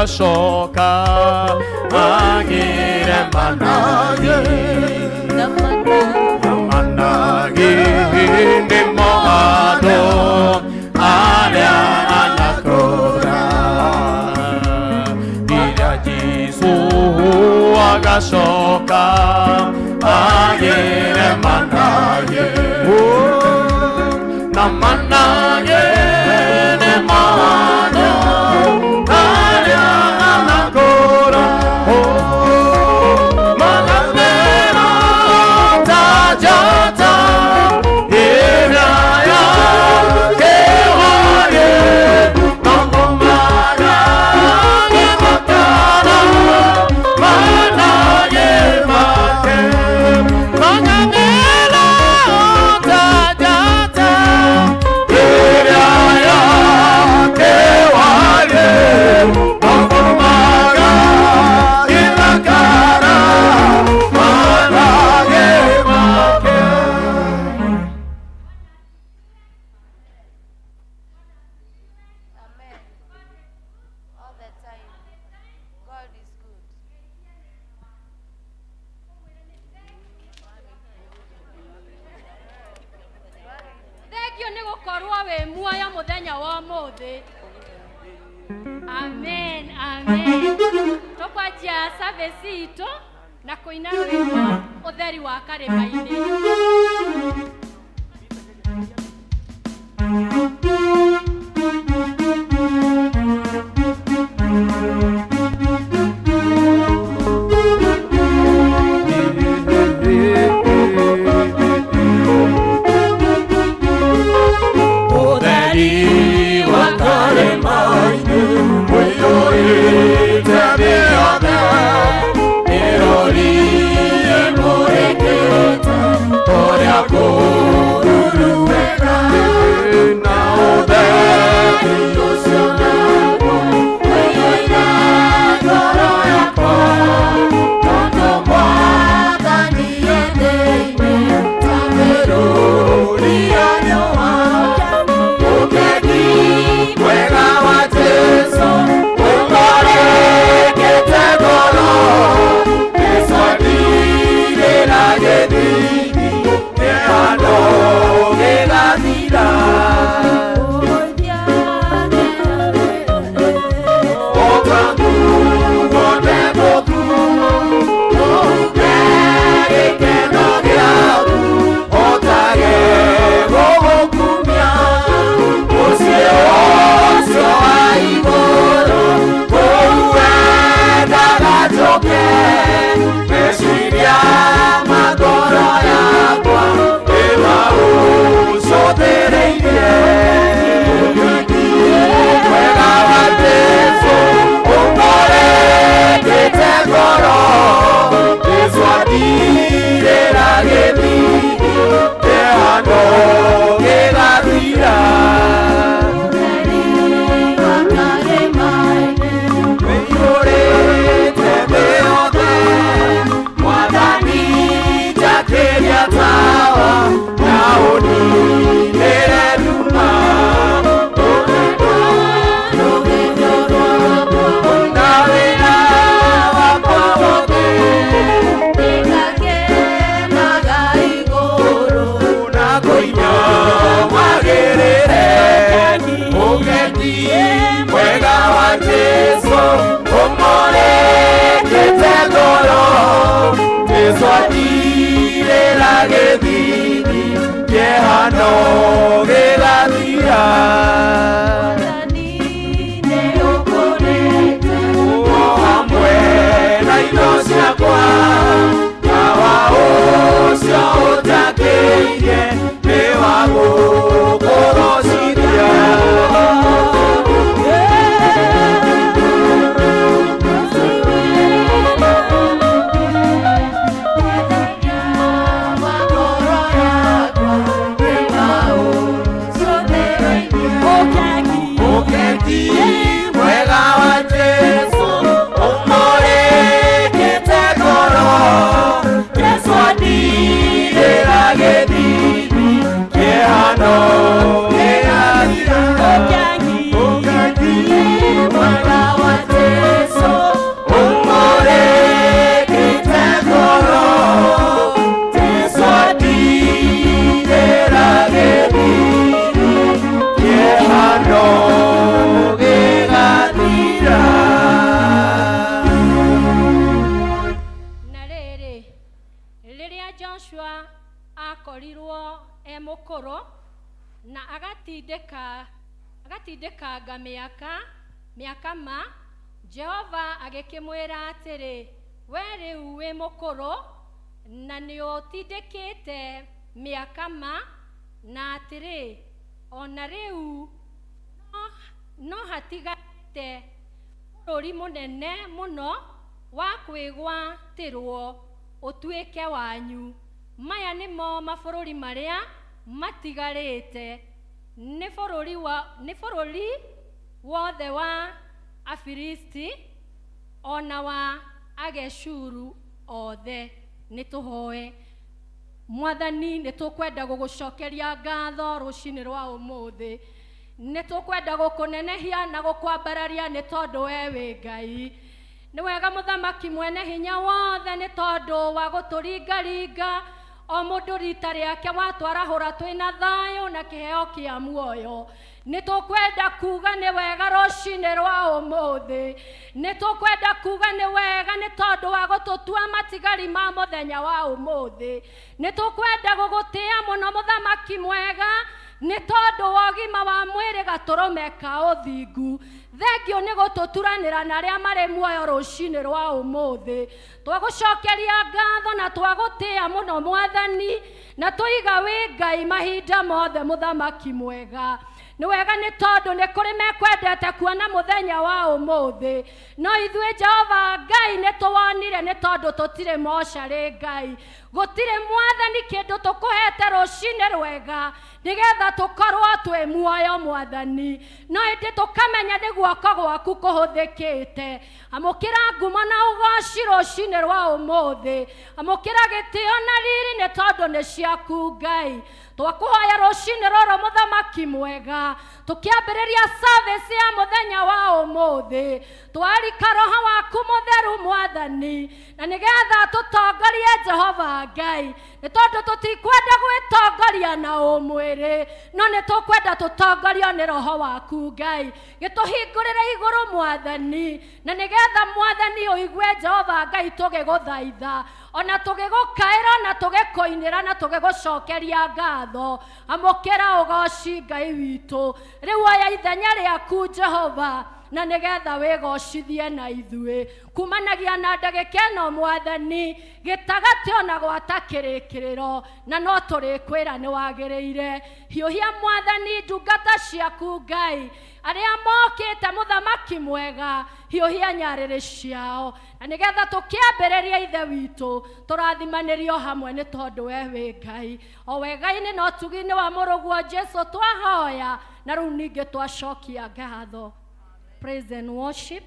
agacoka magire manage manage nĩ moandũ arĩa anakũra rĩrĩa Jesũ agacoka agire manage na manage nĩ moandũ arĩa anakũra magamera ta njata ĩrĩa yakewarie magomaga nĩmakara manage make magamera ta njata ĩrĩa yakewarie magomaga nĩmakara manage make. Amen. All the time. God is good. Thengio nĩ gũkorwo wĩ muoyo mũthenya wa ũmũthĩ. Amen, amen. Tũkwanjia service itũ na kũina rwĩmbo ũtheri wa karĩma-inĩ. Ũtheri wa karĩma-inĩ ũiyũrĩte thĩ yothe, ĩrori ĩmũrĩkĩte ũrĩa kũruru wega. Na ũtheri ũcio naguo ũiyũire ngoro yakwa, tondũ Mwathani e thĩinĩ ta mĩrũri ya riũa. Ũgeni mwega wa Jesũ ũmũrĩkĩte ngoro, Jesũ ndirĩra gĩthithi kĩhano gĩgathira. Ũtongu wothe mũku ũhuke gĩkeno gĩaku, ũtage gũgũkumia mũciĩ ũcio wa igũrũ kũu wendaga njũke. Meciria ma ngoro yakwa nĩmaũcũthĩrĩirie. Ũgeni mwega wa Jesũ ũmũrĩkĩte ngoro, Jesũ andirĩra gĩthithi kĩhano gĩgathira. Ũiyũrĩte thĩ yothe, Mwathani njakĩria tawa na ũninĩre nduma. Na wĩra wakwa wothe na kũina wagĩrĩre. Ũgeni mwega wa Jesũ ũmũrĩkĩte ngoro, Jesũ andirĩra gĩthithi kĩhano gĩgathira. O hamwe na indo ciakwa, tawa ũcio ũnjakĩirie nĩ wa gũkũgocithia. Agatindĩkanga mĩaka ma. Jehova agĩkĩmwĩra atĩrĩ, we rĩu wĩ mũkũrũ na nĩũtindĩkĩte mĩaka ma, na atĩrĩ, ona rĩu no hatigarĩte bũrũri mũnene mũno wa kwĩgwatĩrwo ũtuĩke wanyu. Maya nĩmo mabũrũri marĩa matigarĩte, nĩ bũrũri wothe wa Afilisti ona wa Ageshuru othe. Nĩ tũhoe. Mwathani, nĩ tũkwenda gũgũcokeria ngatho rũcinĩ rwa ũmũthĩ. Nĩ tũkwenda gũkũnenehia na gũkwambararia nĩ tondũ we wĩ Ngai. Nĩ wega mũthamaki mwene hinya wothe, nĩ tondũ wa gũtũringaringa o mũndũ rita rĩake watwarahũra twĩna thayũ na kĩheo kĩa muoyo. Nĩ tũkwenda kuga nĩ wega rũcinĩ rwa ũmũthĩ. Nĩ tũkwenda kuga nĩ wega nĩ tondũ wa gũtũtua matigari ma mũthenya wa ũmũthĩ. Nĩ tũkwenda gũgũtĩa mũno mũthamaki mwega, nĩ tondũ wa ũgima wa mwĩrĩ gatũrũme ka ũthingu. Thengio nĩ gũtũturanĩra na arĩa marĩ muoyo rũcinĩ rwa ũmũthĩ. Twagũcokeria ngatho na twagũtĩa mũno mwathani, na tũiga wĩ Ngai mahinda mothe mũthamaki mwega. Nĩ wega nĩ tondũ nĩ kũrĩ mekwendete kuona mũthenya wa ũmũthĩ, no ithuĩ Jehova Ngai nĩ tũwonire nĩ tondũ tũtirĩ mocarĩ Ngai. Gũtirĩ mwathani kĩndũ tũkũhete rũcinĩ rwega nĩgetha tũkorwo twĩ muoyo mwathani, no ĩndĩ tũkamenya nĩ guoko gwaku kũhũthĩkĩte. Amũkĩra ngumo na ũgoci rũcinĩ rwa ũmũthĩ, amũkĩra gĩtĩo na riri nĩ tondũ nĩ ciaku Ngai. Twakũhoya rũcinĩ rũrũ mũthamaki mwega, tũkĩambĩrĩria service ya mũthenya wa ũmũthĩ, twarika roho waku mũtheru mwathani, na nĩgetha tũtongorie Jehova Ngai, nĩ tondũ tũtikwenda gwĩtongoria na ũmwĩrĩ, no nĩ tũkwenda tũtongorio nĩ roho waku Ngai. Gĩtũhingũrĩre igũrũ mwathani, na nĩgetha mwathani ũigue Jehova Ngai tũgĩgũthaitha, ona tũgĩgũkaĩra na tũgĩkũinĩra na tũgĩgũcokeria ngatho. Amũkĩra ũgoci Ngai witũ. Rĩu oya ithenya rĩaku Jehova, na nĩgetha wĩgocithie na ithuĩ. Kumanagia na ndagĩka ĩno mwathani, gĩtagatĩ ona gwata kĩrĩkĩrĩro, na no tũrĩkwĩra nĩ wagĩrĩire. Hiũhia mwathani ndungata ciaku Ngai, arĩa mokĩte mũthamaki mwega, hiũhia nyarĩrĩ ciao, na nĩgetha tũkĩambĩrĩria ithe witũ tũrathimanĩrio hamwe nĩ tondũ we wĩ Ngai. O wega-inĩ na ũtugi-inĩ wa mũrũguo Jesũ twahoya, na rĩu ningĩ twacokia ngatho. Praise and worship.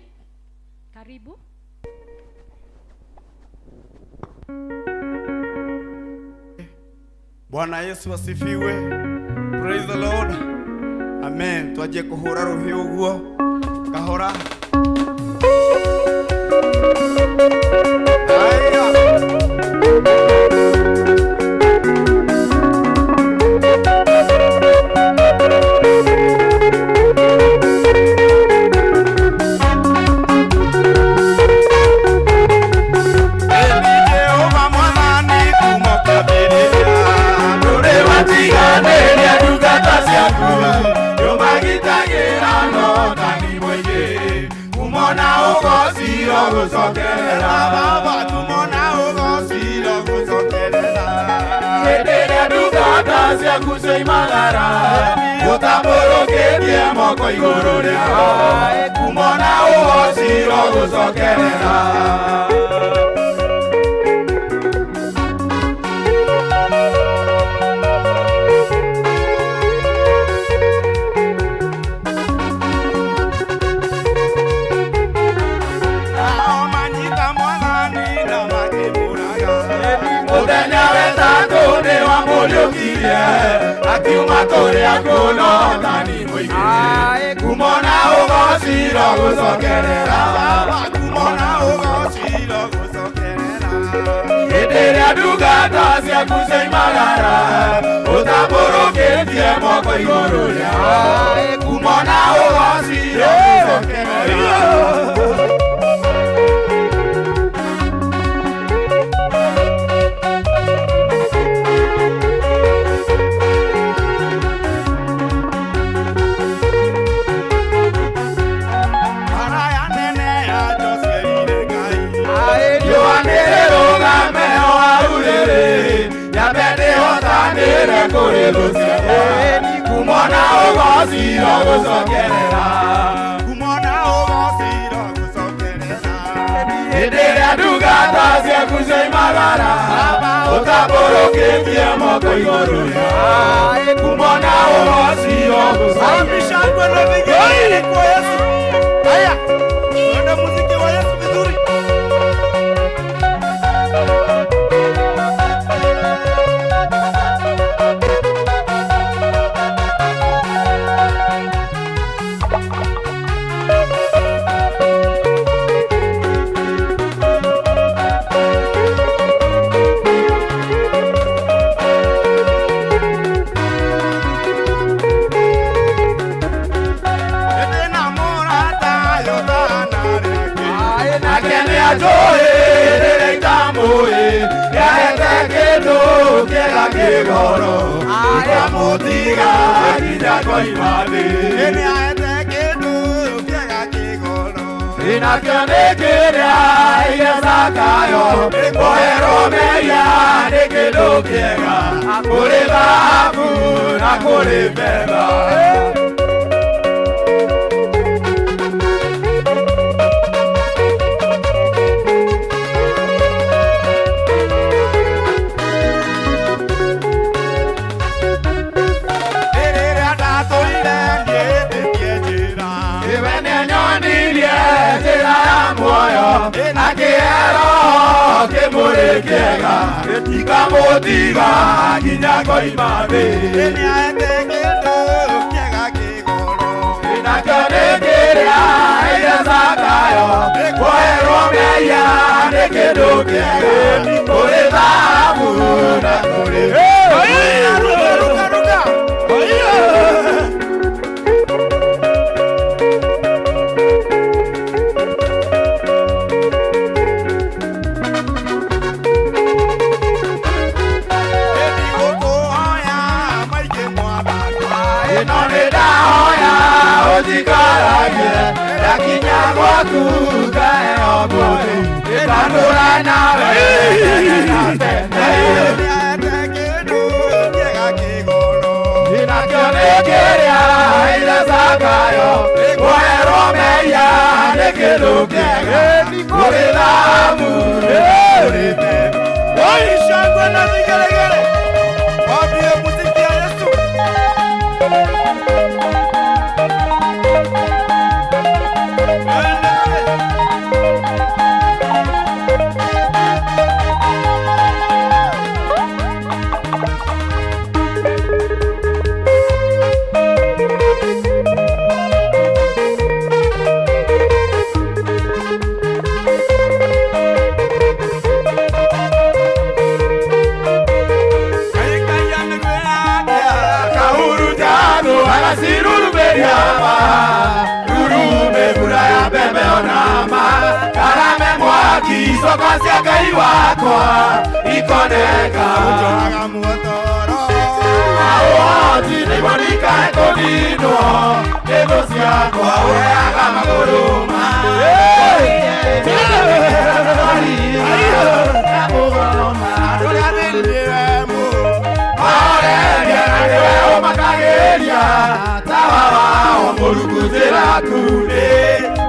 Karibu. Bwana Yesu asifiwe. Praise the Lord. Amen. Twaje kuhura ruhi uguo. Kahora. Haya. thũ ciakwa kumona ũgociro gũcokerera kumona ũgociro gũcokerera hĩndĩ ĩrĩa ndungata ciaku cioimagara ũtambũrũkĩtie moko igũrũ kumona ũgociro gũcokerera. Na vigelegele kwa Yesu. Haya, tuende muziki wa Yesu vizuri. Ikamutiga nginya koima thĩ nĩahete kĩndũ kĩega kĩgoro nakĩo nĩ kĩrĩa iria Zakayo kũherwo mehia nĩ kĩndũ kĩega kũrĩ thahabu na kũrĩ betha. Akĩhero kĩmũrĩ kĩega gĩtikamũtiga nginya koima thĩ nĩahete kĩndũ kĩega kĩgoro nakĩo nĩ kĩrĩa iria Zakayo kũherwo mehia nĩ kĩndũ kĩega kũrĩ thahabu na kũrĩ ruka ruka ruka. Ndakinya gwaku ngaheo muoyo ndatũra nawe tene na tene nĩahete kĩndũ kĩega kĩgoro nakĩo nĩ kĩrĩa iria Zakayo kũherwo mehia nĩ kĩndũ kĩega kũrĩ thahabu kũrĩ betha. Oi, shangwe na vigelegele. Waambie muziki ya Yesu. Icoka cia Ngai wakwa ikoneka Ũnjohaga muotoro Aũhoti nĩguo ndikae kũninwo nĩ thũ ciakwa ũheaga magũrũ ma Andũ arĩa athĩni nĩwe Mahoreria na nĩwe ũmakagĩria tawa wao mũruku njĩra kunĩ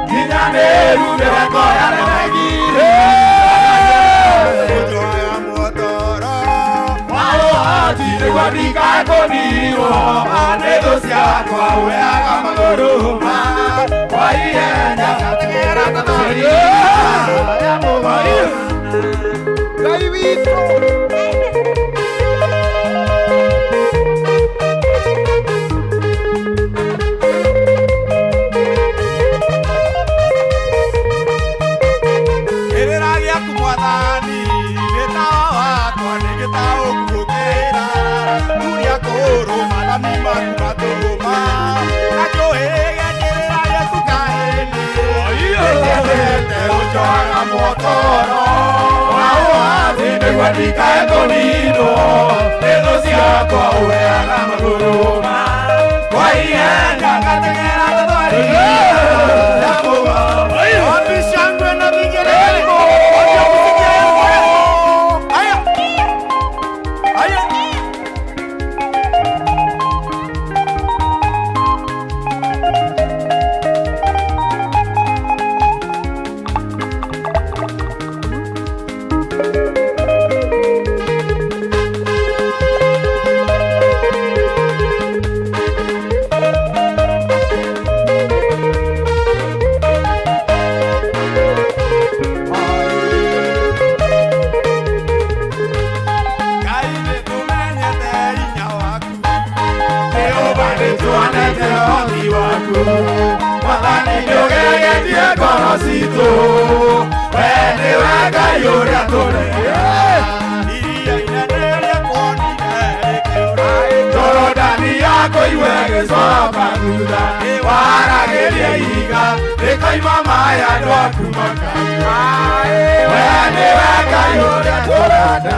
nginya nĩru mĩheko ya remegire Ũnjohaga muotoro Aũhoti nĩguo ndikae kũninwo nĩ thũ ciakwa ũheaga magũrũ ma kwa ihenya ngateng'era ta thwariga ya mũgoma. Ngai witũ. Kĩrĩra gĩaku mwathani nĩ tawa wakwa nĩ gĩtaũku gũkĩra Huria kũrũ maathani maku matũma na njũhĩge kĩrĩra gĩaku kahĩndĩ nĩkĩendete gũnjohaga muotoro Aũhoti nĩguo ndikae kũninwo nĩ thũ ciakwa ũheaga magũrũ ma kwa ihenya ngateng'era ta thwariga ya mũgoma. Wapi shangwe na vigelegele? Wapi muziki ya Yesu? Haya. Haya. Nĩũgegetie ngoro citũ we nĩwe Ngai ũrĩa tũrenda Iria inene rĩakuonire rĩkĩũra Jorodani yakũiwe gĩcoka thutha waragĩria ihiga rĩkoima maĩ andũ aku makanyua we nĩwe Ngai ũrĩa tũrenda.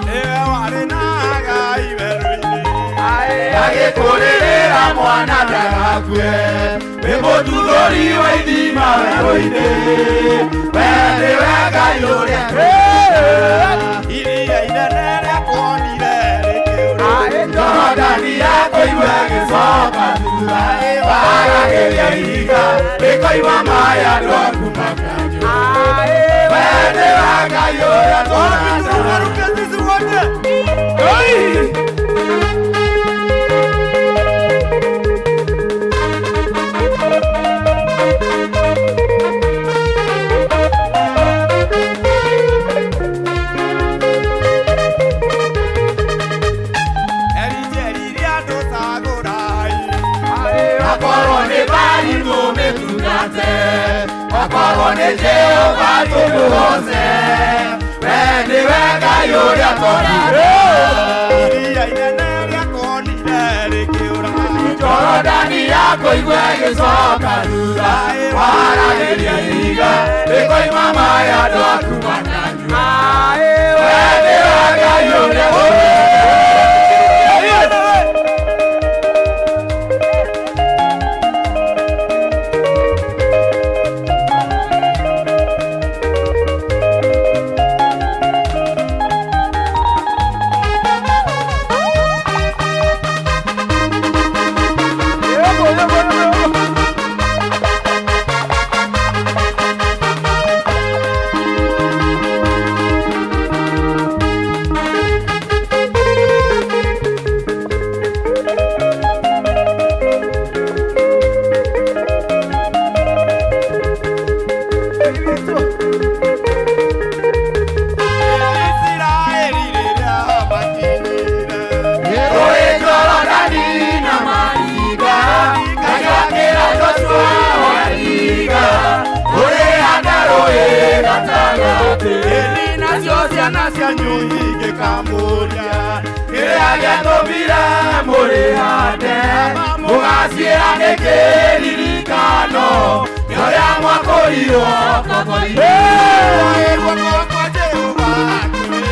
Nĩwe warĩ na Ngai werũ-inĩ Agĩkũrĩrĩra mwana ndagakue wĩ mũtuthũri wa ithima werũ-inĩ we nĩwe Ngai ũrĩa tũrenda. Iria inene rĩakuonire rĩkĩũra Jorodani yakũiwe gĩcoka thutha waragĩria ihiga rĩkoima maĩ andũ aku makanyua we nĩwe Ngai ũrĩa tũrenda. Turuke sisi wote. Oi! Eri andũ cagũrai. Akorwo nĩ Ngai tũmĩtungate akorwo nĩ Jehova tũmũgoce we nĩwe Ngai ũrĩa tũrenda. Iria inene rĩakuonire rĩkĩũra Jorodani yakũigue gĩcoka thutha waragĩria ihiga rĩkoima maĩ andũ aku makanyua we nĩwe Ngai ũrĩa tũrenda. Isiraeli rĩrĩa makinyire Rũĩ Jorodani na maringa agĩakĩra Joshua wariga ũrĩhanda rũĩ gatagatĩ Ĩni nacio ciana cianyu igĩkamũria kĩrĩa gĩatũmire mũrĩhande mũgaciĩra nĩ kĩririkano nĩ ũrĩa mwakũrirwo ngoko-inĩ. Guoko kwa Jehova kũrĩ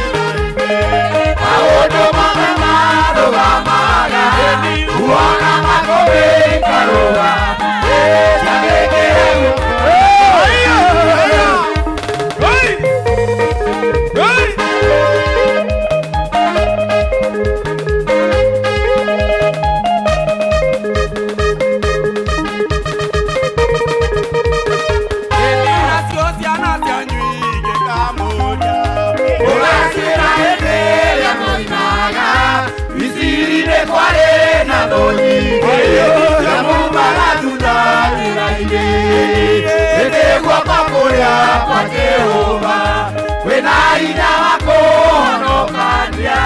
Maũndũ mamwe marũgamaga kuona makũmbĩ ikarũga ciathĩkĩre Ĩni nacio ciana cianyu igĩkamũria Ũgacĩra hĩndĩ ĩrĩa moimaga Misiri nĩ kwarĩ na thũ nyingĩ ciamumaga thutha njĩra-inĩ ĩndĩ guoko kũrĩa kwa Jehova kwĩna hinya wa kũhonokania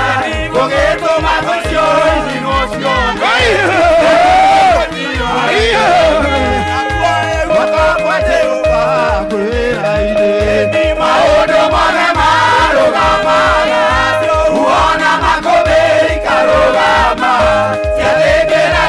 gũgĩtũma thũ cio icinwo ciothe. Guoko kwa Jehova kwĩra-inĩ maũndũ mothe marũgamaga kuona makũmbĩ ikarũgama ciathĩkĩra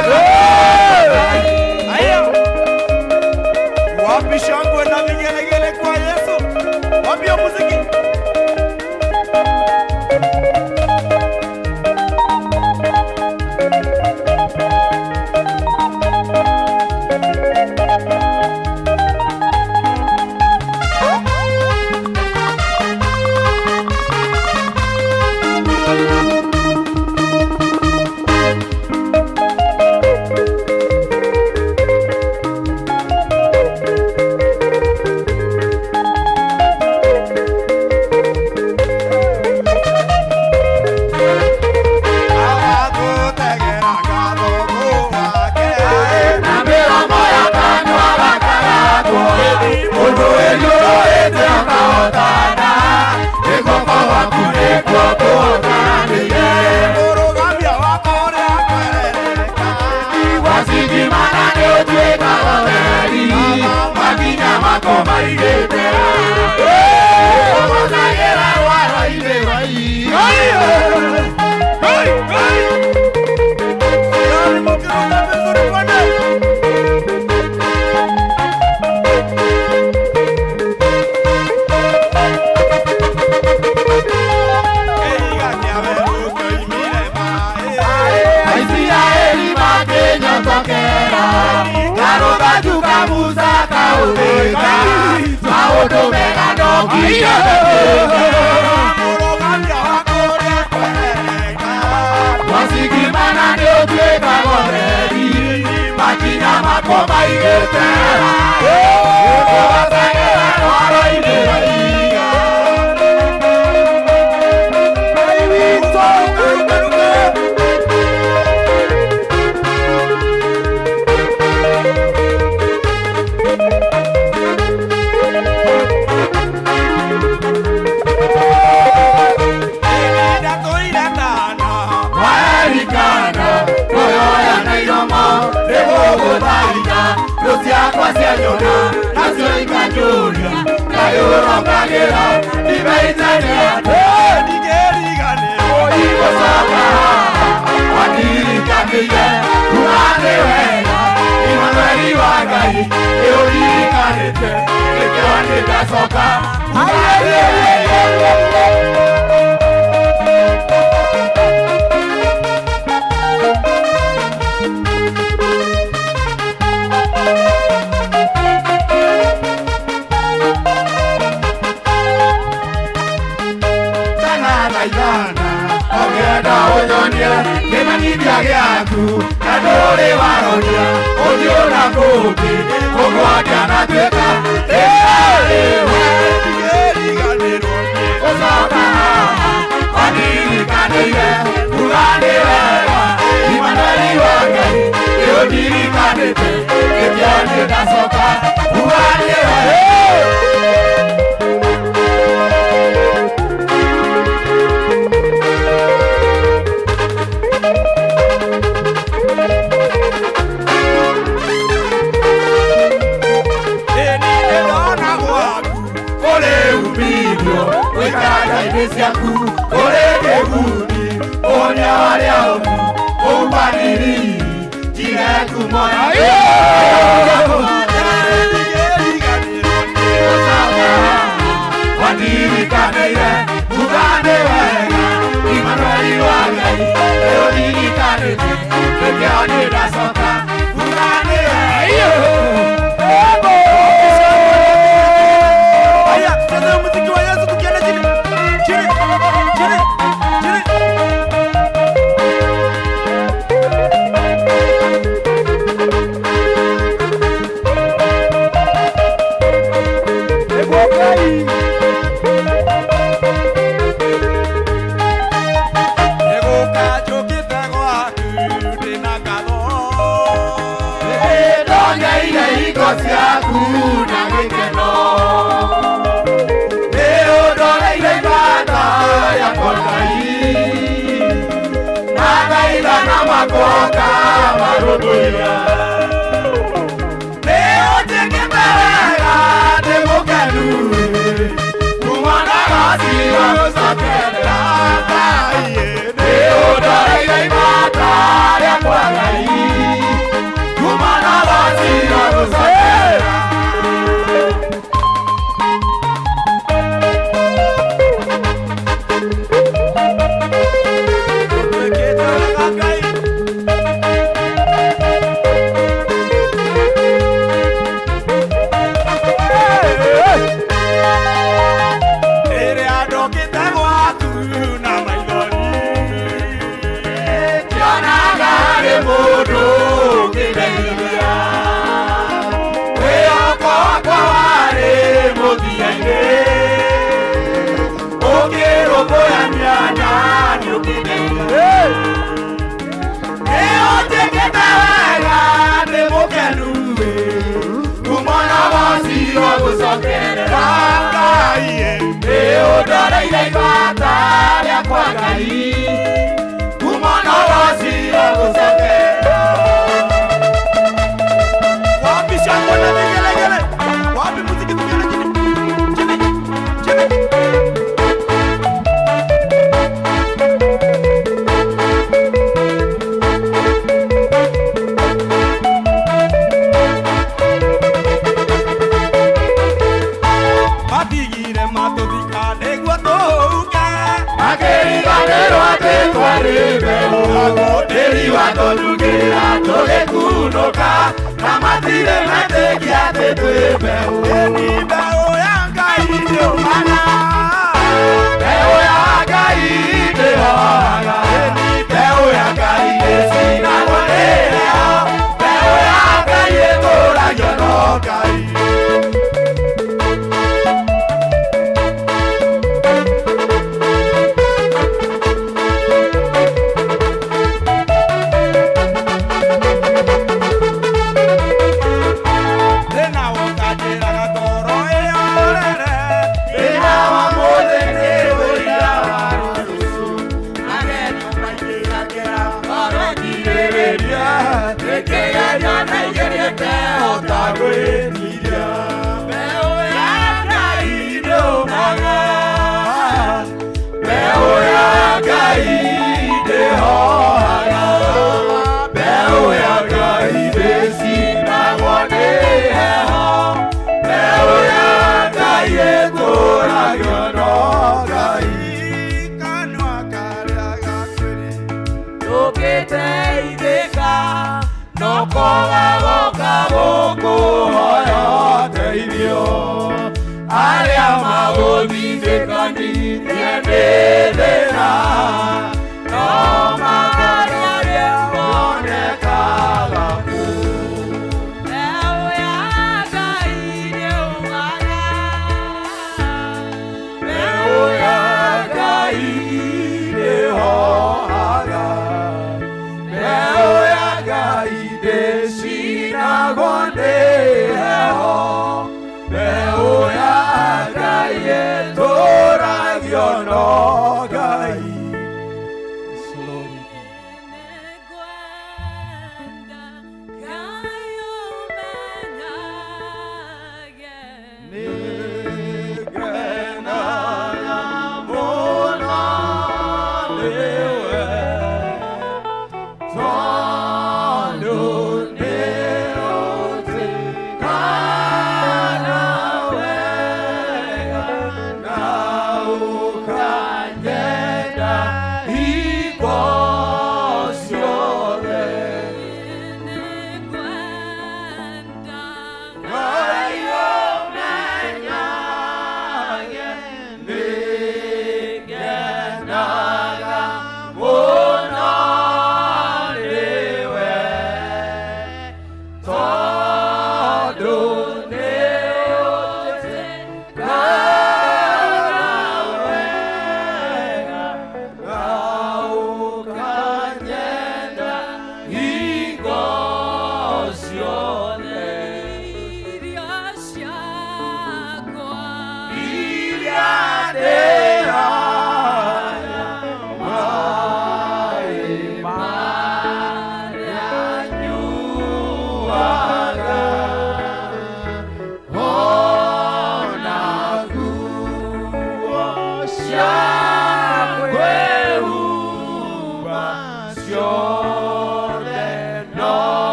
makwa maigĩte ũgũcagĩra rwaro-inĩ rwa ihiga. Aisiraeli makĩnyotokera karũthanju ka Musa kaũthĩka maũndũ mega no nginya Wasigimana nĩ ũtuĩkaga ũtheri makinya makwa maigĩte ũgũcagĩra rwaro-inĩ rwa ihiga. Waerikana kuyoya na iromo nĩgũgũthaitha thũ ciakwa cianyona nacio ikanjũria kaĩ ũrongagĩra ndimeitania igũcoka wandirikanĩire kuga nĩ wega Imanueli wa Ngai nĩũndirikanĩte nĩkĩo nĩndacoka kuga nĩ wega. Ongenda ũnyonie kĩmenyithia gĩaku na ndũrĩ waroria ũthiũ na kũngĩ ũgwatia na tuĩka rĩwe ũcoka haha wandirikanĩire kuga nĩ wega Imanueli wa Ngai nĩũndirikanĩte nĩkĩo nĩndacoka kuga nĩ wega. Wĩkara-inĩ ciaku kũrĩ kĩguni ũhonia arĩa oru ũmbanĩri njigue kumoya wandirikanĩire kuga nĩ wega Imanueli wa Ngai nĩũndirikanĩte nĩkĩo nĩndacoka kuga nĩ wega. Haya, tucheze muziki wa Yesu tukienda chini. Chini, chini, chini. Nĩgũka njũkĩte gwaku ndĩna ngatho. Nĩndonyeire hingo ciaku na gĩkeno nĩũndoreire ibanda yakwa Ngai na ngaitha na makoka marũmbũiya nĩũnjĩkĩte wega ndĩ mũkenu kuma ndagacira gũcokerera Ngai nĩũndoreire ibanda rĩakwa Ngai kuma ndagacira gũcokerera. Twĩkĩte wega Ngai. Rĩrĩa ndokĩte gwaku na maithori Ndionaga harĩ mũndũ ũngĩndeithia wĩhoko wakwa warĩ mũthia-inĩ ũkĩrũmbũyania nani ũkĩndeithia nĩũnjĩkĩte wega ndĩ mũkenu kuma na wacio gũcokerera Ngai nĩũndoreire ibata rĩakwa Ngai kuma na wacio gũcokerera. Wapi shangwe na vigelegele? Wapi muziki? Magatũtugĩra tũgĩkunũka na matirĩ metĩkia atĩ twĩ mbeũ. Ĩni mbeũ ya Ngai ndĩũmaga, mbeũ ya Ngai ndĩhohaga, ĩni mbeũ ya Ngai ĩcinagwo nĩ heho, mbeũ ya Ngai ĩtũragio no Ngai.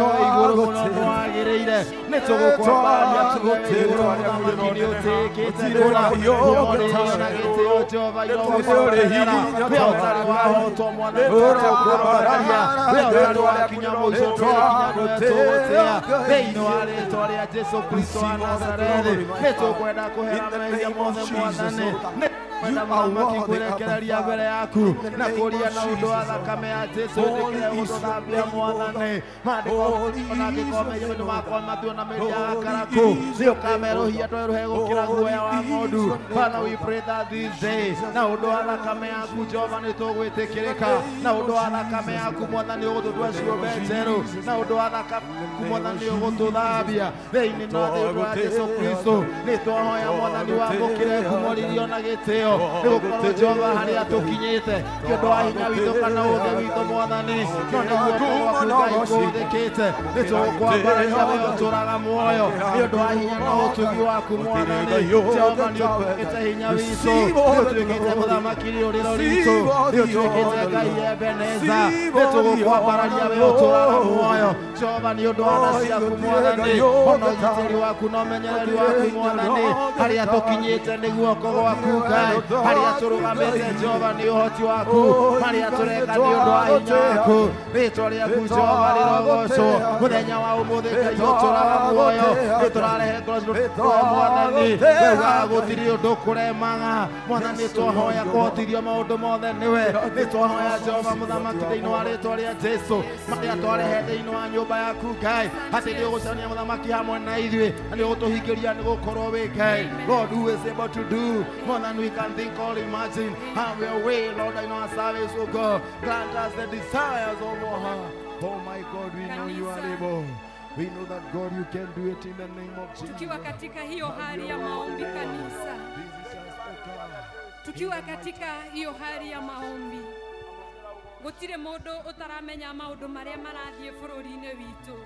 we igũrũ mũno nĩwagĩrĩire nĩtũgũkwambararia tũgũtĩĩra mũthamaki nĩũtĩĩkĩte kũra na gĩtĩo Jehova irogũcokerera we ũtarĩ wahotwo mwathani tũkwambararia we ũtarĩ wakinya mũico tũrĩkinya nĩwe tũgũtĩĩa thĩinĩ wa rĩtwa rĩa Jesu Kristo wa Nazarethi nĩtũkwenda kũhera mehia mothe mwathani kwenda mũthamaki kwĩrekereria mbere yaku na kũria na ũndũ wa thakame ya Jesu ĩtĩkĩre gũtũthambia mwathani maandĩko ona angĩkorwo mehia nĩ makwa matuo na mĩri ya gakarakũ nĩ ũkamerũhia twerũhe gũkĩra guoya wa ng'ondu. Father, we pray that this day na ũndũ wa thakame yaku Jehova nĩ tũgwĩtĩkĩrĩka na ũndũ wa thakame yaku mwathani ũgũtũtua ciũmbe njerũ na ũndũ wa thakame yaku mwathani ũgũtũthambia thĩinĩ na thĩinĩ wa Jesu Kristo nĩ twahoya mwathani wamũkĩre ngumo na gĩtĩo nĩgũkorwo Jehova harĩa tũkinyĩte ti ũndũ wa hinya witũ kana ũũgĩ witũ mwathani no nĩ guoko gwaku Ngai kũhũthĩkĩte nĩtũgũkwambararia we ũtũũraga muoyo nĩ ũndũ wa hinya na ũtugi waku mwathani Jehova nĩ ũtuĩkĩte hinya witũ nĩ ũtuĩkĩte mũthamaki rĩũrĩro ritũ nĩ ũtuĩkĩte Ngai Ebeneza nĩtũgũkwambararia we ũtũũraga muoyo Jehova nĩ ũndũ wa tha ciaku mwathani ona ũgitĩri waku na ũmenyereri waku mwathani harĩa tũkinyĩte nĩ guoko gwaku Ngai harĩa tũrũgamĩte Jehova nĩ ũhoti waku harĩa tũreka nĩ ũndũ wa hinya waku rĩtwa rĩaku Jehova rĩrogocwo mũthenya wa ũmũthĩ Ngai ũtũũraga muoyo nĩ tũrarehe ngoro citũ mwathani weugaga gũtirĩ ũndũ kũremaga mwathani twahoya kũhotithio maũndũ mothe nĩwe nĩ twahoya Jehova mũthamaki thĩinĩ wa rĩtwa rĩa Jesu marĩa twarehe thĩinĩ wa nyũmba yaku Ngai atĩ nĩ ũgũcemania mũthamaki hamwe na ithuĩ na nĩ ũgũtũhingĩria nĩ gũkorwo wĩ Ngai God who is able to do more than we can think or imagine. Have your way, Lord, in our service, O God. Grant us the desires of our heart. Oh my God, we know you are able. We know that God, you can do it in the name of Jesus. Tukiwa katika hiyo hali ya maombi kanisa, tukiwa katika hiyo hali ya maombi, gutire mundu utaramenya maundu maria marathie bururi-ini witu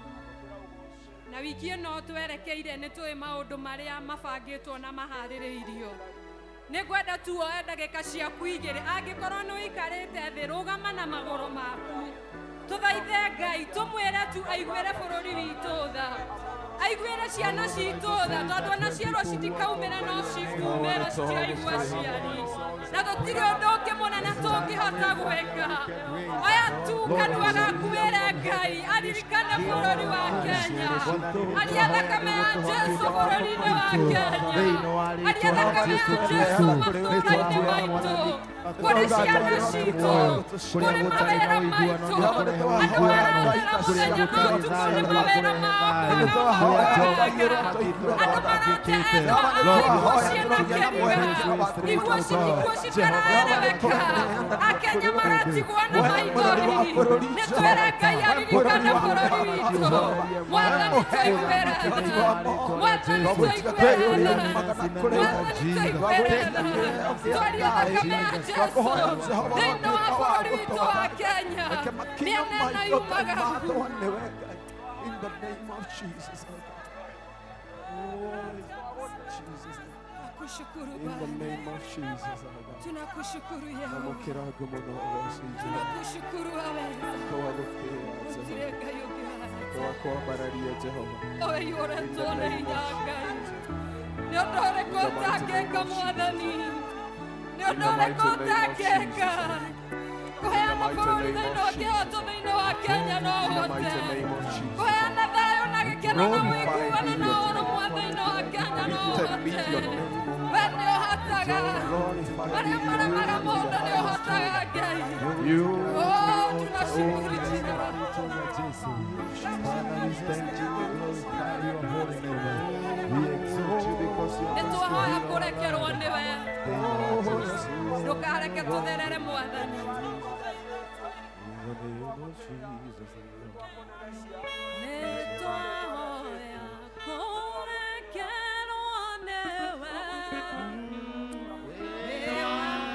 na wiki ĩno twerekeire nĩ tũĩ maũndũ marĩa mabangĩtwo na maharĩrĩirio. Nĩngwenda tu woe ndagĩka ciaku igĩrĩ angĩkorwo nĩ ũikarĩte thĩ rũgama na magũrũ maku tũthaithe Ngai tũmwĩre tu aiguĩre bũrũri witũ tha aiguĩre ciana citũ tha tondũ ona cierwo citikaumĩra no cikumĩra citiraigua aciari na tũtirĩ ũndũ ũngĩ mũnene tũngĩhota gwĩka. Oya tu kanua gaku wĩre Ngai aririkane bũrũri wa Kenya aria thakame ya Jesu bũrũri-inĩ wa Kenya aria thakame ya Jesu matũũra-inĩ maitũ kũrĩ ciana citũ kũrĩ mawĩra maitũ andũ marathera mũthenya na ũtukũ nĩ mawĩra mao kwaga wega andũ marate endwa ao iguo ciĩna kĩriga iguo citaraereweka Akenya maratigwo na maithori nĩ twĩre Ngai aririkane bũrũri witũ mwathani tũiguĩre tha mwathani tũiguĩre tha mwathani tũiguĩre tha twarie thakame ya Jesu thĩinĩ wa bũrũri witũ wa Kenya mĩena ĩno yumaga. In the name of Jesus, oh God. Oh, Jesus. Tunakushukuru In the Baba. name of Jesus, oh God. Tunakushukuru Yehova. Amukiraga muno ogocije. Tunakushukuru aweza. Twagutia Gũtirĩ Jehova. Ngai ũngĩhana Twakwambararia Jehova. Owe ũretwo na hinya Ngai. Nĩ ũndũ ũrĩkũ ũtangĩka Mwathani? Nĩ ũndũ ũrĩkũ ũtangĩka? Kũheana bũrũri thĩinĩ wa kĩhoto thĩinĩ wa Kenya no ũhote. Kũheana thayũ na gĩkeno na ũiguano na ũrũmwe thĩinĩ wa Kenya no ũhote. We nĩ ũhotaga. Marĩa maremaga mũndũ nĩ ũhotaga Ngai. Oh, tunashukuru jina lako. Father, we thank you, we glorify your holy name. We exalt you because you Nĩ are twahoya kũrekerwo nĩwe. Ndũkareke tũtherere Mwathani. In the name of Jesus. Nĩ twahoya kũrekerwo nĩwe. Nĩ twahoya kũrekerwo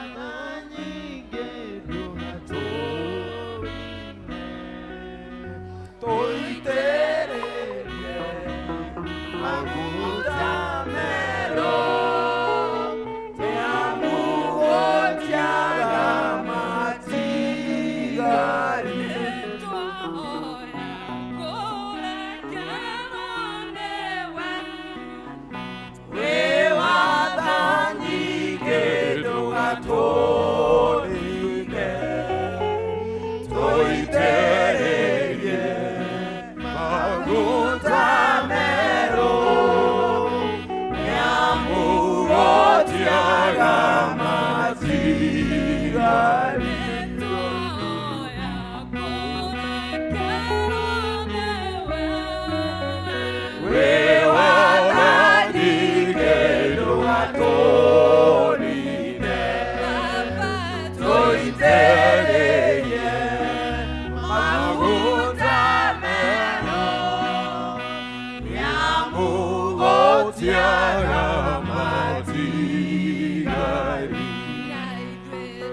Tiara matigari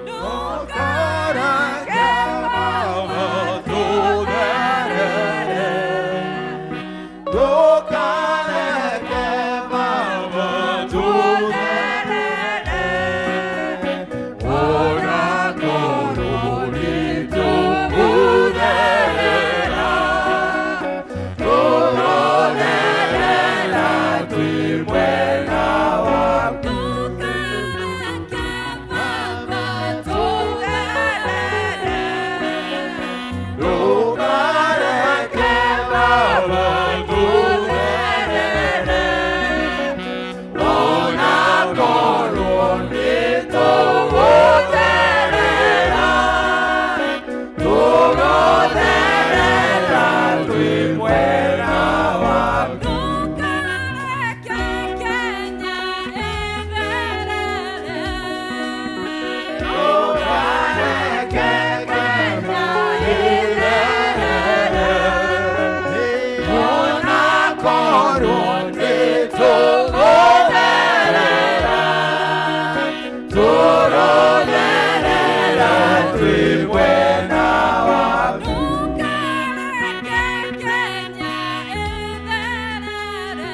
Ndukareke Baba tutherere Ndukareke Baba tutherere Ona korwo nĩtũgũtherera Tũrotherera twĩ mwena waku Ndukareke Baba tutherere Ndukareke Baba tutherere Ona korwo nĩtũgũtherera Tũgũtherera twĩ mwena waku Ndukareke Kenya ĩtherere Ndukareke Kenya ĩtherere Ona korwo nĩtũgũtherera Tũrotherera twĩ mwena waku Ndukareke Kenya ĩtherere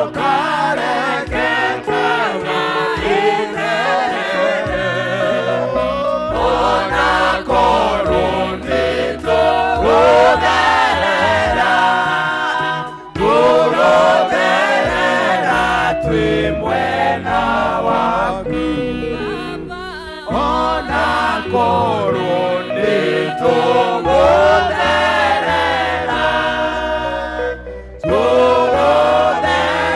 Ndukareke Kenya ĩtherere Ona korwo nĩtũgũtherera Tũrotherera twĩ mwena waku Baba Ona korwo nĩtũgũtherera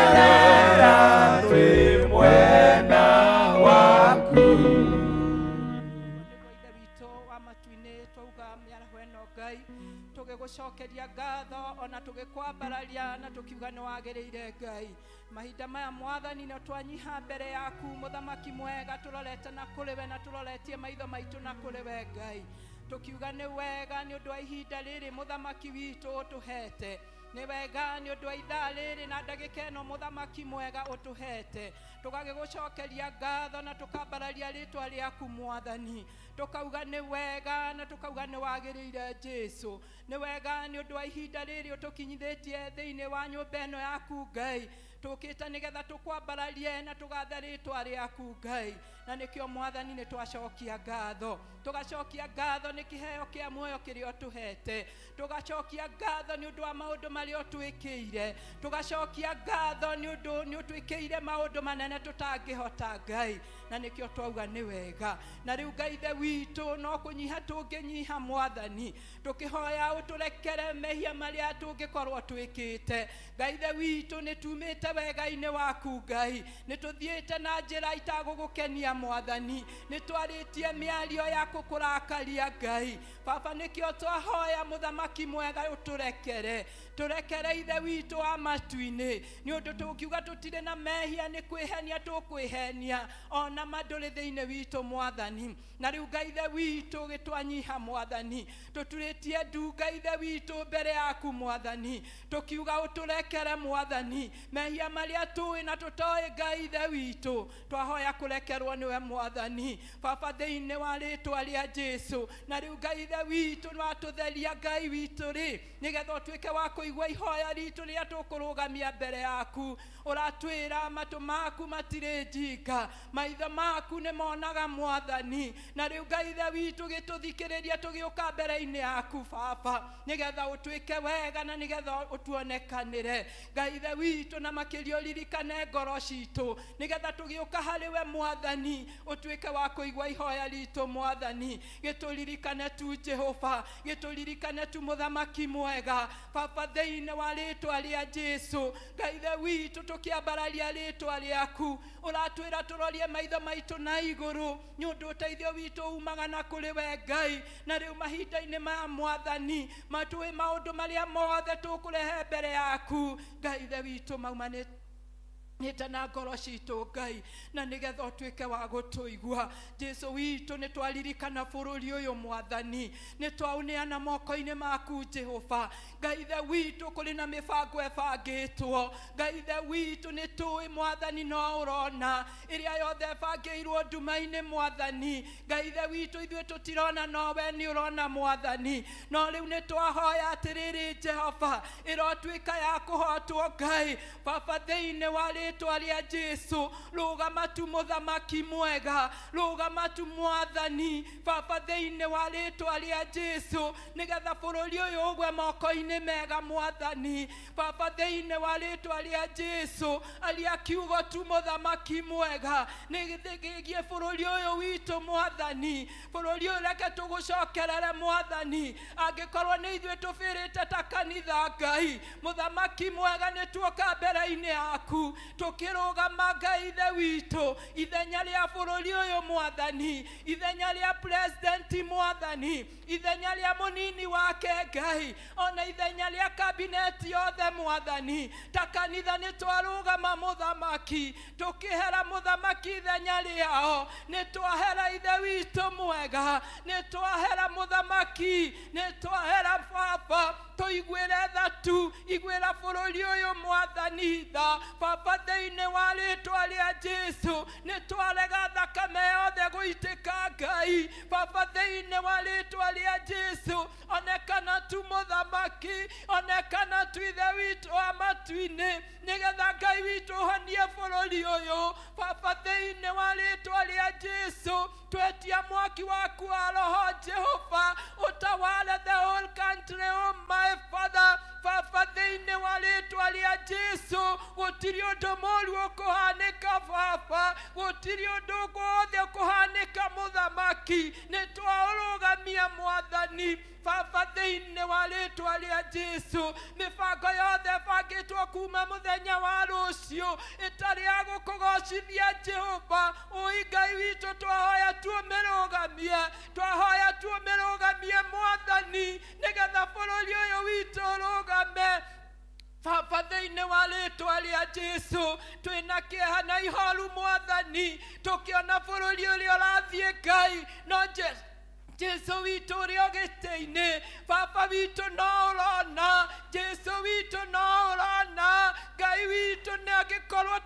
Tũrotherera twĩ mwena waku Ithe witũ wa matu-inĩ twauga mĩaraho ĩno Ngai tũgĩgũcokeria ngatho ona tũgĩkwambararia na tũkiuga nĩ wagĩrĩire Ngai mahinda maya mwathani nĩ twanyiha mbere yaku mũthamaki mwega tũrorete na kũrĩ we na tũroretie maitho maitũ na kũrĩ we Ngai tũkiuga nĩ wega nĩ ũndũ wa ihinda rĩrĩ mũthamaki witũ ũtũhete nĩ wega nĩ ũndũ wa ithaa rĩrĩ na ndagĩka ĩno mũthamaki mwega ũtũhete tũgagĩgũcokeria ngatho na tũkambararia rĩtwa rĩaku mwathani tũkauga nĩ wega na tũkauga nĩ wagĩrĩire Jesu nĩ wega nĩ ũndũ wa ihinda rĩrĩ ũtũkinyithĩtie thĩinĩ wa nyũmba ĩno yaku Ngai tũkĩte nĩgetha tũkwambararie na tũgathe rĩtwa rĩaku Ngai na nĩkĩo mwathani nĩ twacokia ngatho tũgacokia ngatho nĩ kĩheo kĩa muoyo kĩrĩa ũtũhete tũgacokia ngatho nĩ ũndũ wa maũndũ marĩa ũtwĩkĩire tũgacokia ngatho nĩ ũndũ nĩ ũtwĩkĩire maũndũ manene tũtangĩhota Ngai na nĩkĩo twauga nĩ wega na rĩu Ngai ithe witũ no kũnyiha tũngĩnyiha mwathani tũkĩhoya ũtũrekere mehia marĩa tũngĩkorwo twĩkĩte Ngai ithe witũ nĩ tumĩte wega-inĩ waku Ngai nĩ tũthiĩte na njĩra itagũgũkenia mwathani nĩ twarĩtie mĩario ya gũkũrakaria Ngai baba nĩkĩo twahoya mũthamaki mwega ũtũrekere tũrekere ithe witũ wa matu-inĩ nĩ ũndũ tũngiuga tũtirĩ na mehia nĩ kwĩhenia tũkwĩhenia ona ma ndũrĩ thĩinĩ witũ mwathani na rĩu Ngai ithe witũ gĩtwanyiha mwathani tũturĩtie ndu Ngai ithe witũ mbere yaku mwathani tũkiuga ũtũrekere mwathani mehia marĩa tũĩ na tũtoĩ Ngai ithe witũ twahoya kũrekerwo nĩwe mwathani baba thĩinĩ wa rĩtwa rĩa Jesu na rĩu Ngai ithe witũ nĩwatũtheria Ngai witũ rĩ nĩgetha ũtuĩke wa kũigua ihoya ritũ rĩrĩa tũkũrũgamia mbere yaku ũratwĩra matũ maku matirĩ njinga maitho maku nĩ monaga mwathani na rĩu Ngai ithe witũ gĩtũthikĩrĩria tũgĩũka mbere-inĩ yaku baba nĩgetha ũtuĩke wega na nĩgetha ũtuonekanĩre Ngai ithe witũ na makĩria ũririkane ngoro citũ nĩgetha tũgĩũka harĩ we mwathani ũtuĩke wa kũigua ihoya ritũ mwathani gĩtũririkane tu Jehova gĩtũririkane tu mũthamaki mwega baba thĩinĩ wa rĩtwa rĩa Jesu Ngai ithe witũ tũkĩambararia rĩtwa rĩaku ũratwĩra tũrorie maitho maitũ na igũrũ nĩ ũndũ ũteithio witũ umaga na kũrĩ we Ngai na rĩu mahinda-inĩ maya mwathani matũĩ maũndũ marĩa mothe tũkũrehe mbere yaku Ngai ithe witũ maumanĩte nĩte na ngoro citũ Ngai na nĩgetha ũtuĩke wa gũtũigua. Jesu witũ, nĩ twaririkana bũrũri ũyũ Mwathani, nĩ twaũneana moko-inĩ maku Jehova. Ngai ithe witũ, kũrĩ na mĩbango ĩbangĩtwo. Ngai ithe witũ, nĩ tũĩ Mwathani no ũrona ĩrĩa yothe ĩbangĩirwo nduma-inĩ Mwathani. Ngai ithe witũ, ithuĩ tũtirona no we nĩ ũrona Mwathani. No rĩu nĩ twahoya atĩrĩrĩ Jehova, ĩrotuĩka ya kũhotwo Ngai. Baba, thĩinĩ wa rĩtwa rĩa Jesu, rũgama tu mũthamaki mwega, rũgama tu Mwathani. Baba, thĩinĩ wa rĩtwa rĩa Jesu, nĩgetha bũrũri ũyũ ũgwe moko-inĩ mega Mwathani. Baba, thĩinĩ wa rĩtwa rĩa Jesu, aria kiugo tu mũthamaki mwega nĩgĩthiĩ bũrũri ũyũ witũ Mwathani. Bũrũri ũyũ reke tũgũcokerere Mwathani, angĩkorwo nĩ ithuĩ tũbĩrĩte ta kanitha Ngai mũthamaki mwega, nĩ tuoka mbere-inĩ yaku tũkĩrũgama Ngai ithe witũ ithenya rĩa bũrũri ũyũ Mwathani, ithenya rĩa president Mwathani, ithenya rĩa mũnini wake Ngai, ona ithenya rĩa kabineti yothe Mwathani. Ta kanitha nĩ twarũgama mũthamaki, tũkĩhera mũthamaki ithenya rĩao, nĩ twahera ithe witũ mwega, nĩ twahera mũthamaki, nĩ twahera Baba, tũiguĩre tha tu, iguĩra bũrũri ũyũ Mwathani tha. Baba, thĩinĩ wa rĩtwa rĩa Jesu, nĩ twarega thakame yothe gũitĩka Ngai. Baba, thĩinĩ wa rĩtwa rĩa Jesu, onekana tu mũthamaki, onekana tu ithe witũ wa matu-inĩ, nĩgetha Ngai witũ ũhonie bũrũri ũyũ. Baba, thĩinĩ wa rĩtwa rĩa Jesu, twetia mwaki waku wa roho Jehova ũtawale the whole country, oh my Father. Baba, thĩinĩ wa rĩtwa rĩa Jesu, gũtirĩ ũndũ mũũru ũkũhanĩka Baba, gũtirĩ ũndũ wothe ũkũhanĩka mũthamaki, nĩ twaũrũgamia Mwathani. Baba, thĩinĩ wa rĩtwa rĩa Jesu, mĩbango yothe ĩbangĩtwo kuma mũthenya wa rũciũ ĩtarĩ ya gũkũgocithia Jehova, ũi Ngai witũ, twahoya tuũmĩrũgamie, twahoya tuũmĩrũgamie Mwathani, nĩgetha bũrũri ũyũ witũ ũrũgame. Baba, thĩinĩ wa rĩtwa rĩa Jesu, twĩna kĩeha na ihoru Mwathani, tũkĩona bũrũri ũrĩa ũrathiĩ Ngai, no Jesu witũ ũrĩa gĩtĩ-inĩ, Baba witũ no ũrona, Jesu witũ no ũrona, Ngai witũ nĩ angĩkorwo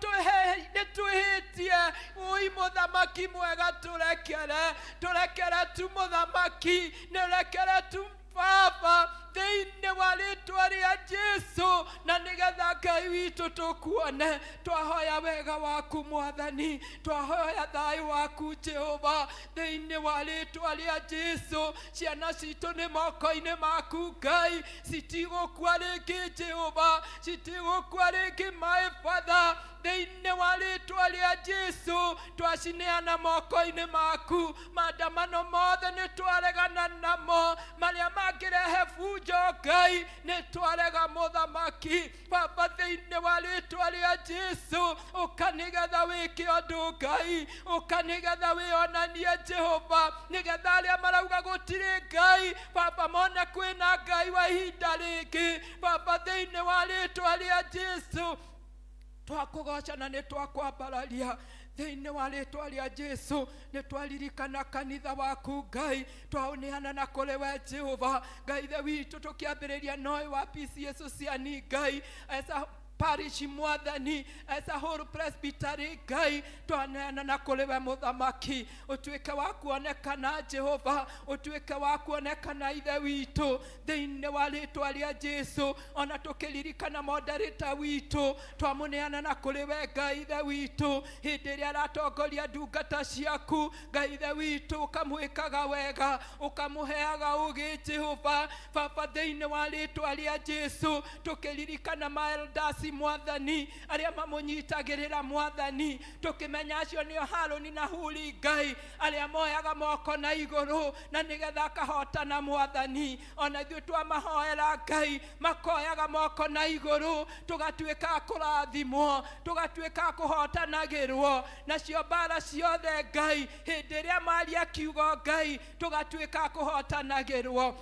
nĩ twĩhĩtie, ũi mũthamaki mwega, tũrekere, tũrekere tu mũthamaki, nĩ ũrekere tu Baba, thĩinĩ wa rĩtwa rĩa Jesu, na nĩgetha Ngai witũ tũkuone. Twahoya wega waku Mwathani, twahoya thayũ waku Jehova, thĩinĩ wa rĩtwa rĩa Jesu. Ciana citũ nĩ moko-inĩ maku Ngai, citigũkua rĩngĩ Jehova, citigũkua rĩngĩ my Father, thĩinĩ wa rĩtwa rĩa Jesu, twacineana moko-inĩ maku. Maandamano mothe nĩ twaregana namo, marĩa mangĩrehe bunjo Ngai, nĩ twarega mũthamaki. Baba, thĩinĩ wa rĩtwa rĩa Jesu, ũka nĩgetha wĩke ũndũ Ngai, ũka nĩgetha wĩonanie Jehova, nĩgetha arĩa marauga gũtirĩ Ngai, Baba, mone kwĩna Ngai wa ihinda rĩngĩ. Baba, thĩinĩ wa rĩtwa rĩa Jesu, twakũgoca na nĩ twakwambararia. Thĩinĩ wa rĩtwa rĩa Jesu, nĩ twaririkana kanitha waku Ngai, twaũneana na kũrĩ we Jehova Ngai ithe witũ, tũkĩambĩrĩria noĩ wa PCA Sociani Ngai, esa parish Mwathani, as a whole presbytery Ngai, twaneana na kũrĩ we mũthamaki, ũtuĩke wa kuonekana Jehova, ũtuĩke wa kuonekana ithe witũ, thĩinĩ wa rĩtwa rĩa Jesu. Ona tũkĩririkana moderator witũ, twamũneana na kũrĩ we Ngai ithe witũ, hĩndĩ ĩrĩa aratongoria ndungata ciaku Ngai ithe witũ, ũkamwĩkaga wega, ũkamũheaga ũũgĩ Jehova. Baba, thĩinĩ wa rĩtwa rĩa Jesu, tũkĩririkana maelders Mwathani, arĩa mamũnyitagĩrĩra Mwathani, tũkĩmenya acio nĩo Harũni na Huri Ngai, arĩa moyaga moko na igũrũ na nĩgetha akahotana Mwathani. Ona ithuĩ twamahoera Ngai, makoyaga moko na igũrũ, tũgatuĩka a kũrathimwo, tũgatuĩka a kũhotanagĩrwo nacio mbara ciothe Ngai, hĩndĩ ĩrĩa maria kiugo Ngai, tũgatuĩka a kũhotanagĩrwo.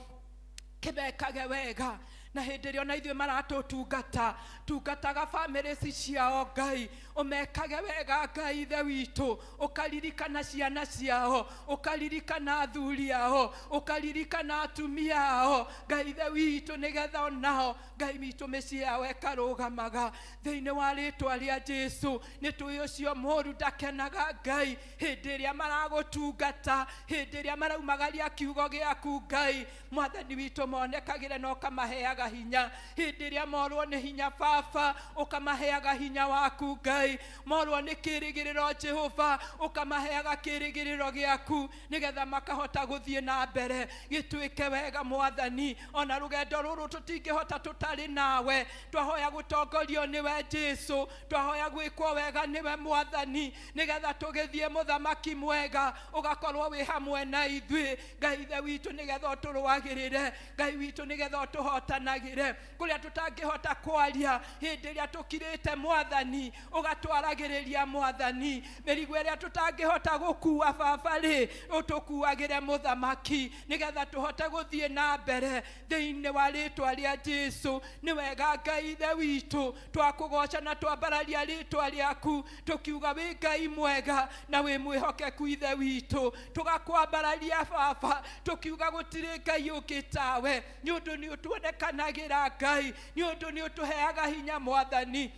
Kĩmekage wega Na hĩndĩ ĩrĩa ona ithuĩ maratũtungata tungataga bamĩrĩ ici ciao Ngai, ũmekage wega Ngai ithe witũ, ũkaririkana ciana ciao, ũkaririkana athuri ao, ũkaririkana atumia ao Ngai ithe witũ, nĩgetha onao Ngai witũ mĩciĩ yao ĩkarũgamaga thĩinĩ wa rĩtwa rĩa Jesu. Nĩ tũĩ ũcio mũũru ndakenaga Ngai hĩndĩ ĩrĩa maragũtungata, hĩndĩ ĩrĩa maraumagaria kiugo gĩaku Ngai mwathani witũ, monekagĩre na ũkamaheaga hinya. Hĩndĩ ĩrĩa morwo nĩ hinya Baba, ũkamaheaga hinya waku Ngai, morwo nĩ kĩrĩgĩrĩro Jehova, ũkamaheaga kĩrĩgĩrĩro gĩaku, nĩgetha makahota gũthiĩ na mbere. Gĩtuĩke wega mwathani, ona rũgendo rũrũ tũtingĩhota tũtarĩ nawe. Twahoya gũtongorio nĩwe Jesu, twahoya gwĩkwo wega nĩwe mwathani, nĩgetha tũgĩthiĩ mũthamaki mwega, ũgakorwo wĩ hamwe na ithuĩ Ngai ithe witũ, nĩgetha ũtũrũagĩrĩre Ngai witũ, nĩgetha ũtũhotanagĩre kũrĩa tũtangĩhota kwaria. Hĩndĩ ĩrĩa tũkirĩte mwathani, ũgatwaragĩrĩria mwathani mĩrigo ĩrĩa tũtangĩhota gũkua Baba rĩ, ũtũkuagĩre mũthamaki, nĩgetha tũhote gũthiĩ na mbere thĩinĩ wa rĩtwa rĩa Jesu. Nĩ wega Ngai ithe witũ, twakũgoca na twambararia rĩtwa rĩaku, tũkiuga wĩ Ngai mwega na wĩ mwĩhokeku ithe witũ. Tũgakwambararia Baba, tũkiuga gũtirĩ Ngai ũngĩ tawe, nĩ ũndũ nĩ ũtuonekanagĩra Ngai, nĩ ũndũ nĩ ũtũheaga hinya mwathani.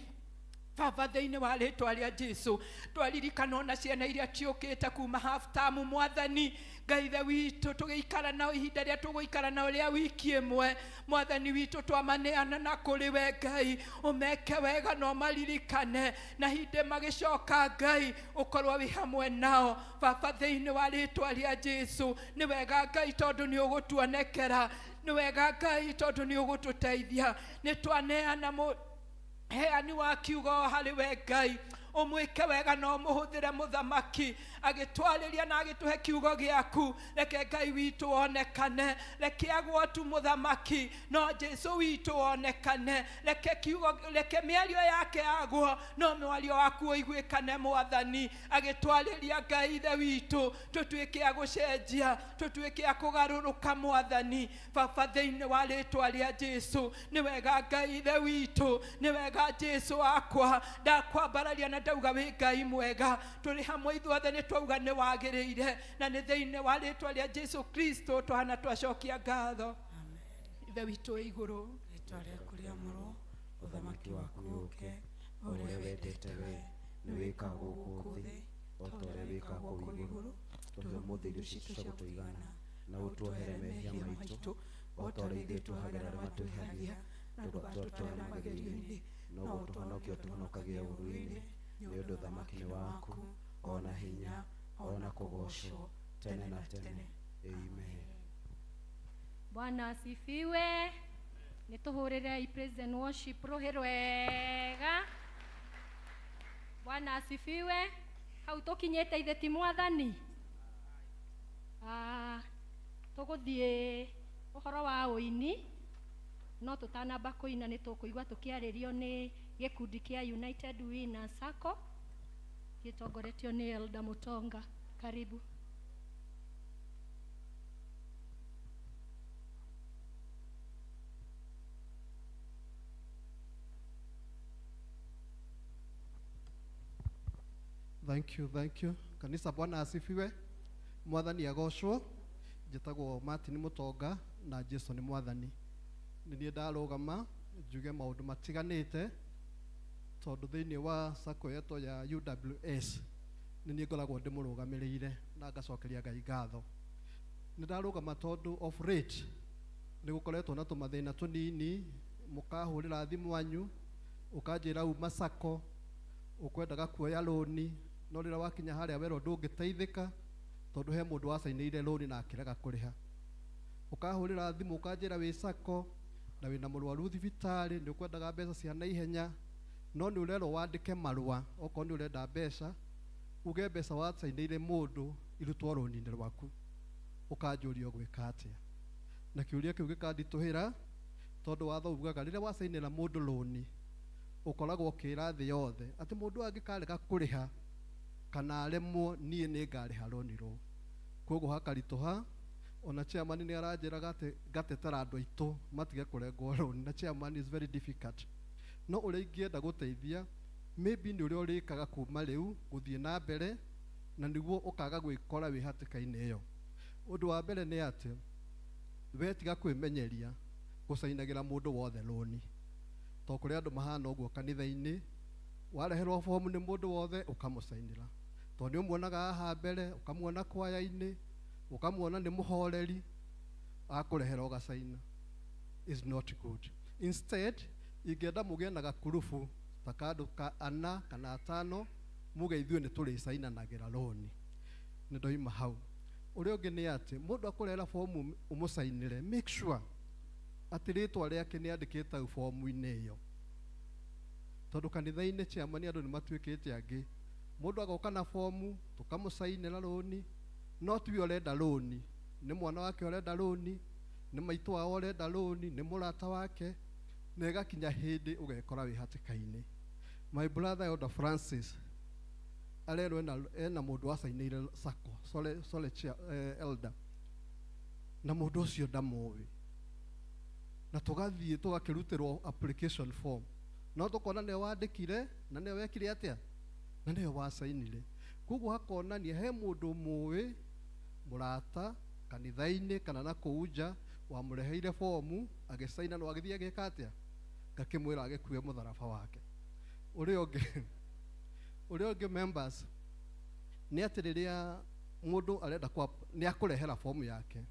Baba thĩinĩ wa rĩtwa rĩa Jesu, twaririkana ona ciana iria ciũkĩte kuma half term mwathani Ngai ithe witũ, tũgĩikara nao ihinda rĩa tũgũikara nao rĩa wiki ĩmwe mwathani witũ, twamaneana na kũrĩ we Ngai, ũmeke wega na ũmaririkane, na hĩndĩ magĩcoka Ngai ũkorwo wĩ hamwe nao Baba thĩinĩ wa rĩtwa rĩa Jesu. Nĩ wega Ngai tondũ nĩ ũgũtuonekera, nĩ wega Ngai tondũ nĩ ũgũtũteithia. Nĩ twaneana heani wa kiugo harĩ we Ngai, ũmwĩke wega na ũmũhũthĩre mũthamaki, agĩtwarĩria na agĩtũhe kiugo gĩaku. Reke Ngai witũ onekane, reke agwo tu mũthamaki, no Jesu witũ onekane. Reke kiugo, reke mĩario yake agwo, no mwario waku ũiguĩkane mwathani, agĩtwarĩria Ngai ithe witũ, tũtuĩke a gũcenjia, tũtuĩke a kũgarũrũka mwathani Baba thĩinĩ wa rĩtwa rĩa Jesu. Nĩ wega Ngai ithe witũ, nĩ wega Jesu wakwa, ndakwambararia na ndauga wĩ Ngai mwega. Tũrĩ hamwe ithuothe nĩ twauga nĩ wagĩrĩire, na nĩ thĩinĩ wa rĩtwa rĩa Jesu Kristo twahana twacokia ngatho. Ithe witũ wĩ igũrũ, rĩtwa rĩaku rĩamũrwo, ũthamaki waku ũũke, o ũrĩa wendete we nĩ wĩkagwo gũkũ thĩ o ta ũrĩa wĩkagwo kũu igũrũ. Tũhe ũmũthĩ irio citũ cia gũtũigana, na ũtuohere mehia maitũ o ta ũrĩa ithuĩ tuohagĩra arĩa matwĩhagia, ndũgatũtware magerio-inĩ, no gũtũhonokia ũtũhonokagie ũũru-inĩ, nĩ ũndũ ũthamaki nĩ waku, ona hinya, ona kũgoocwo tene na tene. Amen. Bwana asifiwe. Nĩtũhũrĩrei praise and worship rũhĩ rwega. Bwana asifiwe. Hau tũkinyĩte ithe ti mwathani. Tũgũthiĩ ũhoro wa ũini, no tũtanamba kũina nĩ tũkũigua tũkĩarĩrio nĩ gĩkundi kĩa United Winners Sacco gĩtongoretio nĩ Elda Mutonga. Karibu. Thank you, thank you. Kanisa, Bwana asifiwe. Mwathani agocwo. Njĩtagwo Martin Mutonga na Jesu nĩ mwathani. Nĩ niĩ ndarũgama njuge maũndũ matiganĩte, tondũ thĩinĩ wa sacco yetwo ya UWS nĩ niĩ ngoragwo ndĩmũrũgamĩrĩire na ngacokeria Ngai ngatho. Nĩ ndarũgama tondũ of rate nĩ gũkoretwo na tũmathĩna tũnini, mũkahũrĩra thimũ wanyu ũkanjĩra uma sacco ũkwendaga kuoya rũni, no rĩrĩa wakinya harĩa werwo ndũngĩteithĩka tondũ he mũndũ wacainĩire rũni na akĩrega kũrĩha. Ũkahũrĩra thimũ ũkanjĩra wĩ sacco na wĩna mũrwaru thibitarĩ, nĩ ũkwendaga mbeca cia naihenya, no nĩ ũrerwo wandĩke marũa okorwo nĩ ũrenda mbeca, uge mbeca wacainĩire mũndũ irutwo rũni-inĩ rwaku. Ũkanjũria ũgwĩka atĩa? Na kĩũria kĩu gĩkanditũhĩra tondũ watho ugaga rĩrĩa wacainĩra mũndũ rũni ũkoragwo ũkĩra thĩ yothe atĩ mũndũ angĩkarega kũrĩha kana aremwo, niĩ nĩ ngarĩha rũni rũu. Koguo hakaritũha, Ona chairman nĩ aranjĩraga atĩ ngatetera andũ aitũ matige kũrengwo rũni, na chairman is very difficult. No ũrĩa ingĩenda gũteithia maybe nĩ ũrĩa ũrĩkaga kuma rĩu gũthiĩ na mbere, na nĩguo ũkaga gwĩkora wĩ hatĩka-inĩ ĩyo. Ũndũ wa mbere nĩ atĩ we tiga kwĩmenyeria gũcainagĩra mũndũ wothe rũni, tondũ kũrĩ andũ mahana ũguo kanitha-inĩ, wareherwo bomu nĩ mũndũ wothe ũkamũcainĩra, tondũ nĩ ũmuonaga haha mbere, ũkamuona kwaya-inĩ, ũkamuona nĩ mũhoreri, akũrehera ũgacaina. Is not good. Instead ingĩenda mũgĩe na gakurubu ta kandũ ka ana kana atano, muge ithuĩ nĩ tũrĩcainanagĩra rũni. Nĩ ndoima hau. Ũrĩa ũngĩ nĩ atĩ mũndũ akũrehera bomu ũmũcainĩre, make sure atĩ rĩtwa rĩake nĩ andĩkĩte hau bomu-inĩ ĩyo, tondũ kanitha-inĩ chairman andũ nĩ matuĩkĩte angĩ. Mũndũ agoka na bomu tũkamũcainĩra rũni, no tiwe ũrenda rũni, nĩ mwana wake ũrenda rũni, nĩ maitũ wao ũrenda rũni, nĩ mũrata wake, na ĩgakinya hĩndĩ ũgekora wĩ hatĩka-inĩ. My brother Elder Francis arerwo ena mũndũ wacainĩire sacco, sorry chair, elder, na mũndũ ũcio ndamũĩ, na tũgathiĩ tũgakĩrutĩrwo application form, no tũkona nĩwe wandĩkire na nĩwe wekire atĩa na nĩwe wacainire. Koguo hakonania he mũndũ mũĩ mũrata kanitha-inĩ kana na kũu nja wamũreheire bomu agĩcaina, no agĩthiĩ agĩka atĩa, ngakĩmwĩra agĩkue mũtharaba wake. Ũrĩa ũngĩ members nĩ atĩ rĩrĩa mũndũ arenda nĩ akũrehera bomu yake,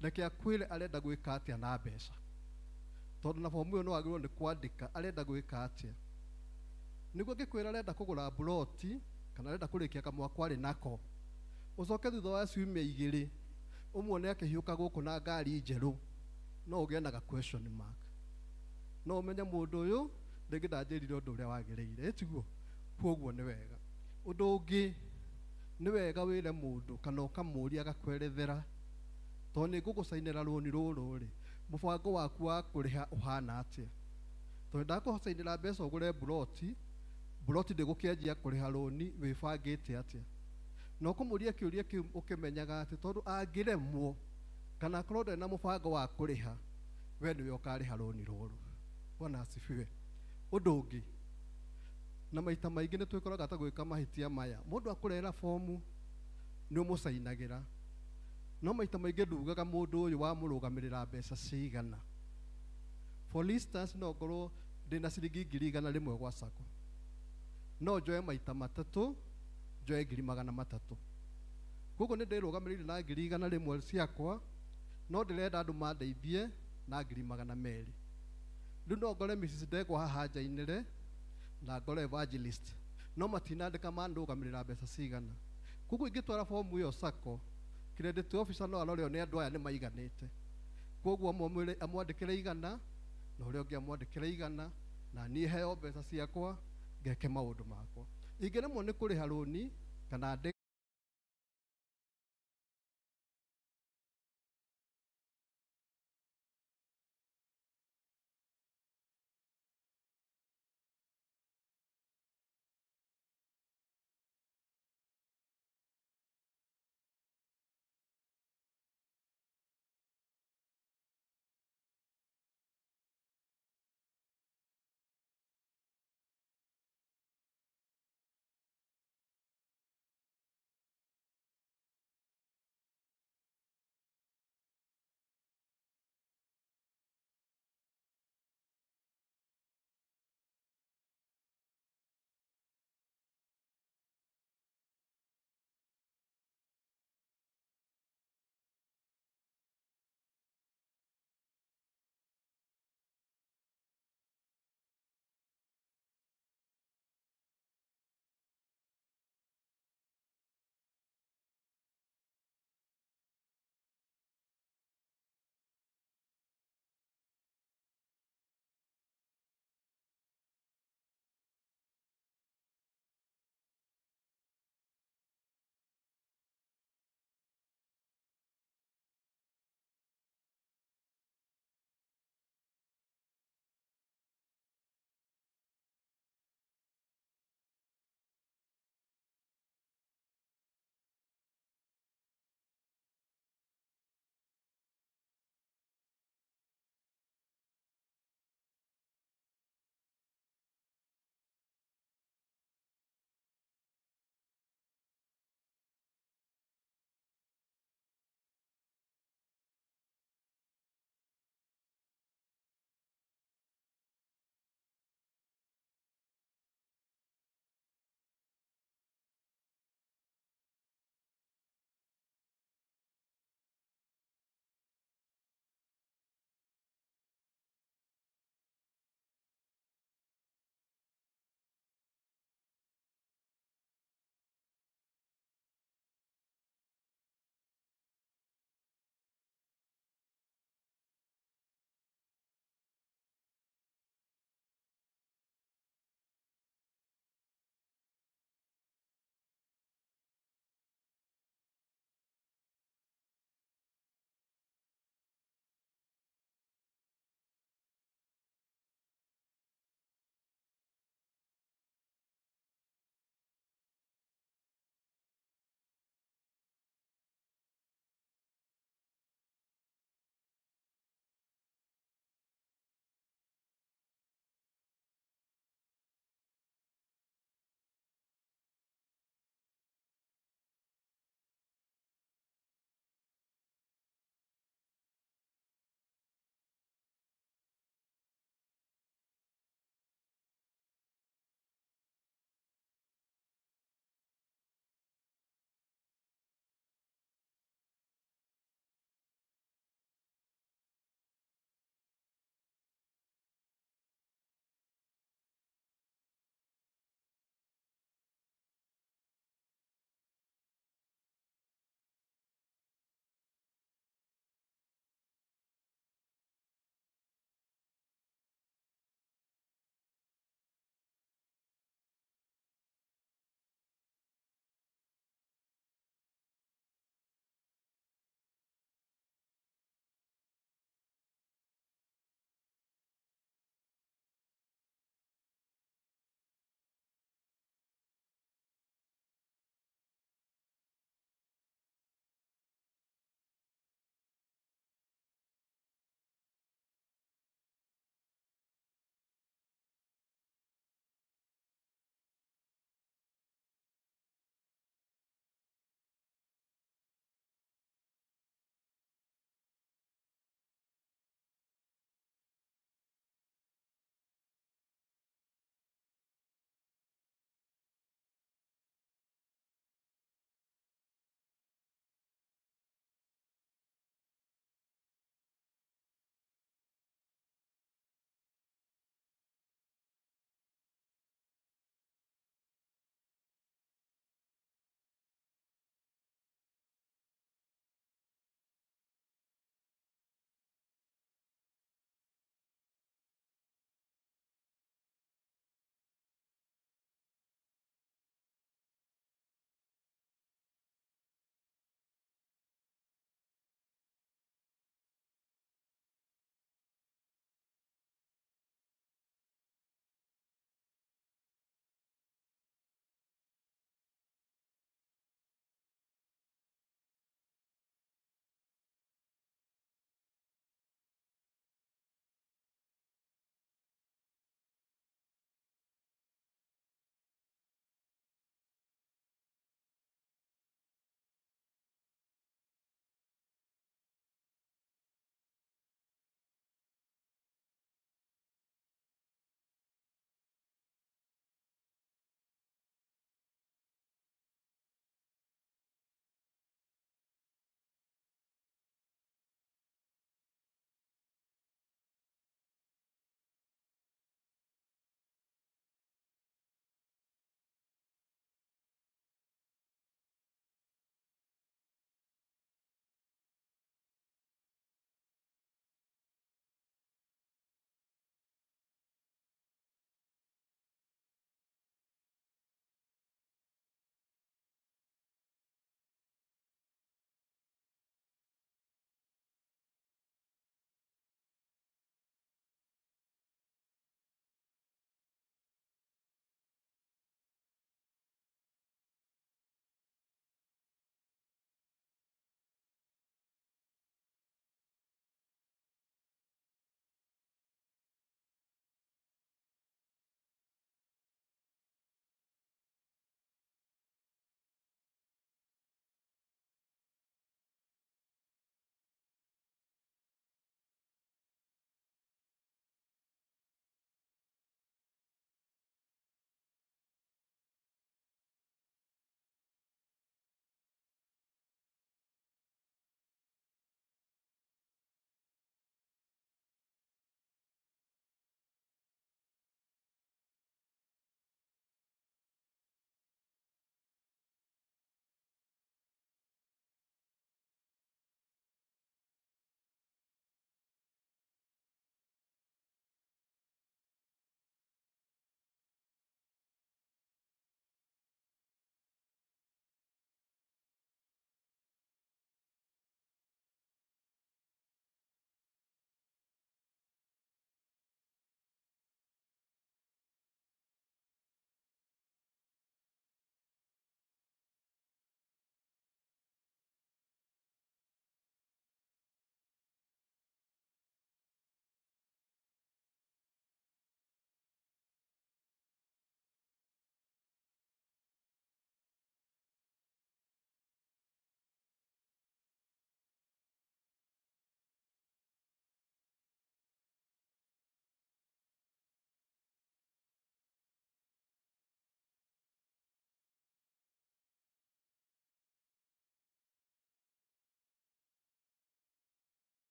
reke akwĩre arenda gwĩka atĩa na mbeca, tondũ na bomu ĩyo no wagĩrĩirwo nĩ kwandĩka arenda gwĩka atĩa, nĩguo angĩkwĩra arenda kũgũra mburoti kana arenda kũrĩkia kamwako arĩ nako, ũcoke thutha wa ciumia igĩrĩ ũmuone akĩhiũka gũkũ na ngari njerũ, no ũgĩe na ga question mark, no ũmenye mũndũ ũyũ rĩngĩ ndanjĩrire ũndũ ũrĩa wagĩrĩire, tiguo? Koguo nĩ wega. Ũndũ ũngĩ nĩ wega wĩre mũndũ kana ũkamũria agakwerethera, tondũ nĩ ngũgũcainĩra rũni rũrũ rĩ, mũbango waku wa kũrĩha ũhana atĩa, tondũ ndakũcainĩra mbeca ũgũre mburoti, mburoti ndĩgũkĩanjia kũrĩha rũni wĩbangĩte atĩa, na ũkũmũria kĩũria kĩu ũkĩmenyaga atĩ tondũ angĩremwo kana akorwo ndarĩ na mũbango wa kũrĩha, we nĩwe ũkarĩha rũni rũrũ. Bwana asifiwe. Ũndũ ũngĩ, na maita maingĩ nĩ twĩkoraga ta gwĩka mahĩtia maya, mũndũ akũrehera bomu nĩ ũmũcainagĩra, no maita maingĩ ndugaga mũndũ ũyũ wamũrũgamĩrĩra mbeca cigana. For instance, no ngorwo ndĩna ciringi 100,000 gwa sacco, no njoe maita matatũ, njoe 300,000. Koguo nĩ ndĩrũgamĩrĩire na 100,000 ciakwa, no ndĩrenda andũ mandeithie na 200,000. Rĩu no ngore Mrs. Ndegwa haha njainĩre na ngore evangelist, no matinandĩka mandũgamĩrĩra mbeca cigana. Koguo ingĩtwara bomu ĩyo sacco, credit officer no arore nĩ andũ aya nĩ maiganĩte, koguo amwandĩkĩre 100 na ũrĩa ũngĩ amwandĩkĩre 100, na niĩ heo mbeca ciakwa ngeke maũndũ makwa. Ingĩremwo nĩ kũrĩha rũni kana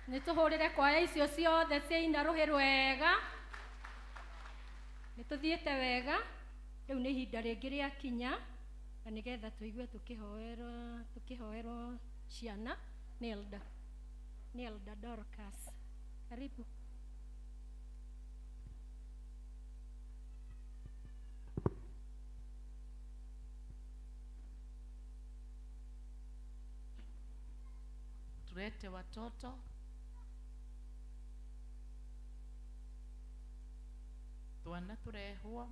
Nituhurire kwaya icio ciothe ciaina ruhi rwega, nituthiite wega. Riu ni ihinda ringi riakinya na nigetha tuigue tukihoerwo ciana. Nĩ Elder, nĩ Elder Dorcas. Karibu. Tulete watoto. Twana turehwo.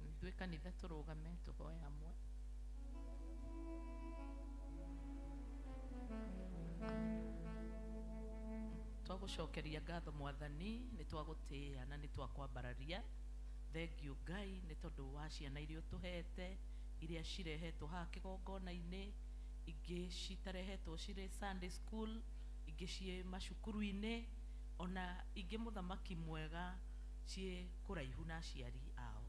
Ithuĩ kanitha tũrũgame tũhoe hamwe. Twagũcokeria ngatho Mwathani, nĩ twagũtĩĩa na nĩ twakwambararia. Thengiũ Ngai nĩ tondũ wa ciana iria ũtũhete, iria cirehetwo haha kĩgongona-inĩ, ingĩ citarehetwo cirĩ Sunday school, ingĩ ciĩ macukuru-inĩ, ona ingĩ mũthamaki mwega ciĩ kũraihu na aciari ao.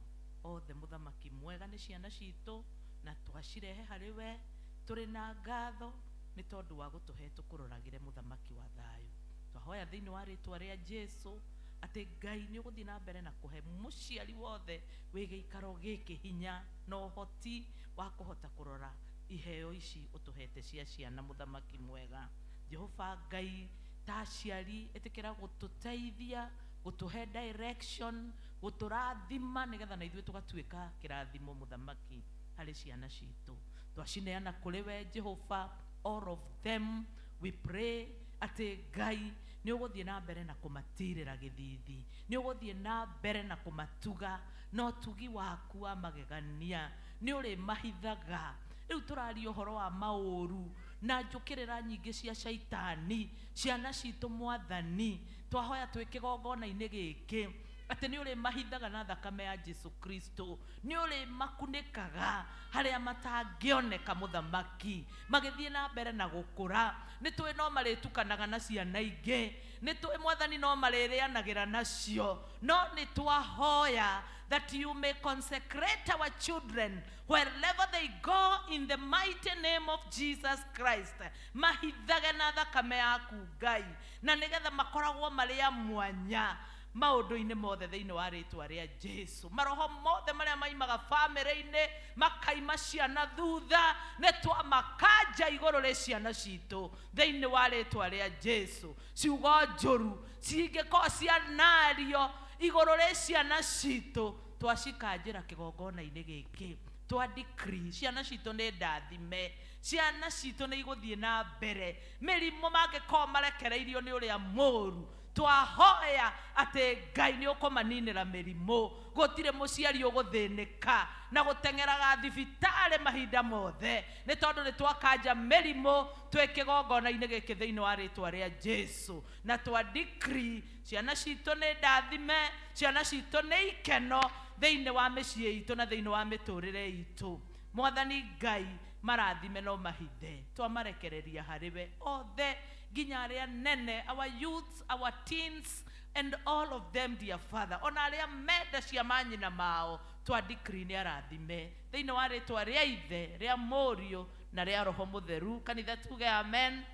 Othe mũthamaki mwega nĩ ciana citũ na twacirehe harĩ we tũrĩ na ngatho nĩ tondũ wa gũtũhe tũkũroragĩre mũthamaki wa thayũ. Twahoya thĩinĩ wa rĩtwa rĩa Jesu atĩ Ngai nĩ ũgũthiĩ na mbere na kũhe mũciari wothe wĩ gĩikaro gĩkĩ hinya na ũhoti wa kũhota kũrora iheo ici ũtũhete cia ciana mũthamaki mwega. Jehova Ngai, ta aciari ĩtĩkĩra gũtũteithia, gũtũhe direction, gũtũrathima nĩgetha na ithuĩ tũgatuĩka kĩrathimo mũthamaki harĩ ciana citũ. Twacineana kũrĩ we Jehova, all of them we pray atĩ Ngai nĩ ũgũthiĩ na mbere na kũmatirĩra gĩthithi, nĩ ũgũthiĩ na mbere na kũmatuga na ũtugi waku wa magegania, nĩ ũrĩmahithaga. Rĩu tũraria ũhoro wa maũru na njũkĩrĩra nyingĩ cia caitani, ciana citũ Mwathani, twahoya twĩ kĩgongona-inĩ gĩkĩ atĩ nĩ ũrĩmahithaga na thakame ya Jesu Kristo, nĩ ũrĩmakunĩkaga harĩa matangĩoneka mũthamaki, magĩthiĩ na mbere na gũkũra. Nĩ tũĩ no marĩtukanaga na ciana ingĩ, nĩ tũĩ Mwathani no marĩrĩanagĩra nacio, no nĩ twahoya that you may consecrate our children wherever they go in the mighty name of Jesus Christ. Mahithage na thakame yaku Ngai, na nĩgetha makoragwo marĩ a mwanya maũndũ-inĩ mothe thĩinĩ wa rĩtwa rĩa Jesu. Maroho mothe marĩa maimaga bamĩrĩ-inĩ makaima ciana thutha, nĩ twamakanja igũrũ rĩ ciana citũ thĩinĩ wa rĩtwa rĩa Jesu. Ciugo njũru cingĩkorwo cianario igũrũ rĩ ciana citũ, twacikanjĩra kĩgongona-inĩ gĩkĩ, twa decree ciana citũ nĩ ndathime, ciana citũ nĩ igũthiĩ na mbere, mĩrimũ mangĩkorwo marekereirio nĩ ũrĩa mũũru, twahoya atĩ Ngai nĩ ũkũmaninĩra mĩrimũ, gũtirĩ mũciari ũgũthĩnĩka na gũteng'eraga thibitarĩ mahinda mothe, nĩ tondũ nĩ twakanja mĩrimũ twĩ kĩgongona-inĩ gĩkĩ thĩinĩ wa rĩtwa rĩa Jesu. Na twa decree ciana citũ nĩ ndathime, ciana citũ nĩ ikeno thĩinĩ wa mĩciĩ itũ na thĩinĩ wa mĩtũrĩre itũ. Mwathani Ngai marathime no mahithe, twamarekereria harĩ we othe, nginya arĩa nene, our youths, our teens, and all of them, dear Father, ona arĩa menda cia manyina mao, twa decree nĩ arathime thĩinĩ wa rĩtwa rĩa Ithe, rĩa Mũriũ na rĩa Roho Mũtheru. Kanitha tuge amen.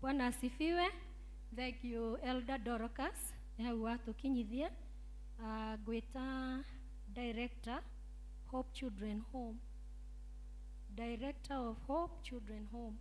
Bwana asifiwe. Thank you Elder Dorcas nĩ hau watũkinyithia. Ngwĩta Director Hope Children Home, Director of Hope Children Home.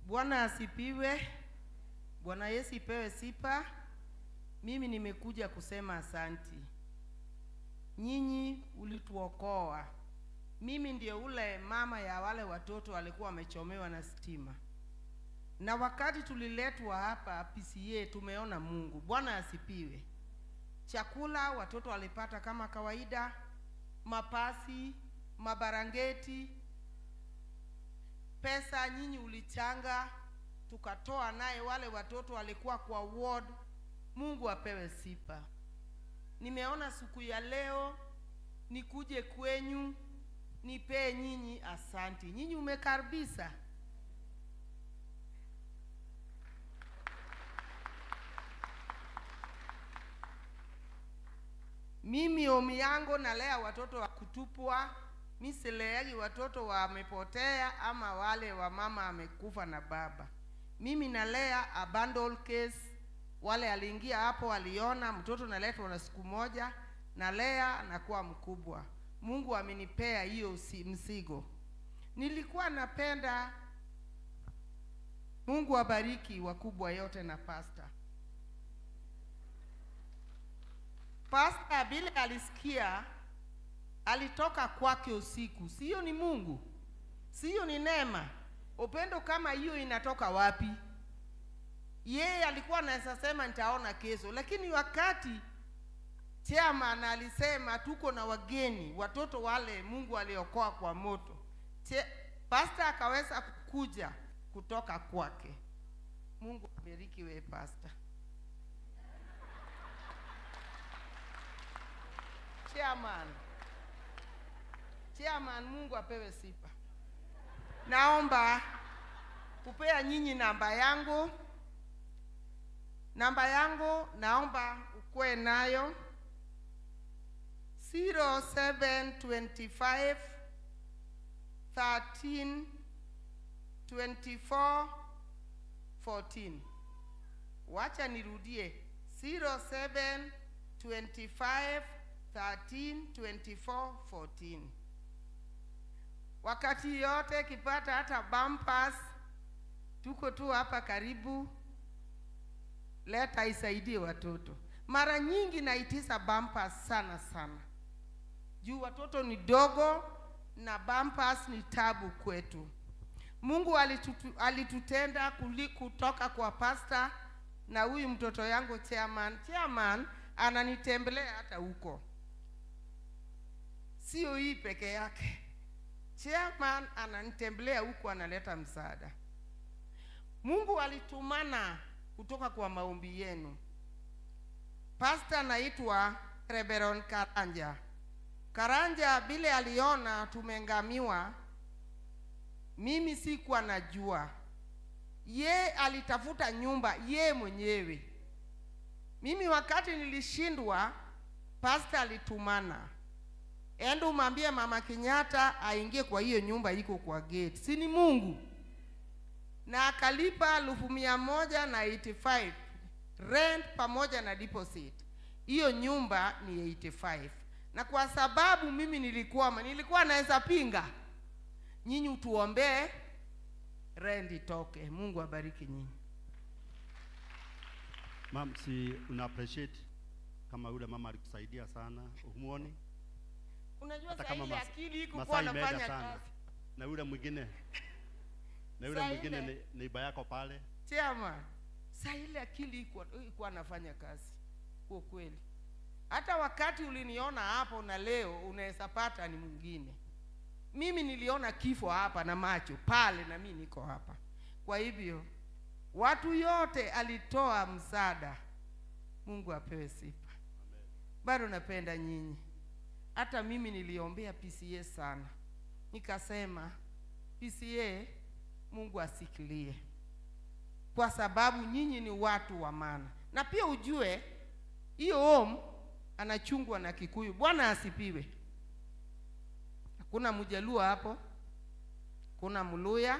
Bwana asifiwe. Bwana Yesu ipewe sifa. Mimi nimekuja kusema asanti. Nyinyi ulituokoa. Mimi ndiye ule mama ya wale watoto walikuwa wamechomewa na stima. Na wakati tuliletwa hapa PCA tumeona Mungu. Bwana asifiwe. Chakula watoto walipata kama kawaida, mapasi, mabarangeti, pesa nyinyi ulichanga. tukatoa naye wale watoto walikuwa kwa ward. Mungu apewe sifa. Nimeona siku ya leo nikuje kwenyu nipee nyinyi asanti. Nyinyi umekaribisa. Mimi omi yangu nalea watoto wa kutupwa, mimi sileagi watoto wamepotea ama wale wa mama amekufa na baba. Mimi nalea abandoned case, wale aliingia hapo aliona mtoto naletwa na siku moja, nalea nakuwa mkubwa. Mungu amenipea hiyo mzigo. Nilikuwa napenda Mungu abariki wakubwa yote na pastor. Pastor bile alisikia, alitoka kwake usiku. Sio ni Mungu, sio ni neema. Upendo kama hiyo inatoka wapi? Yeye alikuwa anaweza sema nitaona kesho, lakini wakati chairman alisema tuko na wageni, watoto wale Mungu aliokoa kwa moto, pastor akaweza kukuja kutoka kwake. Mungu abariki wewe pastor. Chairman, Mungu apewe sifa. Naomba kupea nyinyi namba yangu. Namba yangu naomba ukue nayo 0725 13 24 14. Wacha nirudie 0725 13 24 14. Wakati yote kipata hata bumpers, tuko tu hapa karibu, leta isaidie watoto. Mara nyingi naitisa bumpers sana sana, juu watoto ni dogo na bumpers ni tabu kwetu. Mungu alitutenda kutoka kwa pastor na huyu mtoto yangu chairman. Chairman ananitembelea hata huko, sio hii peke yake. Chairman ananitembelea huko, analeta msaada. Mungu alitumana kutoka kwa maombi yenu. Pastor naitwa Reverend Karanja. Karanja bile aliona tumengamiwa, mimi sikuwa najua. Ye alitafuta nyumba ye mwenyewe. Mimi wakati nilishindwa, pastor alitumana, endo umwambie Mama Kenyatta aingie kwa hiyo nyumba iko kwa gate. Si ni Mungu? Na akalipa 185 rent pamoja na deposit. Hiyo nyumba ni 85. Na kwa sababu mimi nilikuwa naweza pinga, nyinyi utuombee rent itoke. Mungu abariki nyinyi. Mam, si una appreciate kama yule mama alikusaidia sana, humuoni? Unajua sasa ile akili iko kwa nafanya kazi. Na yule mwingine, na yule mwingine neiba yako pale. Chairman, sasa ile akili iko anafanya kazi. Kwa kweli. Hata wakati uliniona hapo na leo unaweza pata ni mwingine. Mimi niliona kifo hapa na macho pale, na mimi niko hapa. Kwa hivyo watu yote alitoa msaada. Mungu apewe sifa. Bado napenda nyinyi. Hata mimi niliombea PCA sana. Nikasema PCA Mungu asikilie, kwa sababu nyinyi ni watu wa maana. Na pia ujue hiyo home anachungwa na Kikuyu. Bwana asipiwe. Hakuna Mjaluo hapo, hakuna Mluya,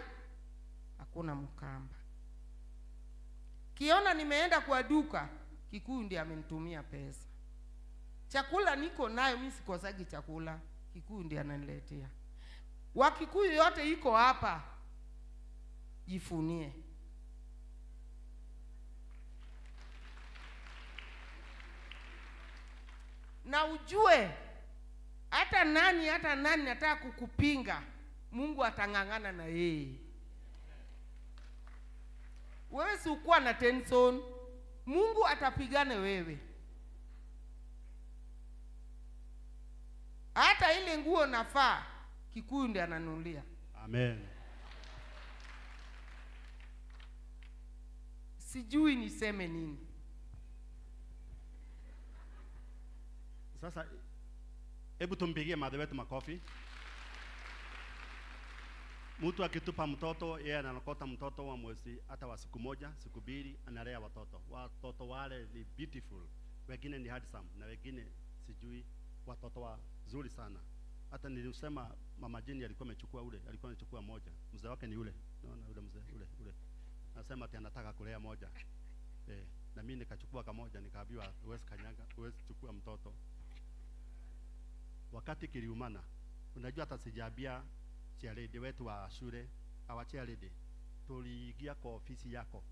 hakuna Mkamba. Kiona nimeenda kwa duka, Kikuyu ndiye amenitumia pesa. Chakula niko nayo, mimi sikosagi chakula, Kikuyu ndiye ananiletea. Wakikuyu yote iko hapa, jifunie. Na ujue hata nani nataka kukupinga, Mungu atang'ang'ana na yeye. Wewe si ukuwa na tension, Mungu atapigana wewe. Hata ile nguo nafaa, Kikuyu ndiye ananunulia. Amen. Sijui niseme nini. Sasa hebu tumpigie madhe wetu makofi. Mtu akitupa mtoto, yeye analokota mtoto wa mwezi hata wa siku moja, siku mbili, analea watoto. Watoto wale ni beautiful, wengine ni handsome na wengine sijui, watoto wazuri sana. Hata nilisema mama Jeni alikuwa amechukua ule, alikuwa anachukua moja. Mzee wake ni ule. Naona ule mzee ule ule. Nasema ati anataka kulea moja. Na mimi nikachukua kamoja, nikaambiwa huwezi kanyaga, huwezi chukua mtoto. Wakati kiliumana, unajua hata sijaambia chairlady wetu wa shule, our chairlady, tuliingia kwa ofisi yako,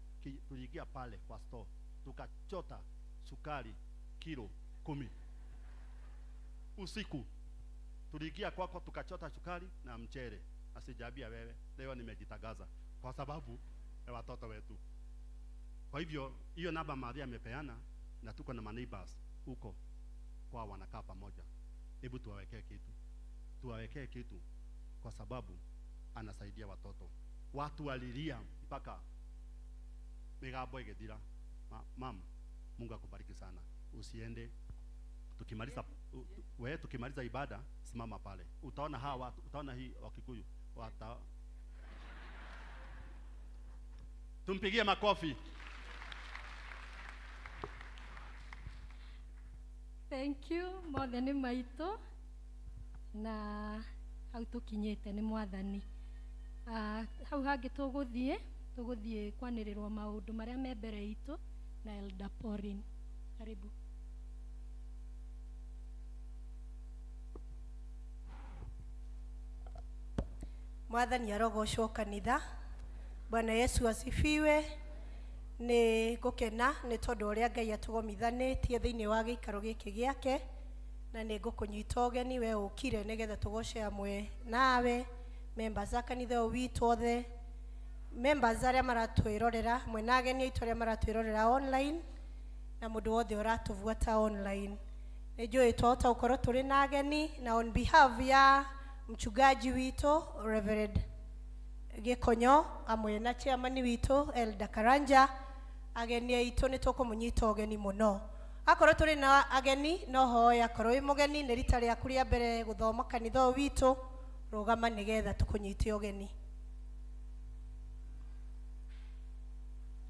tuliingia pale kwa store, tukachota sukari kilo 10. Usiku tuliingia kwako tukachota sukari na mchele. Asijaambia wewe, leo nimejitangaza kwa sababu ya watoto wetu. Kwa hivyo hiyo namba Maria amepeana, na tuko na neighbors huko kwa wanakaa pamoja. Hebu tuwawekee kitu. Tuwawekee kitu kwa sababu anasaidia watoto. Watu walilia mpaka migambo igethira. Mam, Mungu akubariki sana. Usiende. Tukimaliza wewe, tukimaliza ibada simama pale. Utaona hawa watu, utaona hii Wakikuyu. Tumpigie makofi. Thank you mothe nĩ maitũ na hau tũkinyĩte nĩ mwathani. Hau hangĩ tũgũthiĩ kwanĩrĩrwo maũndũ marĩa me mbere itũ na Elder Pauline. Karibu. Mwathani arogocwo kanitha. Bwana Yesu asifiwe. Nĩ ngũkena nĩ tondũ ũrĩa Ngai atũgomithanĩtie thĩinĩ wa gĩikaro gĩkĩ gĩake, na nĩ ngũkũnyita ũgeni we ũkire nĩgetha tũgoce hamwe nawe members a kanitha ũyũ witũ othe, members arĩa maratwĩrorera mwena ageni aitũ arĩa maratwĩrorera online na mũndũ wothe ũratũbuata online. Nĩ njũĩ twahota gũkorwo tũrĩ na ageni, na on behalf ya mchungaji witũ Reverend Gĩkonyo amwe na chairman witũ Elder Karanja, ageni aitũ nĩ tũkũmũnyita ũgeni mũno. Akorwo tũrĩ na ageni no hoya, akorwo wĩ mũgeni nĩ rita rĩaku rĩa mbere gũthoma kanitha ũyũ witũ, rũgama nĩgetha tũkũnyite ũgeni.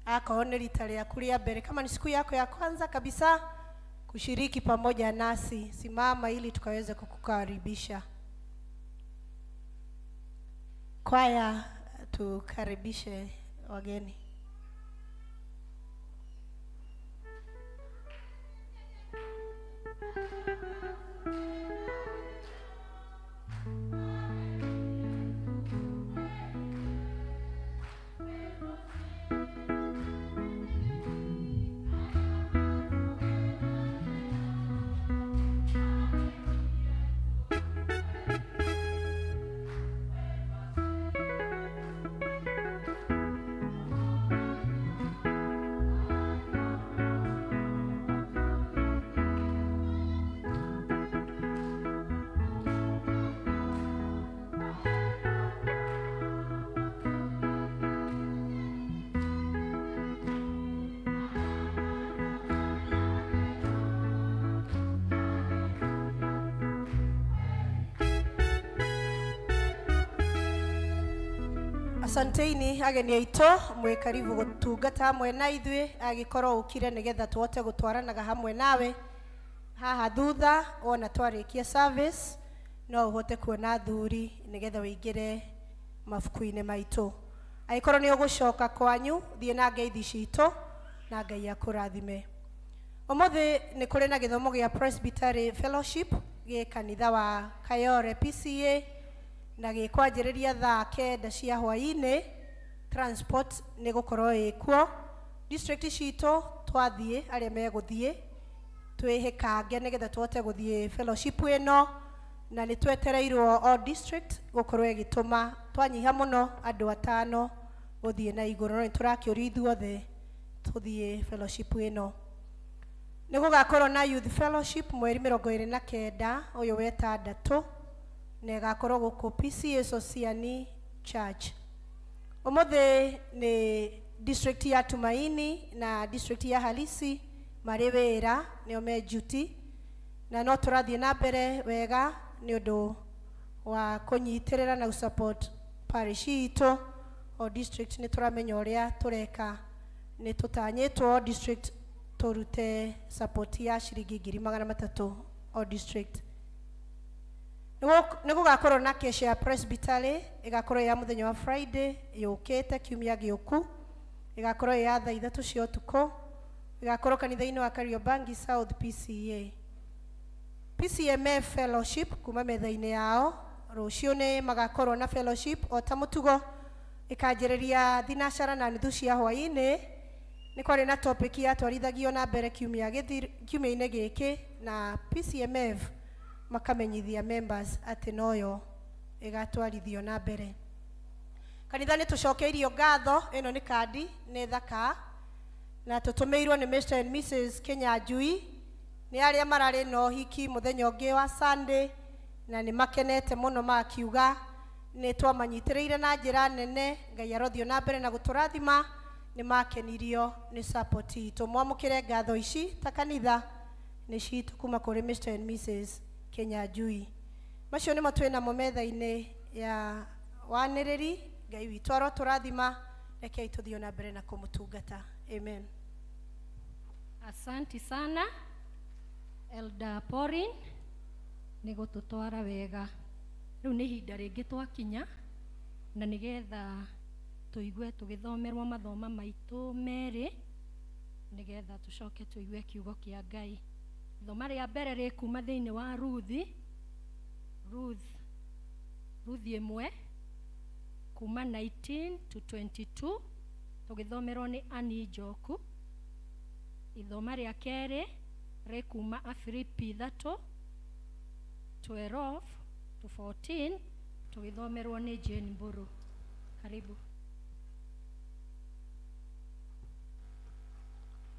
Akorwo nĩ rita rĩaku rĩa mbere, kama ni siku yako ya kwanza kabisa kushiriki pamoja nasi, simama ili tukaweze kukukaribisha. Kwaya, tukaribishe wageni. Asanteni ageni aitũ, mwĩ karibu gũtungata hamwe na ithuĩ, agĩkorwo ũkire nĩgetha tũhote gũtwaranaga hamwe nawe haha thutha. Wona twarĩkia service no ũhote kuona athuri nĩgetha ũingĩre mabuku-inĩ maitũ. Angĩkorwo nĩ ũgũcoka kwanyu, thiĩ na ngeithi citũ na Ngai akũrathime. Ũmũthĩ nĩ kũrĩ na gĩthomo gĩa Presbytery Fellowship gĩ kanitha wa Kayore PCA, na gĩkwanjĩrĩria thaa 9 cia hwaĩ-inĩ. Transport nĩ gũkorwo ĩkuo. District citũ twathiĩ, arĩa megũthiĩ twĩhĩkange nĩgetha tũhote gũthiĩ fellowship ĩno, na nĩ twetereirwo o district gũkorwo ĩgĩtũma twanyiha mũno andũ 5 gũthiĩ na igũrũ, no nĩ tũrakĩũrio ithuothe tũthiĩ fellowship ĩno. Nĩ gũgakorwo na youth fellowship mweri 29 ũyũ wetandatũ, na ĩgakorwo gũkũ PCA Sociani Church. Ũmũthĩ nĩ district ya Tumaini na district ya Halisi marĩ wĩra nĩo me duty na no tũrathiĩ na mbere wega nĩ ũndũ wa kũnyitĩrĩra na gũsupport parish itũ. O district nĩ tũramenya ũrĩa tũreka, nĩ tũtanyĩtwo o district tũrute support ya ciringi 300,000 o district. Nĩ gũgakorwo na kesha ya presbytery ĩgakorwo ya mũthenya wa Friday yũkĩte kiumia gĩũku, ĩgakorwo ya thaa 3 cia ũtukũ, ĩgakorwo kanitha-inĩ wa Kariobangi South PCA. PCMF fellowship kuma metha-inĩ yao rũciũ nĩ magakorwo na fellowship o ta mũtugo, ĩkanjĩrĩria 4:30 cia hwaĩ-inĩ. Nĩ kwarĩ na topic yatwarithagio na mbere kiumia-inĩ gĩkĩ na PCMF makamenyithia members atĩ noyo ĩgatwarithio na mbere. Kanitha nĩ tũcokeirio ngatho, ĩno nĩ kandi nĩ thaka na tũtũmĩirwo nĩ Mr and Mrs Kinyanjui, nĩ arĩa mararĩ na ũhiki mũthenya ũngĩ wa Sunday na nĩ makenete mũno makiuga nĩ twamanyitĩrĩire na njĩra nene. Ngai arothiĩ na mbere na gũtũrathima, nĩ makenirio nĩ support itũ. Mwamũkĩre ngatho ici ta kanitha nĩ citũ kuma kũrĩ Mr and Mrs Kinyanjui. Macio nĩmo twĩ namo metha-inĩ ya wanĩrĩri. Ngai witũ arotũrathima, rekei tũthiĩ na mbere na kũmũtungata. Amen. Asanti sana Elder Porin nĩ gũtũtwara wega. Rĩu nĩ ihinda rĩngĩ twakinya na nĩgetha tũigue tũgĩthomerwo mathoma maitũ merĩ nĩgetha tũcoke tũigue kiugo kĩa Ngai. Ithoma rĩa mbere rĩ kuma thĩinĩ wa Ruthi, Ruthi 1 kuma 19 to 22 tũgĩthomerwo nĩ Annie Njoku. Ithoma rĩa kerĩ rĩ kuma Afilipi 3 12 to 14 tũgĩthomerwo nĩ Jane Mburu. Karibu.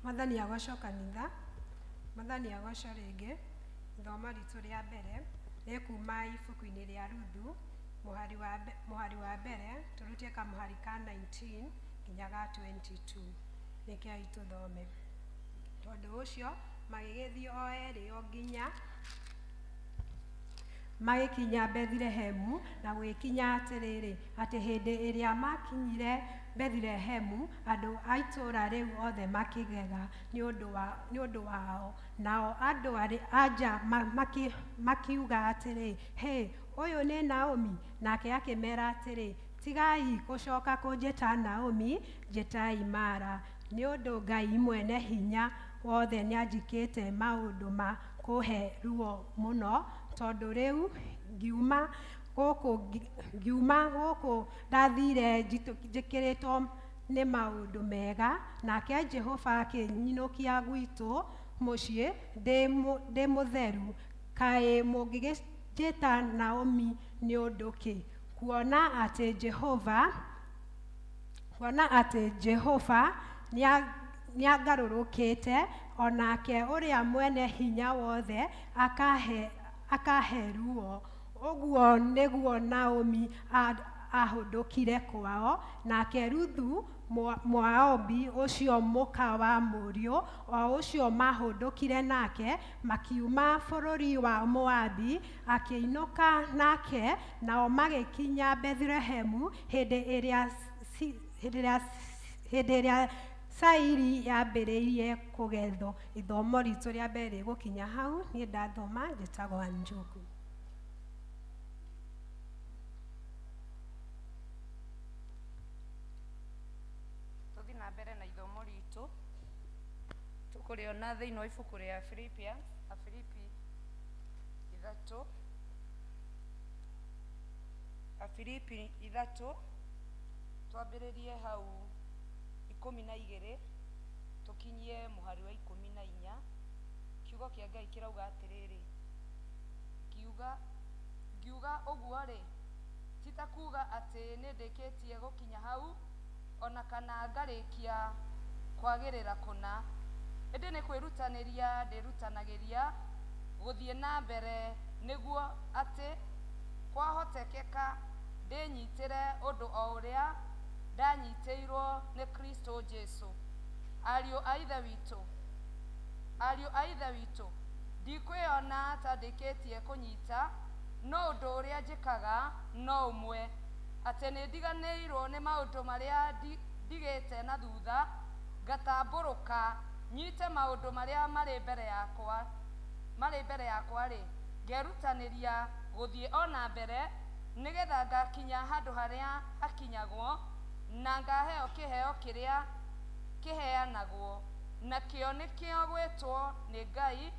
Mwathani agocwo kanitha, Mwathani agocwo rĩngĩ. Ithoma ritũ rĩa mbere rĩ kuma ibuku-inĩ rĩa Ruthu mũhari wa mbere tũrutie kamũhari ka 19 nginya ga 22. Rekei tũthome. Tondũ ũcio magĩgĩthiĩ o erĩ o nginya magĩkinya Bethilehemu, na gũgĩkinya atĩrĩrĩ, atĩ hĩndĩ ĩrĩa makinyire Bethilehemu, andũ a itũũra rĩu othe makĩgega nĩ ũndũ wao. Nao andũ a nja makiuga atĩrĩ, hĩ, ũyũ nĩ Naomi? Nake akĩmera atĩrĩ, tigai gũcoka kũnjĩta Naomi, njĩtai Mara, nĩ ũndũ Ngai mwene hinya wothe nĩanjĩkĩte maũndũ ma kũhe ruo mũno, tondũ rĩu ngiuma gũkũ ndathire njĩkĩrĩtwo nĩ maũndũ mega, nake Jehova akĩnyinũkia gwitũ mũciĩ ndĩ mũtheru. Kaĩ mũngĩgĩnjĩta Naomi nĩ ũndũ kĩ, kuona atĩ Jehova nĩangarũrũkĩte, o nake ũrĩa mwene hinya wothe akahe ruo. Ũguo nĩguo Naomi ahũndũkire kwao, nake Ruthu Moabi ũcio mũka wa mũriũ o ũcio mahũndũkire nake, makiuma bũrũri wa Moabi, akĩinũka nake, nao magĩkinya Bethilehemu hĩndĩ ĩrĩa cairi yambĩrĩirie kũgethwo. Ithomo ritũ rĩa mbere rĩgũkinya hau. Niĩ ndathoma njĩtagwo Njogu. Tũthiĩ na mbere na ithomo ritũ tũkũrĩona thĩinĩ wa ibuku rĩa Philippians, Afilipi 3, Afilipi 3, twambĩrĩrie hau 12 tũkinyie mũhari wa 14. Kiugo kĩa Ngai kĩrauga atĩrĩrĩ, ngiuga ũguo rĩ, ti ta kuuga atĩ nĩndĩkĩtie gũkinya hau ona kana ngarĩkia kwagĩrĩra kũna, ĩndĩ nĩ kwĩrutanĩria ndĩrutanagĩria gũthiĩ na mbere nĩguo atĩ kwahotekeka ndĩnyitĩre ũndũ o ũrĩa ndanyitĩirwo nĩ Kristo Jesu. Ariũ a Ithe witũ, ndikwĩona ta ndĩkĩtie kũnyita, no ũndũ ũrĩa njĩkaga no ũmwe, atĩ nĩndiganĩirwo nĩ maũndũ marĩa ndigĩte na thutha, ngatambũrũka nyite maũndũ marĩa marĩ mbere yakwa rĩ, ngerutanĩria gũthiĩ o na mbere nĩgetha ngakinya handũ harĩa hakinyagwo na ngaheo kĩheo kĩrĩa kĩheanagwo nakĩo nĩkĩo gwĩtwo nĩ Ngai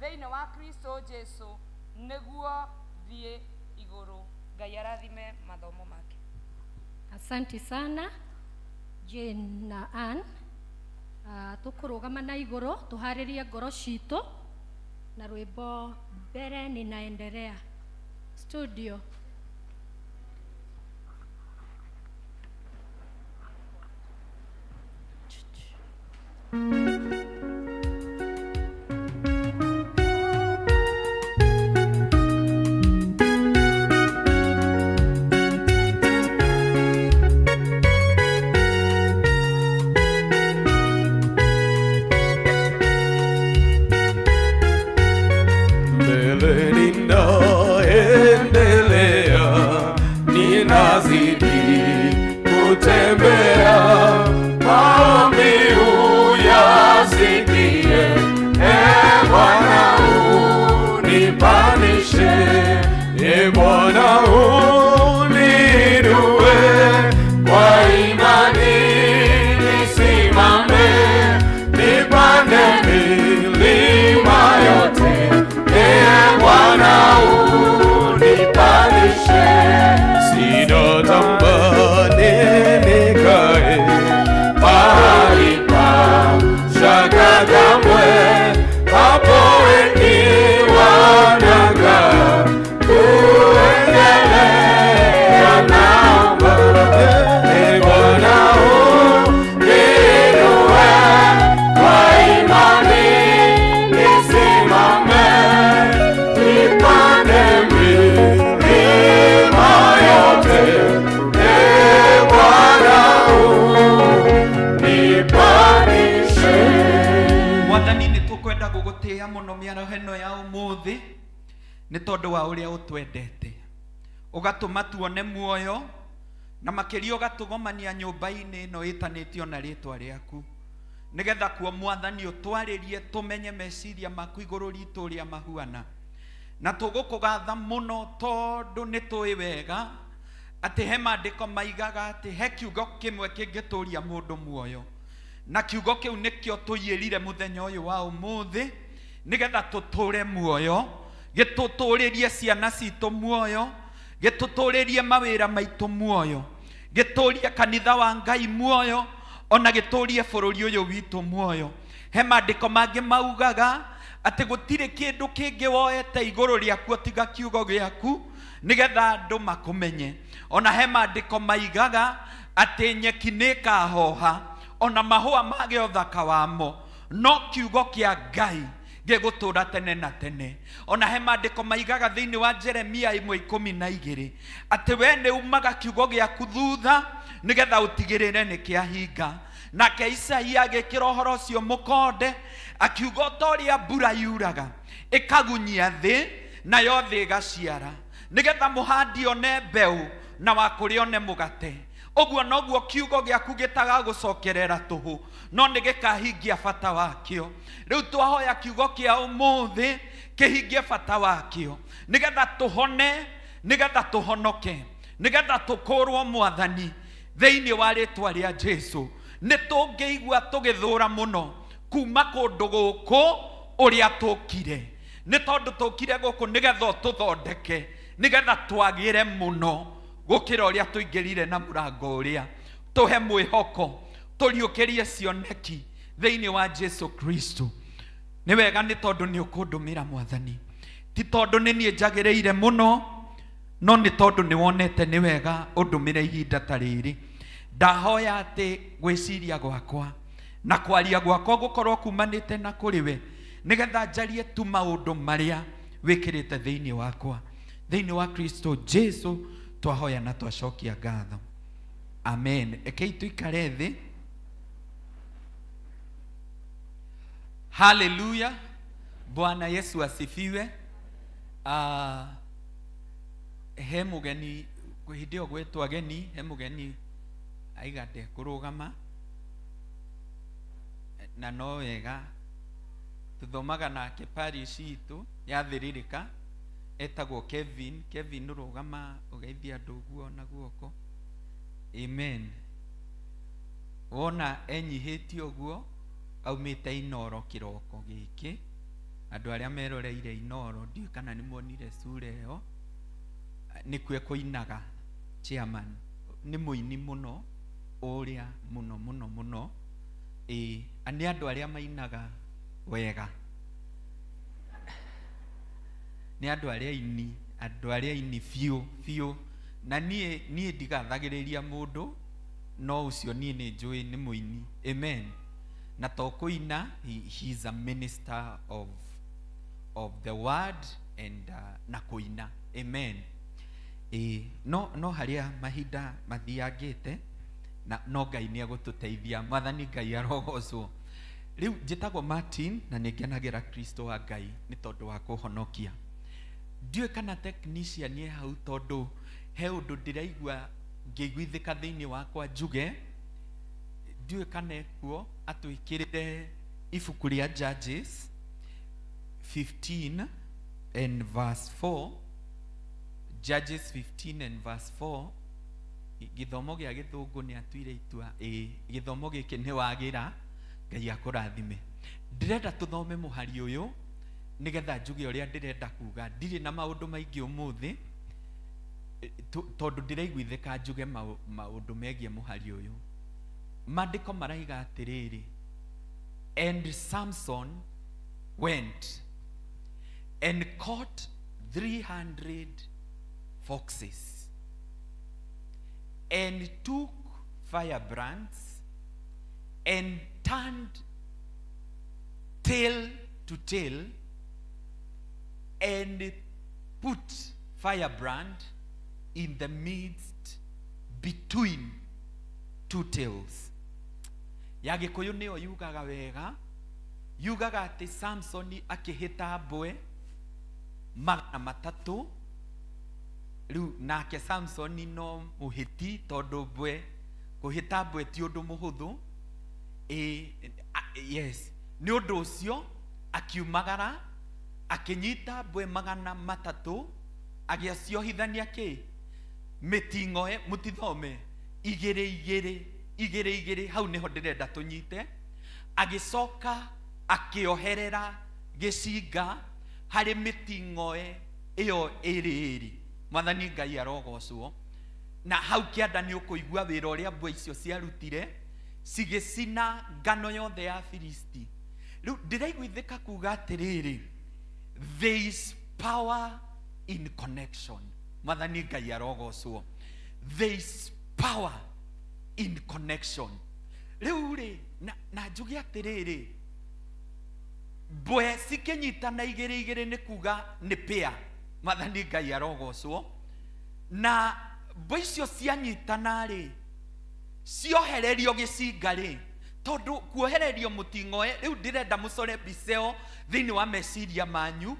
thĩinĩ wa Kristo Jesu nĩguo thiĩ igũrũ. Ngai arathime mathomo make. Asante sana Jane na Ann. Tukũrũgama na igũrũ tũharĩrie ngoro citũ na rwĩmbo mbere ninaendelea. Studio. Mbele ninaendelea, ninazidi kutembea, maombi uyasikie, e Bwana unipanishe, e Bwana uniinue, kwa imani nisimame, nipande milima yote, e Bwana unipanishe. Sinatamani nikae pahali pa shaka kamwe, hapo wengi wanakaa kuendelea naomba, e Bwana uniinue, kwa imani nisimame, nipande milima yote, e Bwana unipanishe. Mwathani nĩ tũkwenda gũgũtĩĩa mũno mĩaraho ĩno ya ũmũthĩ nĩ tondũ wa ũrĩa ũtwendete, ũgatũma tuone muoyo na makĩria ũgatũgomania nyũmba-inĩ ĩno ĩtanĩtio na rĩtwa rĩaku, nĩgetha kuo Mwathani ũtwarĩrie tũmenye meciria maku igũrũ ritũ ũrĩa mahuana. Na tũgũkũgatha mũno tondũ nĩ tũĩ wega atĩ he maandĩko maigaga atĩ he kiugo kĩmwe kĩngĩtũria mũndũ muoyo, na kiugo kĩu nĩkĩo tũiyĩrire mũthenya ũyũ wa ũmũthĩ nĩgetha tũtũre muoyo, gĩtũtũrĩrie ciana citũ muoyo, gĩtũtũrĩrie mawĩra maitũ muoyo, gĩtũrie kanitha wa Ngai muoyo, ona gĩtũrie bũrũri ũyũ witũ muoyo. He maandĩko mangĩ maugaga atĩ gũtirĩ kĩndũ kĩngĩ woete igũrũ rĩaku tiga kiugo gĩaku nĩgetha andũ makũmenye. Ona he maandĩko maigaga atĩ nyeki nĩĩkahoha ona mahũa mage ũthaka wamo, no kiugo kĩa Ngai gĩgũtũra tene na tene. Ona he maandĩko maigaga thĩinĩ wa Jeremia 1:12 atĩ we nĩ umaga kiugo gĩaku thutha nĩgetha ũtigĩrĩre nĩ kĩahinga. Nake Isaia agĩkĩra ũhoro ũcio mũkonde akiuga ta ũrĩa mbura yuraga ĩkagunyia thĩ nayo thĩ ĩgaciara, nĩgetha mũhandi one mbeũ na wa kũrĩa one mũgate. Ũguo noguo kiugo gĩaku gĩtagagũcokerera tũhũ, no nĩ gĩkahingia bata wakĩo. Rĩu twahoya kiugo kĩa ũmũthĩ kĩhingie bata wakĩo, nĩgetha tũhone, nĩgetha tũhonoke, nĩgetha tũkũrwo Mwathani thĩinĩ wa rĩtwa rĩa Jesu. Nĩ tũngĩigua tũgĩthũra mũno kuma kũndũ gũkũ ũrĩa tũkire, nĩ tondũ tũkire gũkũ nĩgetha ũtũthondeke, nĩgetha twagĩre mũno gũkĩra ũrĩa tũingĩrire na mũrango ũrĩa. Tũhe mwĩhoko, tũriũkĩrie cioneki thĩinĩ wa Jesu Kristo. Nĩ wega nĩ tondũ nĩ ũkũndũmĩra Mwathani, ti tondũ nĩ niĩ njagĩrĩire mũno, no nĩ tondũ nĩ wonete nĩ wega ũndũmĩre ihinda ta rĩrĩ. Ndahoya atĩ gwĩciria gwakwa na kwaria gwakwa gũkorwo kumanĩte na kũrĩ we, nĩgetha njarie tu maũndũ marĩa wĩkĩrĩte thĩinĩ wakwa. Thĩinĩ wa Kristo Jesu twahoya na twacokia ngatho, amen. Rekei tũikare thĩ. Haleluya. Bwana Yesu asifiwe. He mugeni hĩndĩ ĩyo gwĩtwo ageni, he mugeni aiga ndekũrũgama na no wega tuthomaga nake parish itũ ya Thĩrĩrĩka, etagwo Kevin. Kevin rũgama ũgeithie andũ ũguo na guoko. Amen. Wona enyihĩtie ũguo aumĩte Inoro kĩroko gĩkĩ. Andũ arĩa meroreire Inoro ndiũĩ kana nĩ muonire sura ĩyo, nĩkuo ekũinaga. Chairman nĩ mũini mũno ũrĩa mũno mũno mũno. Ĩĩ, nĩ andũ arĩa mainaga wega, nĩ andũ arĩa aini, andũ arĩa aini biũ biũ. Na niĩ ndigathagĩrĩria mũndũ, no ũcio niĩ nĩ njũĩ nĩ mũini. Amen. Na to kũina, he is a minister of the word and na kũina. Amen. No harĩa mahinda mathiangĩte na no Ngai nĩ egũtũteithia. Mwathani Ngai arogocwo. Rĩu njĩtagwo Martin na nĩ ngenagĩra Kristo wa Ngai nĩ tondũ wa kũhonokia. Ndiũĩ kana technician e hau, tondũ he ũndũ ndĩraigua ngĩiguithĩka thĩinĩ wakwa njuge. Ndiũĩ kana ekuo atwĩkĩrĩre ibuku rĩa Judges 15 and verse 4. Judges 15 and verse 4. Gĩthomo gĩa gĩthũngũ nĩ atuire itua. Ĩĩ, gĩthomo gĩkĩ nĩ wagĩra. Ngai akũrathime. Ndĩrenda tũthome mũhari ũyũ nĩgetha njuge ũrĩa ndĩrenda kuga. Ndirĩ na maũndũ maingĩ ũmũthĩ tondũ ndĩraiguithĩka njuge maũndũ megiĩ mũhari ũyũ. Maandĩko maraiga atĩrĩrĩ, and Samson went and caught 300 foxes and took firebrands and turned tail to tail and put firebrand in the midst between two tails. Ya Gĩkũyũ nĩyo yugaga wega, yugaga atĩ Samsoni akĩhĩta mbwe 300. Rĩu nake Samsoni no mũhĩti, tondũ mbwe kũhĩta mbwe ti ũndũ mũhũthũ. Yes. Nĩ ũndũ ũcio akiumagara akĩnyita mbwe 300 agĩciohithania kĩ mĩting'oe. Mũtithome igĩrĩ igĩrĩ igĩrĩ igĩrĩ, hau nĩho ndĩrenda tũnyite. Agĩcoka akĩoherera gĩcinga harĩ mĩting'oe ĩyo ĩrĩ ĩrĩ. Mwathani Ngai arogocwo. Na hau kĩanda nĩ ũkũigua wĩra ũrĩa mbwe icio ciarutire cigĩcina ngano yothe ya Filisti. Rĩu ndĩraiguithĩka kuga atĩrĩrĩ, there is power in connection. Mwathani Ngai arogocwo. There is power in connection. Rĩu rĩ, na njuge atĩrĩrĩ, mbwe cikĩnyitana igĩrĩ igĩrĩ nĩ kuga nĩ pair. Mwathani Ngai arogocwo. Na mbwe icio cianyitana rĩ, ciohererio gĩcinga rĩ, tondũ kuohererio mũting'oe, rĩu ndĩrenda mũcore mbica ĩyo thĩinĩ wa meciria manyu.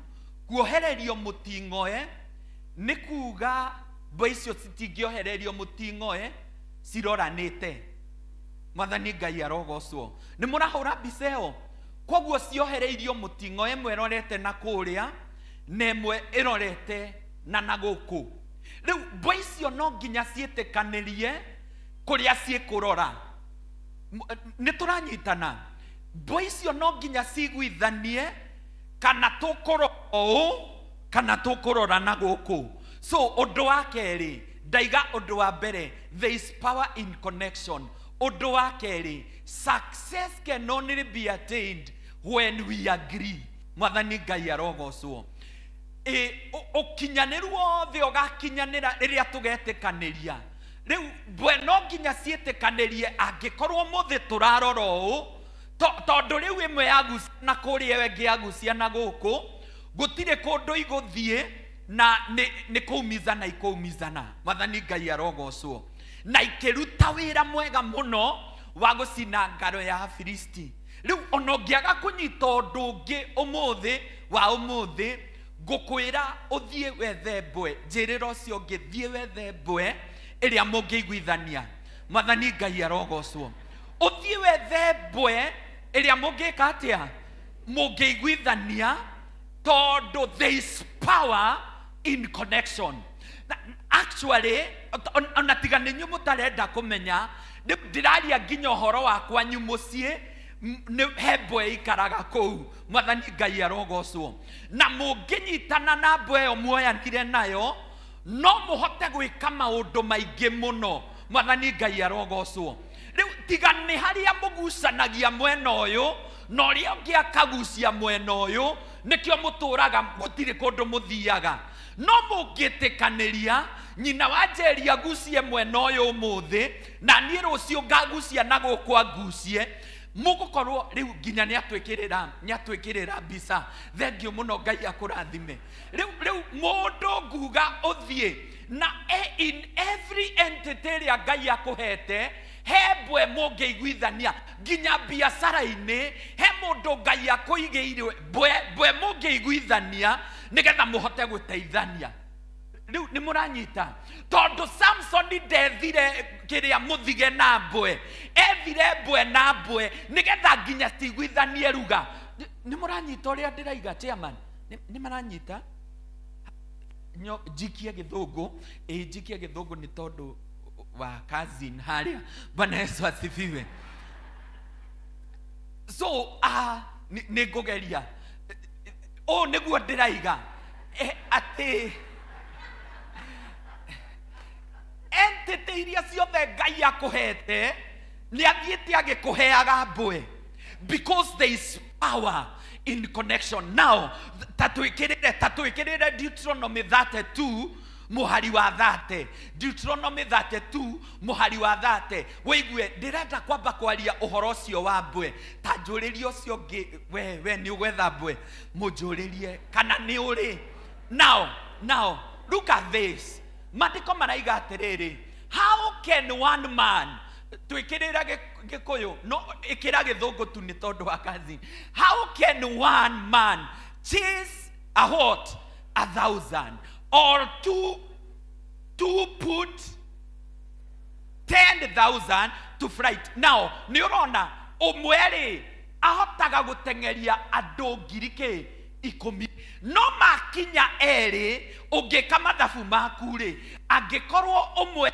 Kuohererio mũting'oe nĩ kuga mbwe icio citingĩohererio mũting'oe ciroranĩte. Mwathani Ngai arogocwo. Nĩ mũrahũra mbica ĩyo? Koguo ciohereirio mũting'oe, ĩmwe ĩrorete na kũrĩa na ĩmwe ĩrorete na gũkũ. Rĩu mbwe icio no nginya ciĩtĩkanĩrie kũrĩa ciĩkũrora. Nĩ tũranyitana? Mbwe icio no nginya ciguithanie kana tũkũrora ũũ kana tũkũrora na gũkũ. So ũndũ wa kerĩ, ndaiga ũndũ wa mbere, there is power in connection. Ũndũ wa kerĩ, success can only be attained when we agree. Mwathani Ngai arogocwo. Ũkinyanĩru wothe ũgakinyanĩra rĩrĩa tũgetĩkanĩria. Rĩu mbwe no nginya ciĩtĩkanĩrie angĩkorwo mũthĩ tũrarora ũũ, tondũ rĩu ĩmwe yagucia na kũrĩa ĩyo ĩngĩ yagucia na gũkũ, gũtirĩ kũndũ igũthiĩ na nĩ kũumizana ikũumizana. Mwathani Ngai arogocwo. Na ikĩruta wĩra mwega mũno wa gũcina ngaro ya Afilisti. Rĩu ona ũngĩaga kũnyita ũndũ ũngĩ ũmũthĩ wa ũmũthĩ, ngũkwĩra ũthiĩ wethe mbwe, njĩrĩra ũcio ũngĩ thiĩ wethe mbwe ĩrĩa mũngĩiguithania. Mwathani Ngai arogocwo. Ũthiĩ wethe mbwe ĩrĩa mũngĩka atĩa? Mũngĩiguithania, tondũ there is power in connection. Actually, ona tiga nĩ inyuĩ mũtarenda kũmenya, ndĩraria nginya ũhoro wa kwanyu mũciĩ, nĩ he mbwe ikaraga kũu. Mwathani Ngai arogocwo. Na mũngĩnyitana na mbwe ĩyo muoyanire nayo, no mũhote gwĩka maũndũ maingĩ mũno. Mwathani Ngai arogocwo. Rĩu tiga nĩ harĩa mũgucanagia mwena ũyũ na ũrĩa ũngĩ akagucia mwena ũyũ, nĩkĩo mũtũraga gũtirĩ kũndũ mũthiaga. No mũngĩtĩkanĩria, nyina wa Njeri agucie mwena ũyũ ũmũthĩ, na niĩ rũciũ ngagucia na gũkũ angucie, mũgũkorwo rĩu nginya nĩatwĩkĩrĩra mbica. Thengiũ mũno, Ngai akũrathime. Rĩu mũndũ nguga ũthiĩ na in every entity ĩrĩa Ngai akũhete, he mbwe mũngĩiguithania. Nginya biacara-inĩ he mũndũ Ngai akũigĩire mbwe mũngĩiguithania nĩgetha mũhote gũteithania. Rĩu nĩ mũranyita? Tondũ Samson ndethire kĩrĩa mũthige na mbwe, ethire mbwe na mbwe nĩgetha nginya ciguithanie ruga. Nĩ mũranyita ũrĩa ndĩraiga, chairman? Nĩ maranyita? Njikie gĩthũngũ, ĩ njikie gĩthũngũ nĩ tondũ wa cousin harĩa. Bwana Yesu asifiwe. So nĩ ngũgeria ũũ nĩguo ndĩraiga atĩ entity iria ciothe Ngai akũhete nĩ athiĩte agĩkũheaga mbwe, because there is power in connection. Now ta twĩkĩrĩre Deuteronomy 32 mũhari wa 30. Deuteronomy 32 mũhari wa 30. Wĩigue, ndĩrenda kwamba kwaria ũhoro ũcio wa mbwe. Ta njũrĩrie ũcio ũngĩ, we nĩ ũgwetha mbwe, mũnjũrĩrie kana nĩ ũrĩ. Now look at this. Maandĩko maraiga atĩrĩrĩ, how can one man, twĩkĩrĩra Gĩkũyũ, no ĩkĩra Gĩthũngũ tu nĩ tondũ wa kazi. How can one man chase a what? 1,000, or two put 10,000 to flight. Now, nĩ ũrona ũmwe rĩ ahotaga gũteng'eria andũ ngiri kĩ 10, no makinya erĩ ũngĩka mathabu maku rĩ, angĩkorwo ũmwe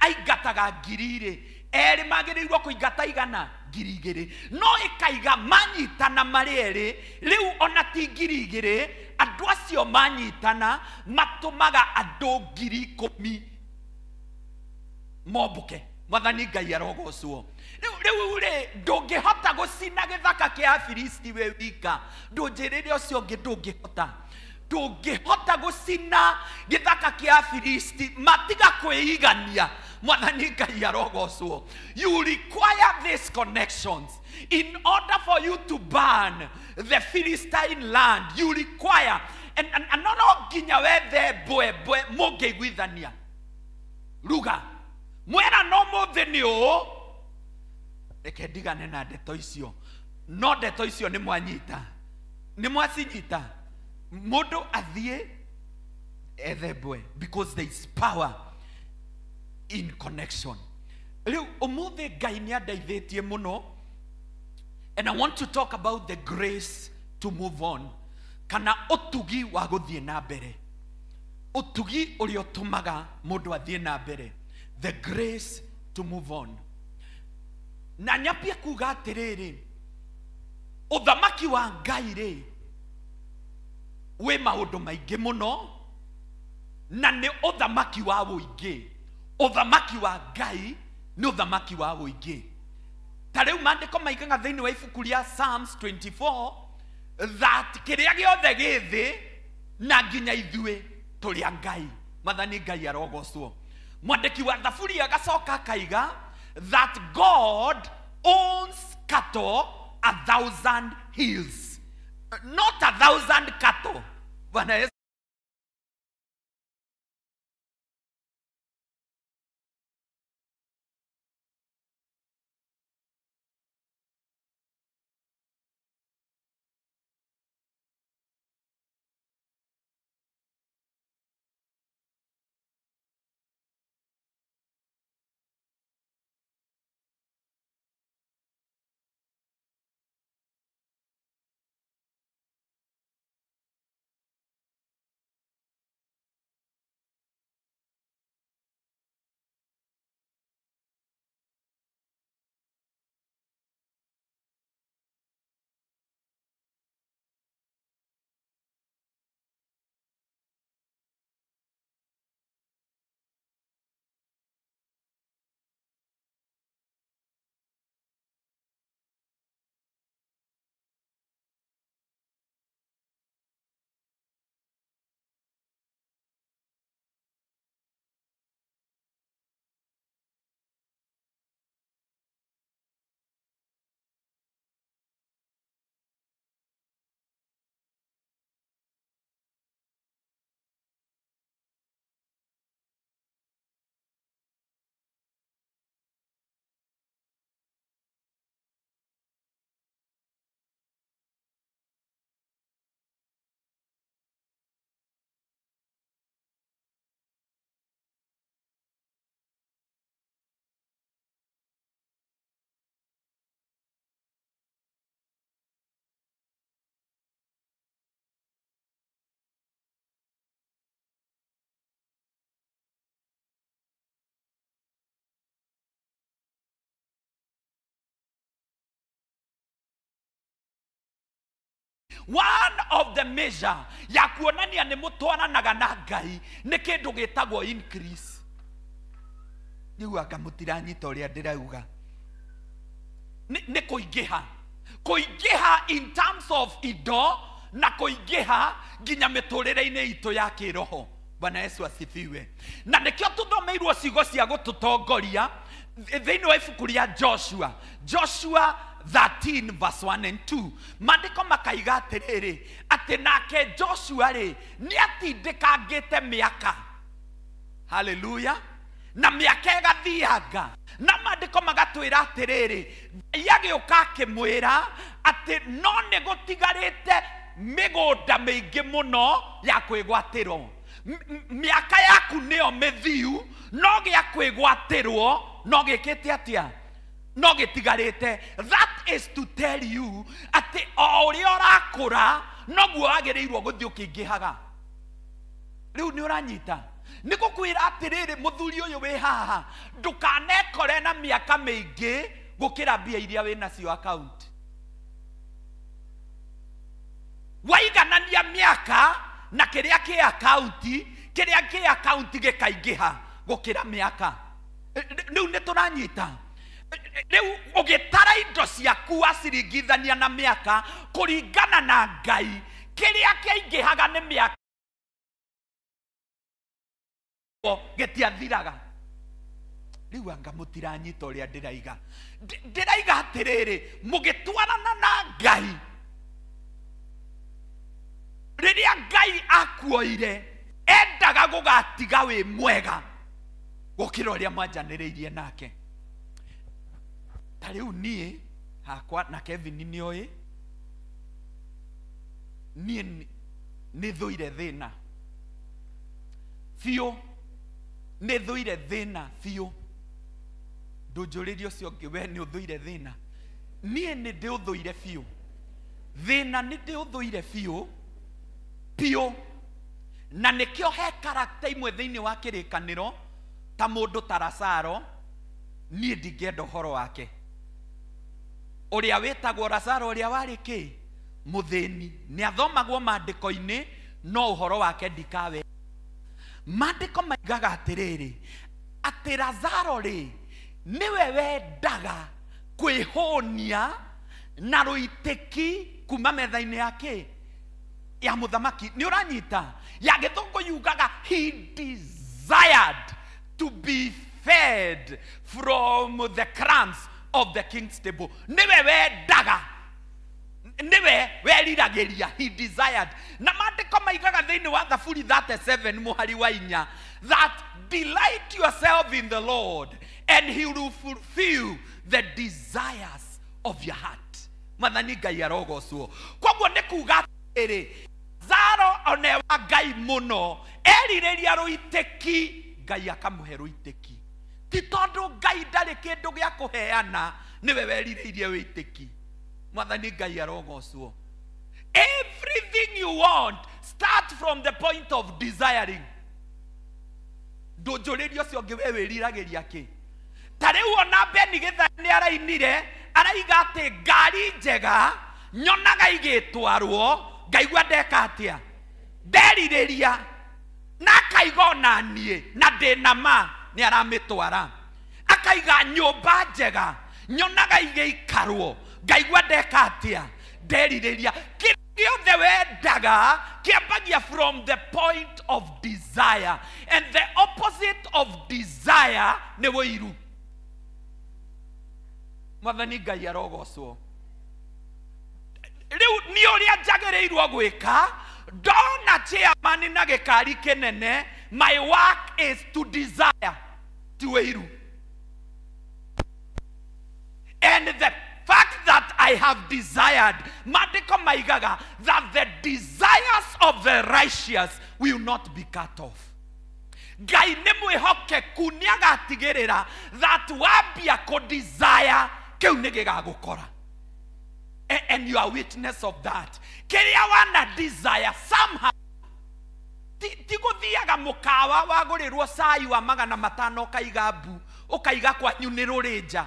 aingataga ngiri rĩ, erĩ magĩrĩirwo kũingata igana, 2,000. No ĩkaiga manyitana marĩ erĩ, rĩu ona ti 2,000, andũ acio manyitana matũmaga andũ 10,000 mombũke. Mwathani Ngai arogocwo. Rĩu rĩ ndũngĩhota gũcina gĩthaka kĩa Afilisti wĩ wika. Ndũnjĩrĩre ũcio ũngĩ, ndũngĩhota. Ndũngĩhota gũcina gĩthaka kĩa Afilisti matiga kwĩigania. Mwathani Ngai arogocwo. You require these connections in order for you to burn the Philistine land. You require and no nginya wethe mbwe mũngĩiguithania ruga mwera no mũthĩ nĩ ũũ. Reke ndigane na ndeto icio, no ndeto icio nĩ mwanyita, nĩ mwacinyita. Mũndũ athiĩ ethe mbwe, because there is power in connection. Rĩu ũmũthĩ Ngai nĩ andeithĩtie mũno, and I want to talk about the grace to move on, kana ũtugi wa gũthiĩ na mbere, ũtugi ũrĩa ũtũmaga mũndũ athiĩ na mbere, the grace to move on. Na nyambie kuga atĩrĩrĩ, ũthamaki wa Ngai rĩ wĩ maũndũ maingĩ mũno, na nĩ ũthamaki wa ũingĩ. Ũthamaki wa Ngai nĩ ũthamaki wa ũingĩ. Ta rĩu maandĩko maigaga thĩinĩ wa ibuku rĩa Psalms 24 that kĩrĩa gĩothe gĩ thĩ na nginya ithuĩ tũrĩ a Ngai. Mwathani Ngai arogocwo. Mwandĩki wa Thaburi agacoka akaiga that God owns cattle 1,000 hills, not 1,000 cattle. Bwana Yesu One of the measure ya kuonania nĩ mũtwaranaga na Ngai nĩ kĩndũ gĩtagwo increase. Rĩu anga mũtiranyita ũrĩa ndĩrauga. Nĩ kũingĩha. Kũingĩha in terms of indo na kũingĩha nginya mĩtũrĩre-inĩ itũ ya kĩroho. Bwana Yesu asifiwe. Na nĩkĩo tũthomeirwo ciugo cia gũtũtongoria thĩinĩ wa ibuku rĩa Joshua. Joshua 13 verse 1 and 2. Maandĩko makaiga atĩrĩrĩ, atĩ nake Joshua rĩ nĩatindĩkangĩte mĩaka. Hallelujah. Na mĩaka ĩgathianga. Na maandĩko magatwĩra atĩrĩrĩ, Ngai agĩũka akĩmwĩra atĩ no nĩ gũtigarĩte mĩgũnda mĩingĩ mũno ya kwĩgwatĩrwo. Mĩaka yaku nĩyo mĩthiu, no gĩa kwĩgwatĩrwo no gĩkĩte atĩa? No gĩtigarĩte. That is to tell you atĩ o ũrĩa ũrakũra noguo wagĩrĩirwo gũthiĩ ũkĩingĩhaga. Rĩu nĩ ũranyita? Nĩ gũkwĩra atĩrĩrĩ, mũthuri ũyũ wĩ haha, ndũkanekore na mĩaka mĩingĩ gũkĩra mbia iria wĩ nacio account. Waiganania mĩaka na kĩrĩa kĩ account, kĩrĩa kĩ account gĩkaingĩha gũkĩra mĩaka. Rĩu nĩ tũranyita. Rĩu ũgĩtara indo ciaku waciringithania na mĩaka kũringana na Ngai, kĩrĩa kĩaingĩhaga nĩ mĩaka gĩtiathiraga. Rĩu anga mũtiranyita ũrĩa ndĩraiga. Ndĩraiga atĩrĩrĩ, mũgĩtwarana na Ngai, rĩrĩa Ngai akuoire endaga gũgatiga wĩ mwega gũkĩra ũrĩa mwanjanĩrĩirie nake. Ta rĩu niĩ hakwa na Kevin nĩoĩ, niĩ nĩ thũire thĩna biũ, nĩ thũire thĩna biũ. Ndũnjũrĩrie ũcio ũngĩ, we nĩ ũthũire thĩna? Niĩ nĩ ndĩũthũire biũ. Thĩna nĩ ndĩũthũire biũ biũ. Na nĩkĩo he karakta imwe thĩinĩ wa kĩrĩkanĩro ta mũndũ ta Lazaro, niĩ ndingĩenda ũhoro wake. Ũrĩa wĩtagwo Lazaro, ũrĩa warĩ kĩ? Mũthĩni. Nĩ athomagwo maandĩko-inĩ, no ũhoro wake ndikawe. Maandĩko maigaga atĩrĩrĩ, atĩ Lazaro rĩ nĩwe wendaga kwĩhũnia na rũitĩki kuma metha-inĩ ya kĩ? Ya mũthamaki. Nĩ ũranyita? Ya gĩthũngũ yugaga he desired to be fed from the crumbs of the king's table. Nĩwe wendaga, nĩwe weriragĩria, he desired. Na maandĩko maigaga thĩinĩ wa Thaburi 37 mũhari wa 4 that delight yourself in the Lord and he will fulfill the desires of your heart. Mwathani Ngai arogocwo. Koguo nĩ kuga atĩrĩ, Lazaro onewa Ngai mũno, erirĩria rũitĩki, Ngai akamũhe rũitĩki. Ti tondũ Ngai ndarĩ kĩndũ gĩa kũheana, nĩwe werirĩirie wĩtĩki. Mwathani Ngai arogocwo. Everything you want start from the point of desiring. Ndũnjũrĩrie ũcio ũngĩ, we wĩriragĩria kĩ? Ta rĩu ona Beni Gĩthai nĩ arainire, araiga atĩ ngari njega nyonaga igĩtwarwo, ngaigua ndeka atĩa? Nderirĩria. Na akaiga ona niĩ na ndĩna ma nĩ aramĩtwara. Akaiga nyũmba njega nyonaga igĩikarwo, ngaigua ndeka atĩa? Nderirĩria. Kĩrĩa gĩothe wendaga kĩambagia from the point of desire, and the opposite of desire nĩ wũiru. Mwathani Ngai arogocwo. Rĩu nĩ ũrĩa njagĩrĩirwo gwĩka, ndona chairman na gĩkari kĩnene, my work is to desire, ti wĩiru. And the fact that I have desired, maandĩko maigaga that the desires of the righteous will not be cut off. Ngai nĩ mwĩhokeku, nĩ agatigĩrĩra that wambia kũ desire kĩu nĩ gĩgagũkora. And you are witness of that. Kĩrĩa wana desire somehow, ti gũthiaga mũkawa wagũrĩrwo cai wa 500 ũkaiga mbu, ũkaiga kwanyu nĩ rũrĩnja.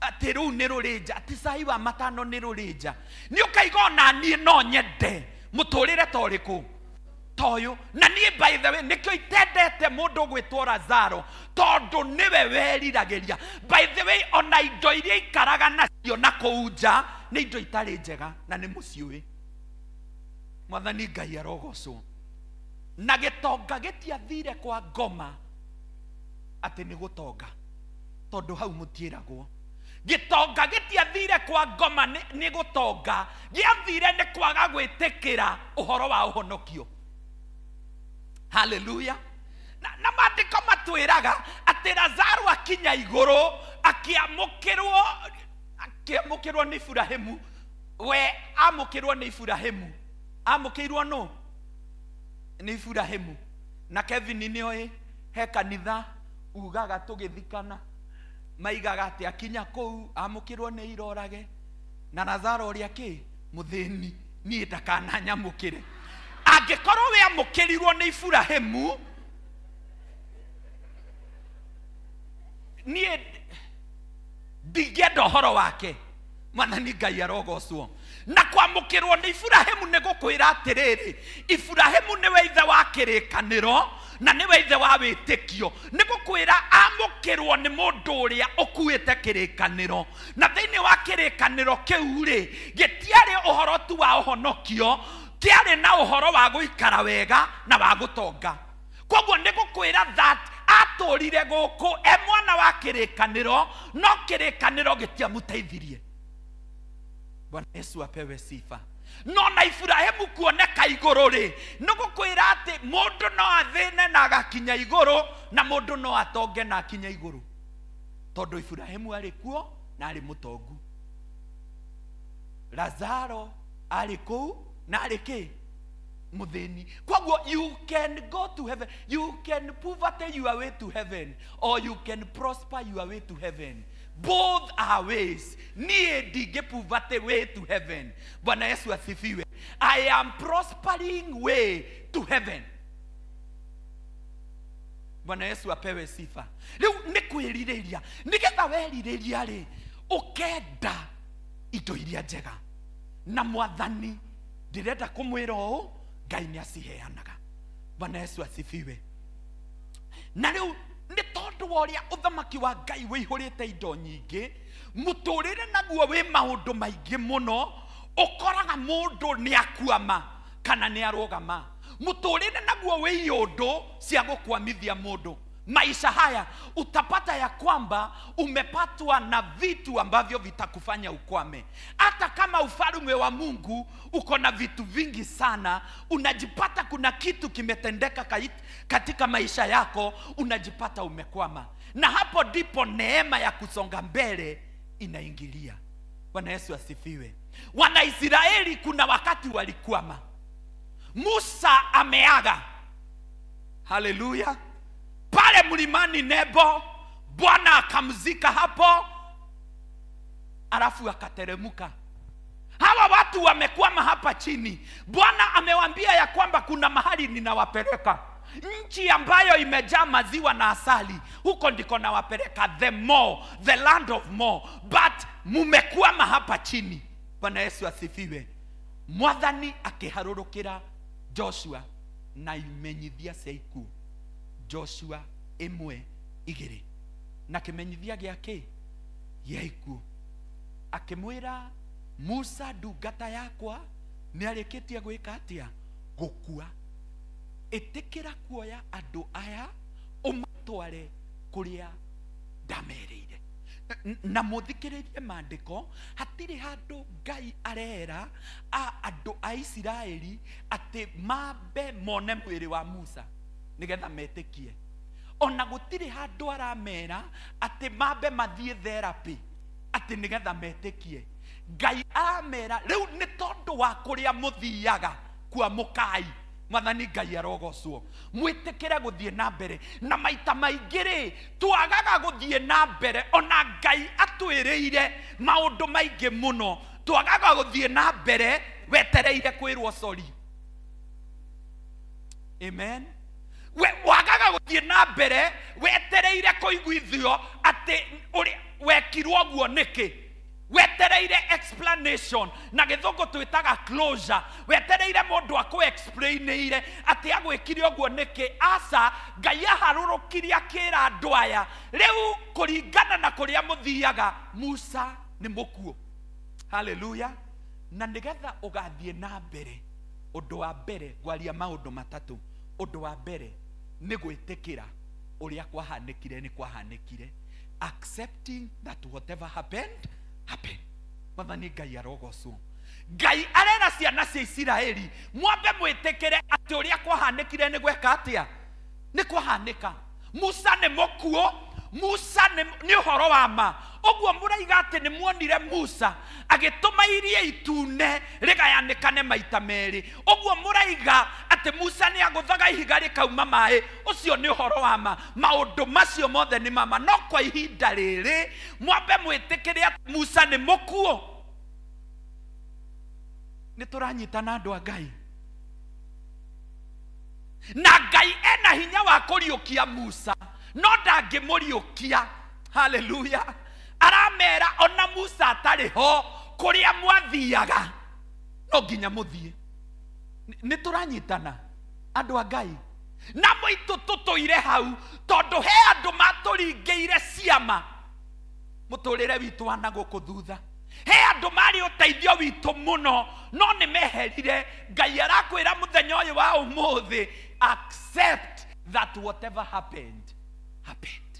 Atĩ rũu nĩ rũrĩnja, atĩ cai wa matano nĩ rũrĩnja. Nĩ ũkaiga ona niĩ no nyende mũtũrĩre ta ũrĩkũ? Ta ũyũ. Na niĩ by the way nĩkĩo itendete mũndũ gwĩtwo Lazaro, tondũ nĩwe weriragĩria. By the way, ona indo iria ikaraga nacio na kũu nja nĩ indo itarĩ njega na nĩ mũciũĩ. Mwathani Ngai arogocwo. Na gĩtonga gĩtiathire kwa ngoma atĩ nĩ gũtonga, tondũ hau mũtiĩragwo. Gĩtonga gĩtiathire kwa ngoma nĩ gũtonga, gĩathire nĩ kwaga gwĩtĩkĩra ũhoro wa ũhonokio. Haleluya. Na maandĩko matwĩraga atĩ Lazaro akinya igũrũ akĩamũkĩrwo nĩ Iburahĩmu. We amũkĩrwo nĩ Iburahĩmu, amũkĩirwo nũ? Nĩ Iburahĩmu. Na Kevin nĩoĩ he kanitha ugaga tũgĩthikana, maigaga atĩ akinya kũu amũkĩrwo nĩ irorage, na Lazaro ũrĩa kĩ mũthĩni, niĩ ndakananyamũkĩre. Angĩkorwo we amũkĩrirwo nĩ Iburahĩmu, niĩ ndingĩenda ũhoro wake. Mwathani Ngai arogocwo. Na kwamũkĩrwo nĩ Iburahĩmu nĩ gũkwĩra atĩrĩrĩ, Iburahĩmu nĩwe ithe wa kĩrĩkanĩro na nĩwe ithe wa wĩtĩkio. Nĩ gũkwĩra amũkĩrwo nĩ mũndũ ũrĩa ũkuĩte kĩrĩkanĩro, na thĩinĩ wa kĩrĩkanĩro kĩu rĩ, gĩtiarĩ ũhoro tu wa ũhonokio, kĩarĩ na ũhoro wa gũikara wega na wa gũtonga. Koguo nĩ gũkwĩra that atũrire gũkũ e mwana wa kĩrĩkanĩro, no kĩrĩkanĩro gĩtiamũteithirie. Bwana Yesu apewe sifa. No na Iburahĩmu kuoneka igũrũ rĩ, nĩ gũkwĩra atĩ mũndũ no athĩne na agakinya igũrũ, na mũndũ no atonge na akinye igũrũ, tondũ Iburahĩmu arĩ kuo na arĩ mũtongu. Lazaro arĩ kũu na arĩ kĩ? Mũthĩni. Koguo you can go to heaven, you can poverty your way to heaven, or you can prosper your way to heaven. Both are ways. Niĩ ndingĩ poverty way to heaven. Bwana Yesu asifiwe. I am prospering way to heaven. Bwana Yesu apewe sifa. Rĩu nĩ kwĩrirĩria, nĩgetha werirĩria rĩ, ũkenda indo iria njega. Na Mwathani ndĩrenda kũmwĩra ũũ, Ngai nĩ aciheanaga. Bwana Yesu asifiwe. Na rĩu nĩ tondũ wa ũrĩa ũthamaki wa Ngai wĩihũrĩte indo nyingĩ, mũtũrĩre naguo wĩ maũndũ maingĩ mũno, ũkoraga mũndũ nĩ akuama kana nĩ arũgama. Mũtũrĩre naguo wĩ iũndũ cia gũkwamithia mũndũ. Maisha haya utapata ya kwamba umepatwa na vitu ambavyo vitakufanya ukwame. Hata kama ufalme wa Mungu uko na vitu vingi sana, unajipata kuna kitu kimetendeka katika maisha yako, unajipata umekwama. Na hapo ndipo neema ya kusonga mbele inaingilia. Bwana Yesu asifiwe. Wanaisraeli kuna wakati walikwama. Musa ameaga. Haleluya. Pale mlimani Nebo, Bwana akamzika hapo, alafu akateremuka. Hawa watu wamekwama hapa chini. Bwana amewaambia ya kwamba kuna mahali ninawapeleka, nchi ambayo imejaa maziwa na asali, huko ndiko nawapeleka, the more, the land of more. But mumekwama hapa chini. Bwana Yesu asifiwe. Mwathani akiharũrũkĩra Joshua na imenyithia cia ikuũ. Joshua 1:2 na kĩmenyithia gĩa kĩ? Gĩa ikuũ. Akĩmwĩra Musa ndungata yakwa nĩ arĩkĩtie gwĩka atĩa? Gũkua. Ĩtĩkĩra kuoya andũ aya ũmatware kũrĩa ndamerĩire. Na mũthikĩrĩrie maandĩko, hatirĩ handũ Ngai arera andũ a Isiraeli atĩ mambe mone mwĩrĩ wa Musa nĩgetha metĩkie. Ona gũtirĩ handũ aramera atĩ mambe mathiĩ therapy atĩ nĩgetha metĩkie. Ngai aramera rĩu nĩ tondũ wa kũrĩa mũthiaga kuamũkai. Mwathani Ngai arogocwo. Mwĩtĩkĩre gũthiĩ na mbere. Na maita maingĩ rĩ, twagaga gũthiĩ na mbere. Ona Ngai atwĩrĩire maũndũ maingĩ mũno, twagaga gũthiĩ na mbere wetereire kwĩrwo sorry. Amen. We wagaga gũthiĩ na mbere wetereire kũiguithio atĩ ũrĩa wekirwo ũguo nĩkĩ. Wetereire explanation na gĩthũngũ twĩtaga closure. Wetereire mũndũ akũ-explainĩire atĩ agwĩkire ũguo nĩkĩ. Aca, Ngai aharũrũkirie akĩra andũ aya rĩu kũringana na kũrĩa mũthiaga, Musa nĩ mũkuũ. Haleluya. Na nĩgetha ũgathiĩ na mbere, ũndũ wa mbere ngwaria maũndũ matatũ. Ũndũ wa mbere nĩ gwĩtĩkĩra ũrĩa kwahanĩkire nĩ kwahanĩkire, accepting that whatever happened happened. Mwathani Ngai arogocwo. Ngai arera ciana cia Isiraeli mwambe mwĩtĩkĩre atĩ ũrĩa kwahanĩkire nĩ gweka atĩa, nĩ kwahanĩka. Musa nĩ mũkuũ, Musa nĩ ũhoro wa ma. Ũguo mũraiga atĩ nĩ muonire Musa agĩtũma iria itune rĩgayanĩkane maita merĩ. Ũguo mũraiga atĩ Musa nĩ agũthaga ihiga rĩkauma maĩ, ũcio nĩ ũhoro wa ma. Maũndũ macio mothe nĩ mama, no kwa ihinda rĩrĩ mwambe mwĩtĩkĩre atĩ Musa nĩ mũkuũ. Nĩ tũranyitana andũ a Ngai, na Ngai ena hinya wa kũriũkia Musa no ndangĩmũriũkia. Haleluya. Aramera ona Musa atarĩ ho, kũrĩa mwathiaga no nginya mũthiĩ. Nĩ tũranyitana andũ a Ngai, na mũitũ tũtũire hau tondũ he andũ matũringĩire ciama mũtũrĩre witũ wa na gũkũ thutha. He andũ marĩ ũteithio witũ mũno no nĩ meherire. Ngai arakwĩra mũthenya ũyũ wa ũmũthĩ, accept that whatever happened happened.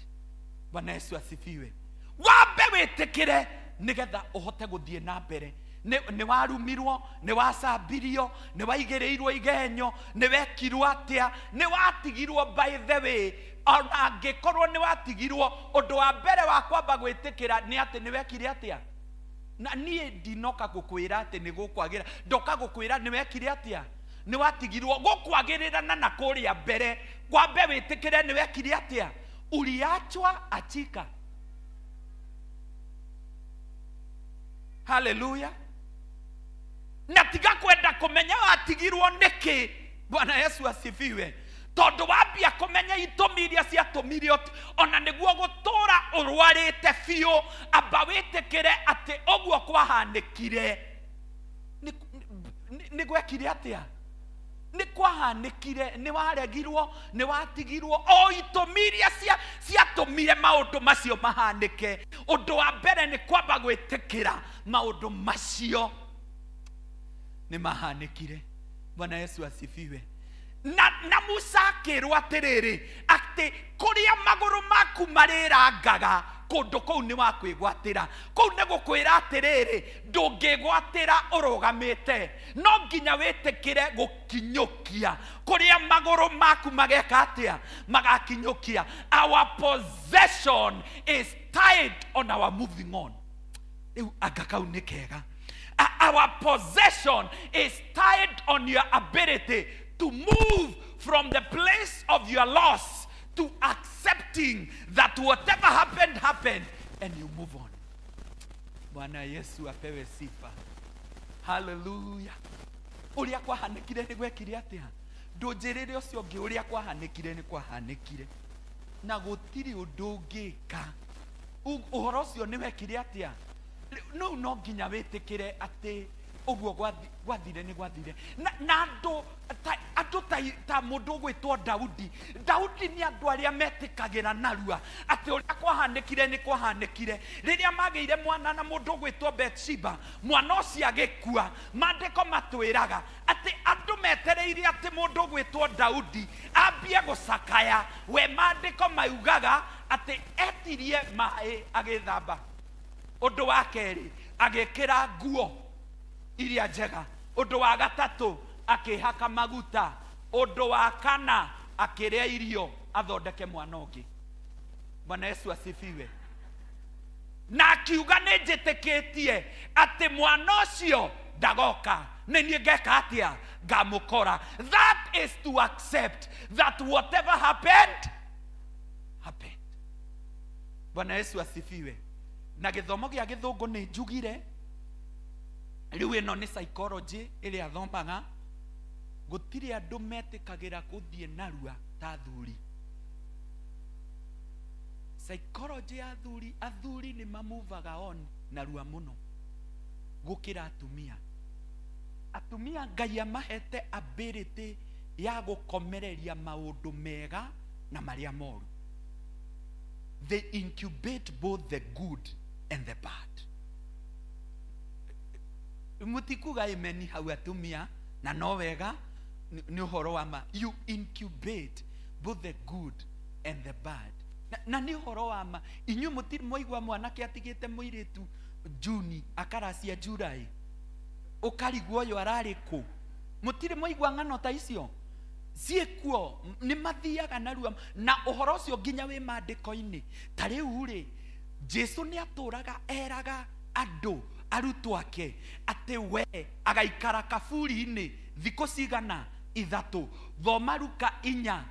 Bwana Yesu asifiwe. Wambe wĩtĩkĩre nĩgetha ũhote gũthiĩ na mbere. Nĩ warumirwo, nĩ wacambirio, nĩ waigĩrĩirwo igenyo, nĩ wekirwo atĩa, nĩ watigirwo. By the way, ona angĩkorwo nĩ watigirwo, ũndũ wa mbere wa kwamba gwĩtĩkĩra nĩ atĩ nĩ wekire atĩa. Na niĩ ndinoka gũkwĩra atĩ nĩ gũkwagĩra, ndoka gũkwĩra nĩ wekire atĩa, nĩ watigirwo. Gũkwagĩrĩrana na kũrĩa mbere, kwambe wĩtĩkĩre nĩ wekire atĩa. Uliachwa achika. Haleluya. Na tiga kwenda kũmenya watigirwo nĩkĩ. Bwana Yesu asifiwe. Tondũ wambia kũmenya itũmi iria ciatũmire ona nĩguo gũtũra ũrwarĩte biũ, amba wĩtĩkĩre atĩ ũguo kwahanĩkire nĩ gwekire atĩa, nĩ kwahanĩkire, nĩ waregirwo, nĩ watigirwo. O itũmi iria ciatũmire maũndũ macio mahanĩke, ũndũ wa mbere nĩ kwamba gwĩtĩkĩra maũndũ macio nĩ mahanĩkire. Bwana Yesu asifiwe. Na Musa akĩrwo atĩrĩrĩ, atĩ kũrĩa magũrũ maku marĩrangaga kũndũ kũu nĩ wakwĩgwatĩra. Kũu nĩ gũkwĩra atĩrĩrĩ, ndũngĩgwatĩra ũrũgamĩte, no nginya wĩtĩkĩre gũkinyũkia kũrĩa magũrũ maku mageka atĩa, magakinyũkia. Our possession is tied on our moving on. Rĩu anga kau nĩ kega. Our possession is tied on your ability to move from the place of your loss to accepting that whatever happened, happened, and you move on. Bwana Yesu apewe sifa. Hallelujah. Ũrĩa kwahanĩkire nĩ gwekire atĩa? Ndũnjĩrĩre ũcio ũngĩ ũrĩa kwahanĩkire nĩ kwahanĩkire, na gũtirĩ ũndũ ũngĩka. Ũhoro ũcio nĩ wekire atĩa? No no nginya wĩtĩkĩre atĩ ũguo gwathire nĩ gwathire. Na andũ ta mũndũ ũgwĩtwo Daudi. Daudi nĩ andũ arĩa metĩkagĩra narua atĩ ũrĩa kwahanĩkire nĩ kwahanĩkire. Rĩrĩa magĩire mwana na mũndũ ũgwĩtwo Bathsheba, mwana ũcio agĩkua. Maandĩko matwĩraga atĩ andũ metereire atĩ mũndũ ũgwĩtwo Daudi ambie gũcakaya. We maandĩko maugaga atĩ etirie maĩ agĩthamba. Ũndũ wa kerĩ agĩkĩra nguo iria njega. Ũndũ wa gatatũ akĩhaka maguta. Ũndũ wa kana akĩrĩa irio athondeke mwana ũngĩ. Bwana Yesu asifiwe. Na akiuga nĩ njĩtĩkĩtie atĩ mwana ũcio ndagoka, nĩ niĩ ngeka atĩa, ngamũkora. That is to accept that whatever happened happened. Bwana Yesu asifiwe. Na gĩthomo gĩa gĩthũngũ nĩ njugire, rĩu ĩno nĩ psychology ĩrĩa thomaga. Gũtirĩ andũ metĩkagĩra gũthiĩ narua ta athuri. Psychology ya athuri, athuri nĩ mamuvaga on narua mũno gũkĩra atumia. Atumia Ngai amahete ability ya gũkomereria maũndũ mega na marĩa moru. They incubate both the good and the bad. Mutikuga imeni hau atumia na no wega nĩ ũhoro wa ma. You incubate both the good and the bad. Na nĩ ũhoro wa ma. Inyuĩ mũtirĩ mwaigua mwanake atigĩte mũirĩtu Juni akaracia July, ũkarigwo ũyũ ararĩ kũ. Mũtirĩ mwaigua ng'ano ta icio ciĩkuo? Nĩ mathiaga narua na ũhoro ũcio nginya wĩ maandĩko-inĩ. Ta rĩu rĩ, Jesu nĩ atũraga eraga andũ arutwo ake atĩ we agaikara kaburi-inĩ thikũ cigana ithatũ. Thoma Luka inya,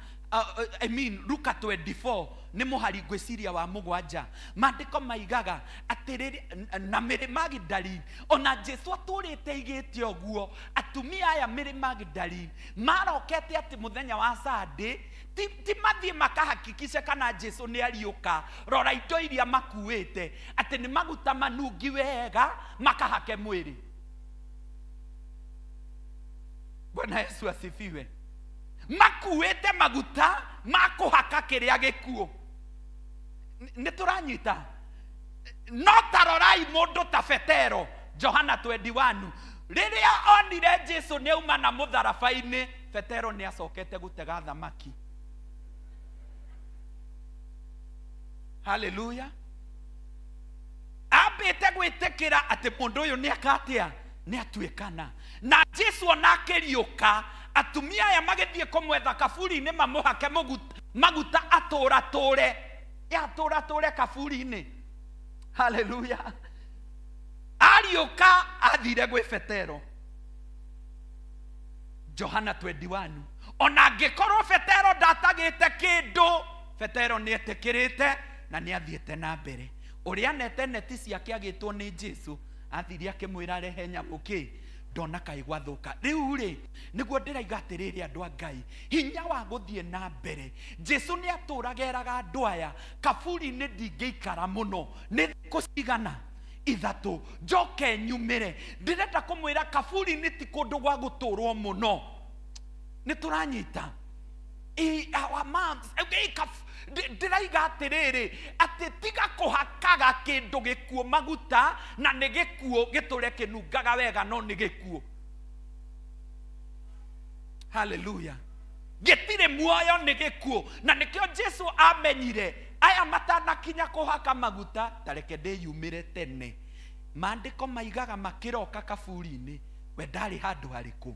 I mean Luka 24 nĩ mũhari ngwĩciria wa 7. Maandĩko maigaga atĩ na Mary Magdalene, ona Jesu atũrĩte aigĩte ũguo, atumia aya Mary Magdalene marokete atĩ mũthenya wa Sunday ti mathiĩ makahakikishe kana Jesu nĩ ariũka. Rora indo iria makuĩte atĩ nĩ maguta manungi wega makahake mwĩrĩ. Bwana Yesu asifiwe. Makuĩte maguta makũhaka kĩrĩa gĩkuũ. Nĩ tũranyita? No tarorai mũndũ ta Petero, Johana 21, rĩrĩa onire Jesu nĩ auma na mũtharaba-inĩ, Petero nĩ acokete gũtega thamaki. Hallelujah. Ambĩte gwĩtĩkĩra atĩ mũndũ ũyũ nĩ akatia, nĩ atuĩkana. Na Jesu ona akĩriũka, atumia aya magĩthiĩ kũmwetha kaburi-inĩ mamũhake maguta atũratũre, atũratũre kaburi-inĩ. Hallelujah. Ariũka athire gwĩ Petero, Johana 21. Ona angĩkorwo Petero ndatagĩte kĩndũ, Petero nĩ etĩkĩrĩte na nĩ athiĩte na mbere. Ũrĩa nete neti ciake agĩtwo nĩ Jesu, athire akĩmwĩra rehe nyamũ kĩ, ndona kaĩ gwathũka. Rĩu rĩ, nĩguo ndĩraiga atĩrĩrĩ andũ a Ngai, hinya wa gũthiĩ na mbere. Jesu nĩ atũraga eraga andũ aya, kaburi-inĩ ndingĩikara mũno, nĩ thikũ cigana ithatũ njoke nyumĩre. Ndĩrenda kũmwĩra kaburi-inĩ ti kũndũ gwa gũtũrwo mũno. Nĩ tũranyita? Our moms, ndĩraiga atĩrĩrĩ atĩ tiga kũhakaga kĩndũ gĩkuũ maguta na nĩ gĩkuũ gĩtũre kĩnungaga wega no nĩ gĩkuũ. Hallelujah. Gĩtirĩ muoyo nĩ gĩkuũ. Na nĩkĩo Jesu amenyire aya matanakinya kũhaka maguta, tareke ndĩyumĩre tene. Maandĩko maigaga makĩroka kaburi-inĩ, we ndarĩ handũ harĩkũ.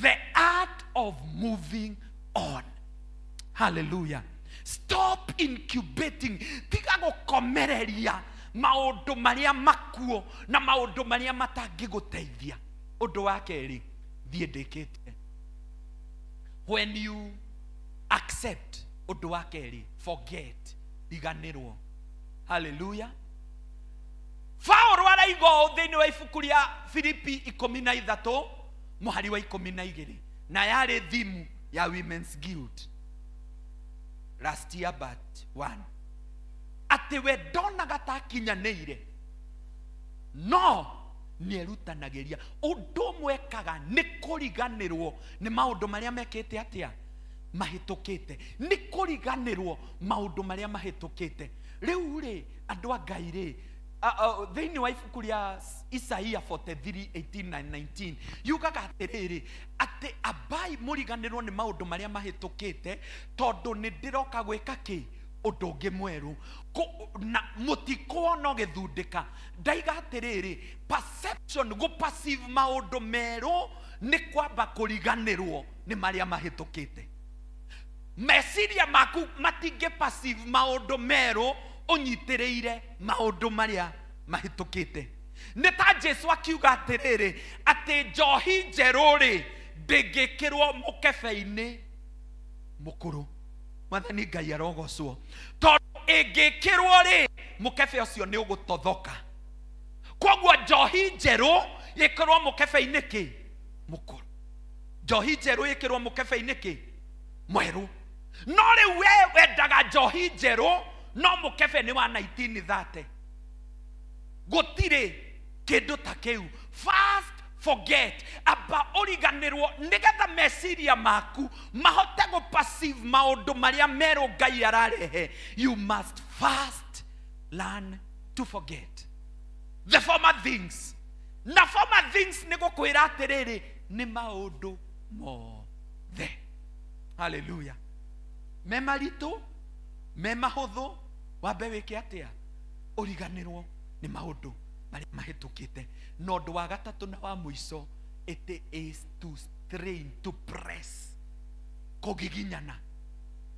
The art of moving on. Hallelujah. Stop incubating. Tiga gũkomereria maũndũ marĩa makuo na maũndũ marĩa matangĩgũteithia. Ũndũ wa kerĩ, thiĩ ndĩkĩtie. When you accept, ũndũ wa kerĩ, forget, riganĩrwo. Hallelujah. Paũlũ araiga ũũ thĩinĩ wa ibuku rĩa Filipi 13 mũhari wa 12, na yarĩ thimu ya Women's Guild last year but one, atĩ we ndonaga ta akinyanĩire, no nĩerutanagĩria. Ũndũ ũmwe ekaga nĩ kũriganĩrwo nĩ maũndũ marĩa mekĩte atĩa mahĩtũkĩte, nĩ kũriganĩrwo maũndũ marĩa mahĩtũkĩte. Rĩu rĩ, andũ a Ngai rĩ, thĩinĩ wa ibuku rĩa Isaia 43:18 na 19 yugaga atĩrĩrĩ, atĩ ambai mũriganĩrwo nĩ maũndũ marĩa mahĩtũkĩte, tondũ nĩ ndĩroka gwĩka kĩ ũndũ ũngĩ mwerũ, na mũtikuona ũgĩthundĩka. Ndaiga atĩrĩrĩ, perception, gũ perceive maũndũ merũ nĩ kwamba kũriganĩrwo nĩ marĩa mahĩtũkĩte. Meciria maku matingĩ perceive maũndũ merũ ũnyitĩrĩire maũndũ marĩa mahĩtũkĩte. Nĩ ta Jesu akiuga atĩrĩrĩ, atĩ njohi njerũ rĩ ndĩngĩkĩrwo mũkebe-inĩ mũkũrũ. Mwathani Ngai arogocwo. Tondũ ĩngĩkĩrwo rĩ, mũkebe ũcio nĩ ũgũtothoka. Koguo njohi njerũ ĩkĩrwo mũkebe-inĩ kĩ? Mũkũrũ. Njohi njerũ ĩkĩrwo mũkebe-inĩ kĩ? Mwerũ. No rĩu we wendaga njohi njerũ No mũkebe nĩ wa 1930. Gũtirĩ kĩndũ ta kĩu. First forget, amba ũriganĩrwo nĩgetha meciria maku mahote gũ perceive maũndũ marĩa merũ Ngai ararehe. You must first learn to forget the former things. Na former things nĩ gũkwĩra atĩrĩrĩ, nĩ maũndũ mothe. Hallelujah. Me maritũ, me mahũthũ, wambe wĩke atĩa? Ũriganĩrwo nĩ maũndũ marĩa mahĩtũkĩte. Na ũndũ wa gatatũ na wa mũico, it is to strain, to press, kũgiginyana,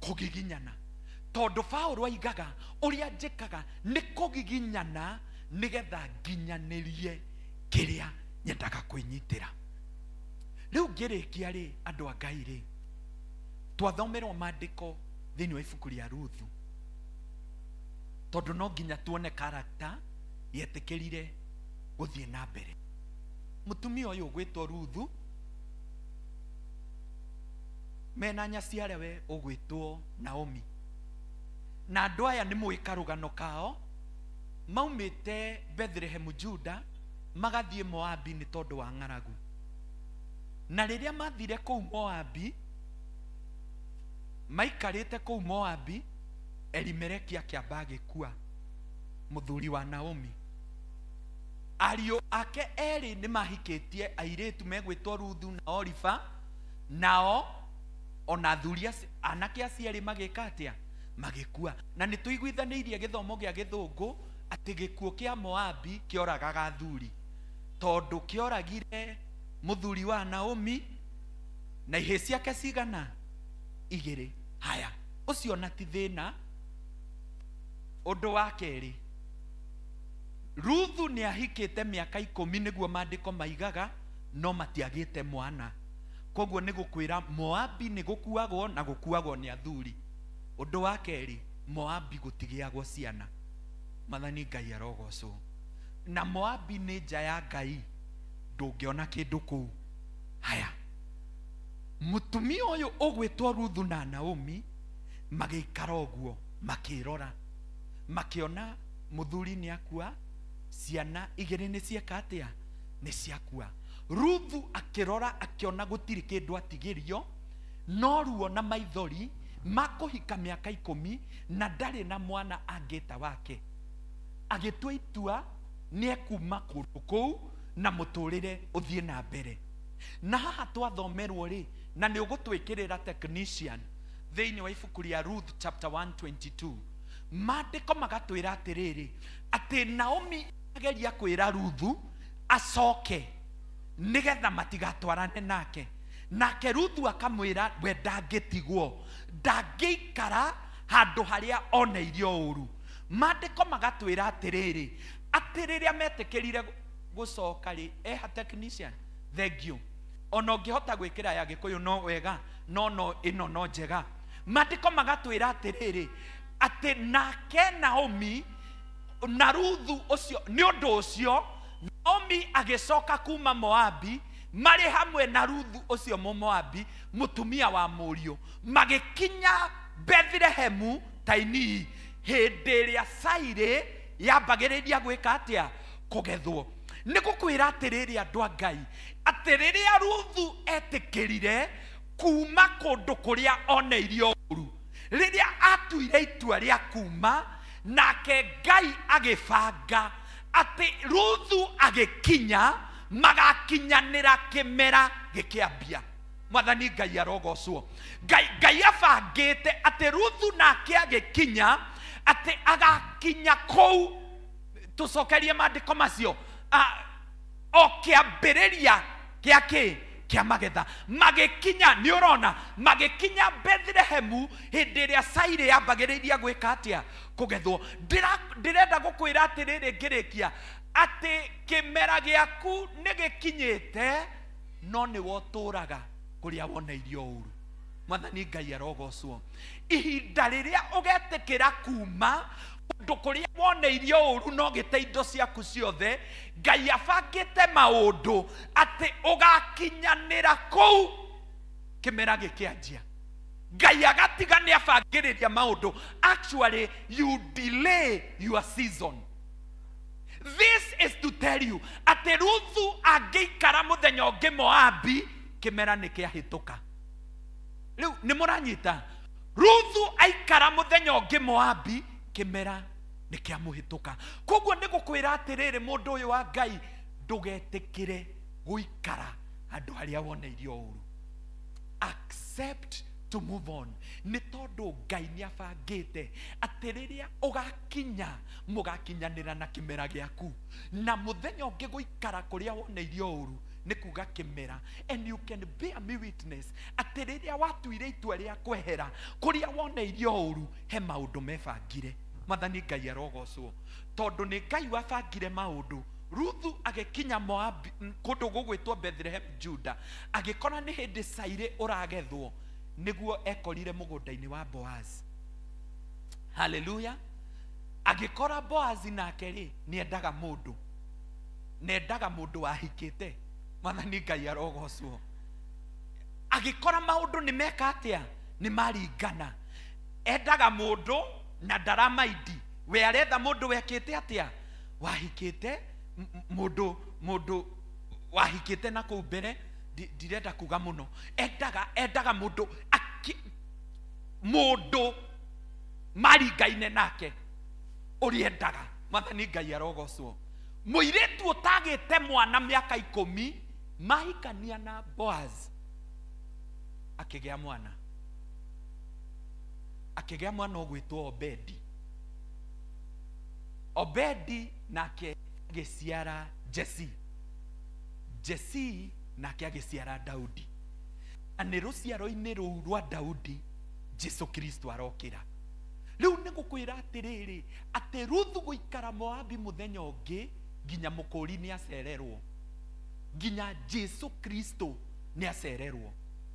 kũgiginyana. Tondũ Paũlũ aigaga ũrĩa njĩkaga nĩ kũgiginyana nĩgetha nginyanĩrie kĩrĩa nyendaga kwĩnyitĩra. Rĩu ngĩrĩkia rĩ, andũ a Ngai rĩ, twathomerwo maandĩko thĩinĩ wa ibuku rĩa Ruthu, tondũ no nginya tuone character yetĩkĩrire gũthiĩ na mbere. Mũtumia ũyũ ũgwĩtwo Ruthu mena nyaciarawe ũgwĩtwo Naomi, na andũ aya nĩ mũĩ karũgano kao, maumĩte Bethlehem Juda magathiĩ Moabi nĩ tondũ wa ng'aragu. Na rĩrĩa mathire kũu Moabi, maikarĩte kũu Moabi, Elimeleki akĩamba agĩkua, mũthuri wa Naomi. Ariũ ake erĩ nĩ mahikĩtie airĩtu megwĩtwo Ruthu na Orifa, nao ona athuri anake acio erĩ magĩka atĩa? Magĩkua. Na nĩ tũiguithanĩirie gĩthomo gĩa gĩthũngũ atĩ gĩkuũ kĩa Moabi kĩoragaga athuri, tondũ kĩoragire mũthuri wa Naomi na ihĩĩ ciake cigana? Igĩrĩ. Haya, ũcio na ti thĩna. Ũndũ wa kerĩ, Ruthu nĩ ahikĩte mĩaka 10 nĩguo maandĩko maigaga, no matiagĩte mwana. Koguo nĩ gũkwĩra Moabi nĩ gũkuagwo na gũkuagwo nĩ athuri. Ũndũ wa kerĩ, Moabi gũtigĩagwo ciana. Mwathani Ngai arogocwo. Na Moabi nĩ nja ya Ngai, ndũngĩona kĩndũ kũu. Haya, mũtumia ũyũ ũgwĩtwo Ruthu na Naomi magĩikara ũguo, makĩrora, makĩona mũthuri nĩ akua, ciana igĩrĩ nĩ cieka atĩa? Nĩ ciakua. Ruthu akĩrora akĩona gũtirĩ kĩndũ atigĩrio, no ruo na maithori makũhika mĩaka 10 na ndarĩ na mwana angĩta wake. Agĩtua itua nĩ ekuma kũndũ kũu na mũtũrĩre ũthiĩ na mbere. Na haha twathomerwo rĩ, na nĩ ũgũtwĩkĩrĩra technician thĩinĩ wa ibuku rĩa Ruth chapter 122, maandĩko magatwĩra atĩrĩrĩ, atĩ Naomi ageria kwĩra Ruthu acoke nĩgetha matigatwarane nake. Nake Ruthu akamwĩra we ndangĩtigwo, ndangĩikara handũ harĩa oneirio ũru. Maandĩko magatwĩra atĩrĩrĩ, atĩ rĩrĩa metĩkĩrire gũcoka rĩ, eha technician, thank you. Ona ũngĩhota gwĩkĩra ya Gĩkũyũ no wega, no no ĩno no njega. Maandĩko magatwĩra atĩrĩrĩ, atĩ nake Naomi na Ruthu ũcio, nĩ ũndũ ũcio Naomi agĩcoka kuma Moabi marĩ hamwe na Ruthu ũcio Mũmoabi, mũtumia wa mũriũ, magĩkinya Bethlehemu tainii hĩndĩ ĩrĩa cairĩ yambagĩrĩria gwĩka atĩa? Kũgethwo. Nĩ gũkwĩra atĩrĩrĩ andũ a Ngai, atĩ rĩrĩa Ruthu etĩkĩrire kuma kũndũ kũrĩa oneirio ũru, rĩrĩa atuire itua rĩa kuma, nake Ngai agĩbanga atĩ Ruthu agĩkinya magakinyanĩra kĩmera gĩkĩambia. Mwathani Ngai arogocwo. Ngai abangĩte atĩ Ruthu nake agĩkinya, atĩ agakinya kũu. Tũcokerie maandĩko macio, o kĩambĩrĩria kĩa kĩ? Kĩa magetha. Magĩkinya, nĩ ũrona, magĩkinya Bethlehemu hĩndĩ ĩrĩa cairĩ yambagĩrĩria gwĩka atĩa? Kũgethwo. Ndĩrenda gũkwĩra atĩrĩrĩ ngĩrĩkia, atĩ kĩmera gĩaku nĩ gĩkinyĩte, no nĩwe ũtũraga kũrĩa woneirio ũru. Mwathani Ngai arogocwo. Ihinda rĩrĩa ũgetĩkĩra kuma kũndũ kũrĩa woneirio ũru no gĩte indo ciaku ciothe, Ngai abangĩte maũndũ atĩ ũgakinyanĩra kũu kĩmera gĩkĩanjia. Ngai agatiga nĩ abangĩrĩria maũndũ. Actually you delay your season. This is to tell you atĩ Ruthu angĩikara mũthenya ũngĩ Moabi, kĩmera nĩ kĩahĩtũka. Rĩu nĩ mũranyita? Ruthu aikara mũthenya ũngĩ Moabi, kĩmera nĩ kĩamũhĩtũka. Koguo nĩ gũkwĩra atĩrĩrĩ, mũndũ ũyũ wa Ngai, ndũgetĩkĩre gũikara handũ harĩa woneirio ũru. Accept to move on. Nĩ tondũ Ngai nĩ abangĩte atĩ rĩrĩa ũgakinya, mũgakinyanĩra na kĩmera gĩaku. Na mũthenya ũngĩ gũikara kũrĩa woneirio ũru nĩ kuga kĩmera. And you can bear me witness atĩ rĩrĩa watuire itua rĩa kwehera kũrĩa woneirio ũru, he maũndũ mebangire. Mwathani Ngai arogocwo, tondũ nĩ Ngai wabangire maũndũ. Ruthu agĩkinya Moabi, kũndũ gũgwĩtwo Bethlehem Juda, agĩkora nĩ hĩndĩ cairĩ ũragethwo, nĩguo ekorire mũgũnda-inĩ wa Boaz. Haleluya. Agĩkora Boaz nake rĩ, nĩendaga mũndũ, nendaga mũndũ wahikĩte. Mwathani Ngai arogocwo. Agĩkora maũndũ nĩ meka atĩa, nĩ maringana. Endaga mũndũ na ndaramaindi, we aretha mũndũ wekĩte atĩa, wahikĩte, mũndũ wahikĩte na kũu mbere. Ndirenda kuga mũno. Endaga mũndũ mũndũ maringaine nake ũrĩa endaga. Mwathani Ngai arogocwo. Mũirĩtu ũtagĩte mwana mĩaka 10 mahikania na Boaz, akĩgĩa mwana. Akĩgĩa mwana ũgwĩtwo Obedi. Obedi nake agĩciara Jesse. Jesse nake agĩciara Daudi. Na nĩ rũciaro-inĩ rũu rwa Daudi Jesu Kristo arokĩra. Rĩu nĩ gũkwĩra atĩrĩrĩ, atĩ Ruthu gũikara Moabi mũthenya ũngĩ nginya mũkũri nĩ acererwo, nginya Jesu Kristo nĩ acererwo.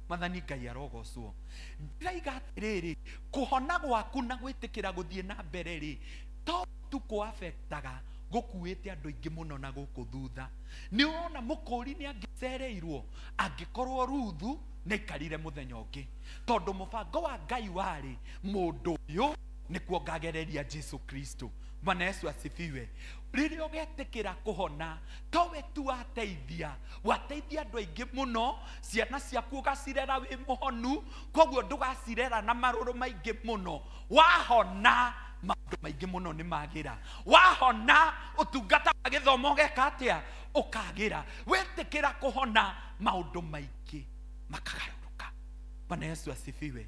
Mwathani Ngai arogocwo. Ndĩraiga atĩrĩrĩ, kũhona gwaku na gwĩtĩkĩra gũthiĩ na mbere rĩ, to tu kũ-affectaga, gũkuĩte andũ aingĩ mũno na gũkũ thutha. Nĩ ũrona mũkũri nĩ angĩcereirwo angĩkorwo Ruthu nĩ aikarire mũthenya ũngĩ, tondũ mũbango wa Ngai warĩ mũndũ ũyũ nĩkuo ngagereria Jesu Kristo. Bwana Yesu asifiwe. Rĩrĩa ũgetĩkĩra kũhona, towe tu wateithia, wateithia andũ aingĩ mũno. Ciana ciaku ũgacirera wĩ mũhonu, koguo ndũgacirera na marũrũ maingĩ mũno. Wahona maũndũ maingĩ mũno nĩ magĩra. Wahona ũtungata wa gĩthomo ũgeka atĩa, ũkagĩra. Wetĩkĩra kũhona, maũndũ maingĩ makagarũrũka. Bwana Yesu asifiwe.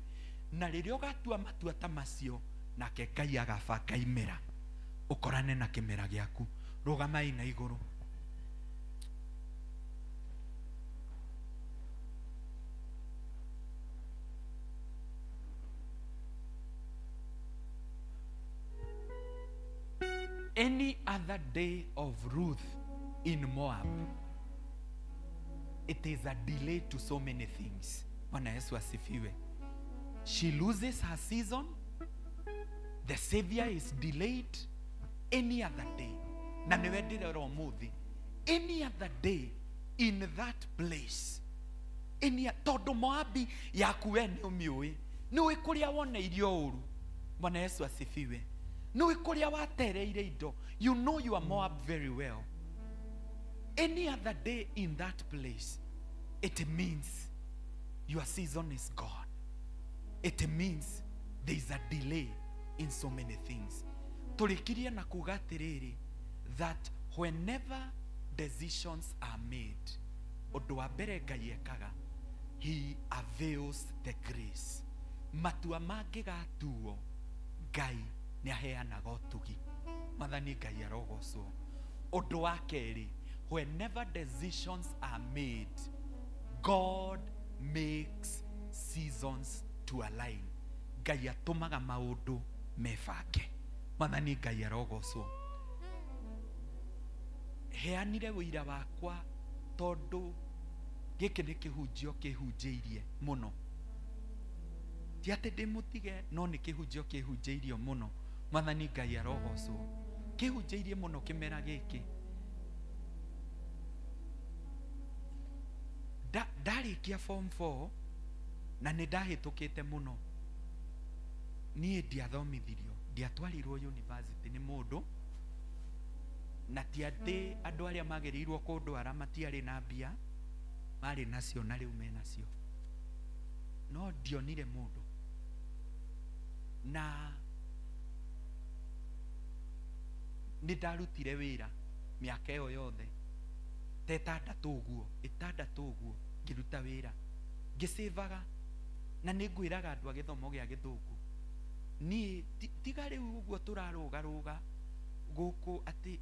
Na rĩrĩa ũgatua matua ta macio, nake Ngai agabanga imera, ũkorane na kĩmera gĩaku. Rũgamai na igũrũ. Any other day of Ruth in Moab, it is a delay to so many things. Bwana Yesu asifiwe. She loses her season. The Savior is delayed. Any other day. Na nĩwe ndĩrera ũmũthĩ. Any other day in that place. Any, tondũ Moabi yaku we nĩ ũmĩũĩ. Nĩũĩ kũrĩa woneirio ũru. Bwana Yesu asifiwe. Nĩũĩ kũrĩa watereire indo. You know your Moab very well. Any other day in that place, it means your season is gone. It means there is a delay in so many things. Tũrĩkirie na kuga atĩrĩrĩ, that whenever decisions are made, ũndũ wa mbere Ngai ekaga, he avails the grace. Matua mangĩgatuo, Ngai nĩ aheanaga ũtugi. Mwathani Ngai arogocwo. Ũndũ wa kerĩ, whenever decisions are made, God makes seasons to align. Ngai atũmaga maũndũ mebange. Mwathani Ngai arogocwo. Heanire ũira wakwa tondũ gĩkĩ nĩ kĩhunjio kĩhunjĩirie mũno. Ti atĩ ndĩmũtige, no nĩ kĩhunjio kĩhunjĩirio mũno. Mwathani Ngai arogocwo. Kĩhunjĩirie mũno kĩmera gĩkĩ. Ndarĩkia form 4, Na nĩ ndahĩtũkĩte mũno. Niĩ ndiathomithirio, ndiatwarirwo university nĩ mũndũ, na ti atĩ andũ arĩa magĩrĩirwo kũndwara matiarĩ na mbia, marĩ nacio na rĩu menacio, no ndionire mũndũ. Na nĩ ndarutire wĩra mĩaka ĩyo yothe ta ĩtandatũ ũguo, ĩtandatũ ũguo ngĩruta wĩra, ngĩcĩvaga. Na nĩ ngwĩraga andũ a gĩthomo gĩa gĩthũngũ, niĩ tiga rĩu ũguo tũrarũgarũga gũkũ atĩ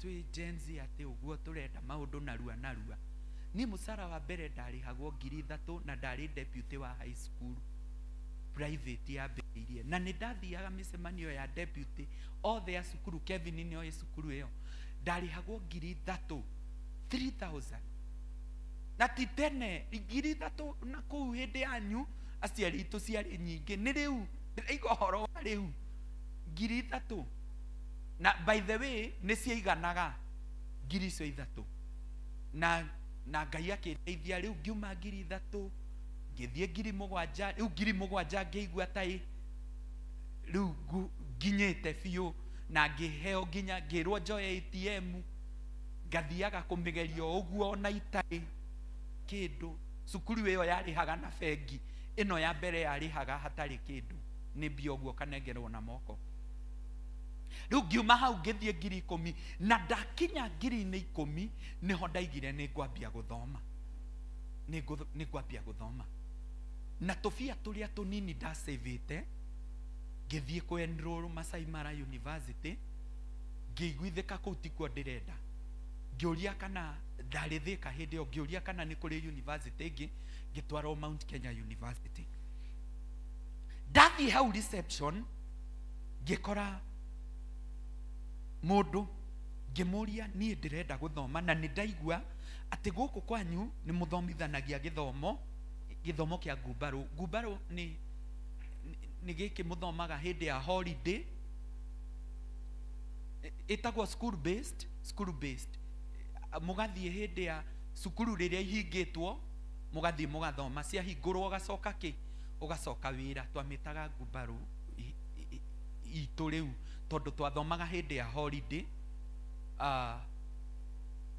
twĩ Gen Z, atĩ ũguo tũrenda maũndũ narua narua. Niĩ mũcara wa mbere ndarĩhagwo 3,000 na ndarĩ deputy wa high school private yambĩrĩirie, na nĩ ndathiaga mĩcemanio ya deputy othe a cukuru. Kevin nĩ oĩ cukuru ĩyo. Ndarĩhagwo 3,000, 3,000, na ti tene 3,000 na kũu hĩndĩ yanyu aciari itũ ciarĩ nyingĩ. Nĩ rĩu ndĩraigua ũhoro wa rĩu 3,000, na by the way nĩ ciaiganaga 3,000, na Ngai akĩndeithia. Rĩu ngiuma 3,000 ngĩthiĩ 7,000. Rĩu 7,000 ngĩigua ta rĩu nginyĩte biũ, na ngĩheo nginya ngĩrwo njoe ATM, ngathiaga kũmĩgeria ũguo ona itarĩ kĩndũ. Cukuru ĩyo yarĩhaga na bengi, ĩno ya mbere yarĩhaga hatarĩ kĩndũ, nĩ mbia ũguo kanengerwo na moko. Rĩu ngiuma hau ngĩthiĩ 10,000, na ndakinya 10,000 nĩho ndaigire nĩ ngwambia gũthoma, nĩ ngwambia gũthoma. Na tũbia tũrĩa tũnini ndacĩvĩte ngĩthiĩ kũ enroll Masai Mara University, ngĩiguithĩka kũu tikuo ndĩrenda. Ngĩũria kana ndarĩ Thĩka hĩndĩ ĩyo, ngĩũria kana nĩ kũrĩ university ĩngĩ, ngĩtwarwo Mount Kenya University. Ndathiĩ hau reception ngĩkora mũndũ, ngĩmũria niĩ ndĩrenda gũthoma, na nĩ ndaigua atĩ gũkũ kwanyu nĩ mũthomithanagia gĩthomo kĩa ngumbarũ. Ngumbarũ nĩ gĩkĩ mũthomaga hĩndĩ ya holiday, ĩtagwo school based. School based mũgathiĩ hĩndĩ ya cukuru rĩrĩa ihingĩtwo, mũgathiĩ mũgathoma, ciahingũrwo ũgacoka kĩ, ũgacoka wĩra. Twamĩtaga ngumbarũ itũ rĩu tondũ twathomaga hĩndĩ ya holiday,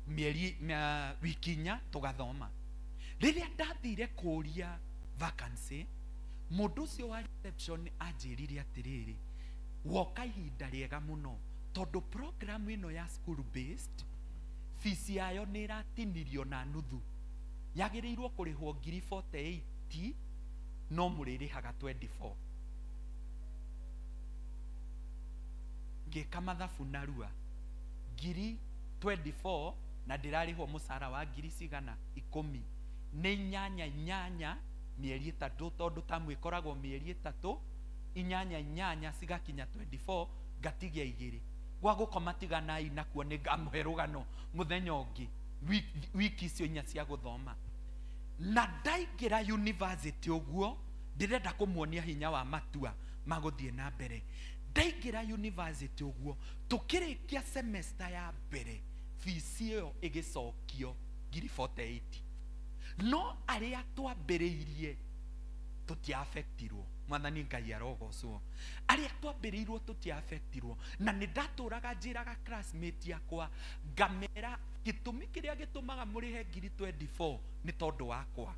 mĩeri wiki inya tũgathoma. Rĩrĩa ndathire kũria vacancy, mũndũ ũcio wa reception anjĩrire atĩrĩrĩ, woka ihinda rĩega mũno tondũ program ĩno ya school based fees yayo nĩ ĩratinirio na nuthu, yagĩrĩirwo kũrĩhwo 48,000 no mũrĩrĩhaga 24. Ngĩka mathabu narua, 24,000 na ndĩrarĩhwo mũcara wa ngiri cigana 10, nĩ inyanya inyanya mĩeri 3, tondũ tamu ĩkoragwo mĩeri 3, inyanya inyanya cigakinya 24, ngatigia 2. Gwa gũkoma tiganai nakuo, nĩ ngamũhe rũgano mũthenya ũngĩ, wiki icio inya cia gũthoma. Na ndaingĩra university ũguo, ndĩrenda kũmuonia hinya wa matua ma gũthiĩ na mbere. Ndaingĩra university ũguo, tũkĩrĩkia semester ya mbere, fees ĩyo ĩgĩcokio 48,000. No arĩa twambĩrĩirie tũtiaffectirwo. Mwathani Ngai arogocwo. Arĩa twambĩrĩirwo tũtiaffectirwo. Na nĩ ndatũraga njĩraga classmate yakwa, ngamera gĩtũmi kĩrĩa gĩtũmaga mũrĩhe 24,000 nĩ tondũ wakwa,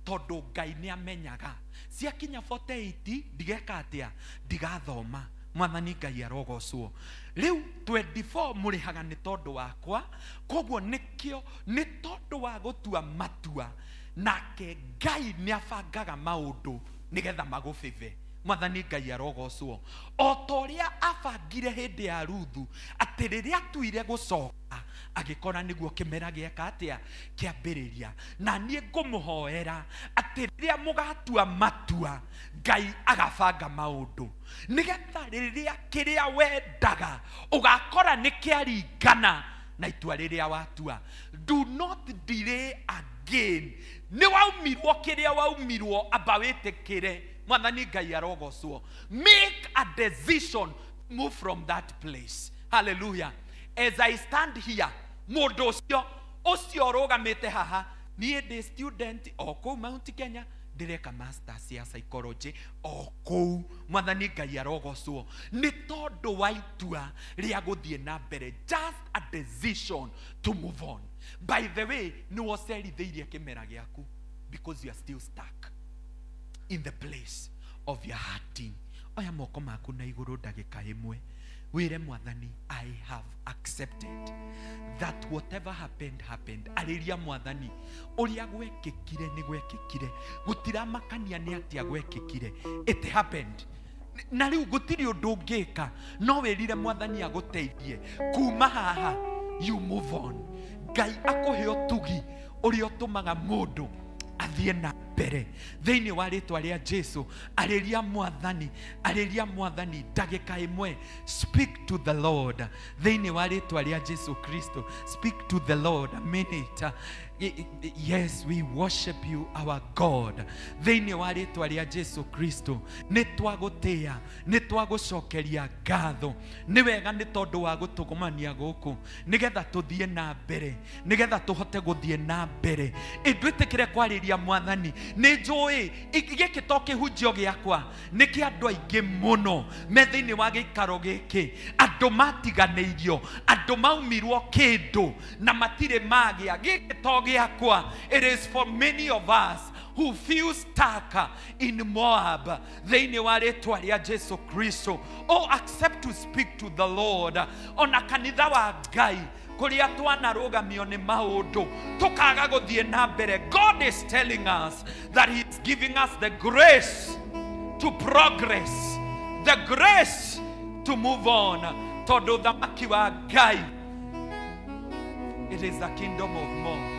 tondũ Ngai nĩ amenyaga ciakinya 48 ndigeka atĩa, ndigathoma. Mwathani Ngai arogocwo. Rĩu 24 mũrĩhaga nĩ tondũ wakwa, koguo nĩkĩo nĩ tondũ wa gũtua matua, nake Ngai nĩ abangaga maũndũ nĩgetha magũbĩbe. Mwathani Ngai arogocwo. O ta ũrĩa abangire hĩndĩ ya Ruthu, atĩ rĩrĩa atuire gũcoka agĩkora nĩguo kĩmera gĩeka atĩa, kĩambĩrĩria. Na niĩ ngũmũhoera atĩ rĩrĩa mũgatua matua, Ngai agabanga maũndũ nĩgetha rĩrĩa kĩrĩa wendaga ũgakora nĩ kĩaringana na itua rĩrĩa watua. Do not delay again. Nĩ waumirwo kĩrĩa waumirwo, amba wĩtĩkĩre. Mwathani Ngai arogocwo. Make a decision, move from that place. Hallelujah. As I stand here, mũndũ ũcio ũrũgamĩte haha, niĩ ndĩ student o kũu Mount Kenya, Ndĩreka masters ya psychology o kũu. Mwathani Ngai arogocwo nĩ tondũ wa itua rĩa gũthiĩ na mbere, just a decision to move on. By the way, nĩ wocerithĩirie kĩmera gĩaku because you are still stuck in the place of your hurting. Oya moko maku na igũrũ ndagĩka ĩmwe, wĩre Mwathani, I have accepted that whatever happened happened. Arĩria Mwathani, ũrĩa gwekĩkire nĩ gwekĩkire, gũtiramakania nĩ atĩa gwekĩkire, it happened. Na rĩu gũtirĩ ũndũ ũngĩka no wĩrire Mwathani agũteithie kuma haha, you move on. Ngai akũhe ũtugi ũrĩa ũtũmaga mũndũ athiĩ na mbere thĩinĩ wa rĩtwa rĩa Jesu. Arĩria Mwathani, arĩria Mwathani ndagĩka ĩmwe. Speak to the Lord thĩinĩ wa rĩtwa rĩa Jesu Kristo. Speak to the Lord a minute. Yes, we worship you our God thĩinĩ wa rĩtwa rĩa Jesu Kristo. Nĩ twagũtĩĩa, nĩ twagũcokeria ngatho. Nĩ wega nĩ tondũ wa gũtũgũmania gũkũ nĩgetha tũthiĩ na mbere, nĩgetha tũhote gũthiĩ na mbere. Ndwĩtĩkĩre kwarĩria Mwathani. Nĩ njũĩ gĩkĩ to kĩhunjio gĩakwa, nĩ kĩa andũ aingĩ mũno me thĩinĩ wa gĩikaro gĩkĩ, andũ matiganĩirio, andũ maumirwo kĩndũ na matirĩ magĩa. Gĩkĩ to gĩakwa, it is for many of us who feel stuck in Moab thĩinĩ wa rĩtwa rĩa Jesu Kristo. Oh, accept to speak to the Lord. Ona kanitha wa Ngai kũrĩa twanarũgamio nĩ maũndũ tũkaga gũthiĩ na mbere, God is telling us that he is giving us the grace to progress, the grace to move on. Tondũ thamaki wa Ngai, it is the kingdom of more.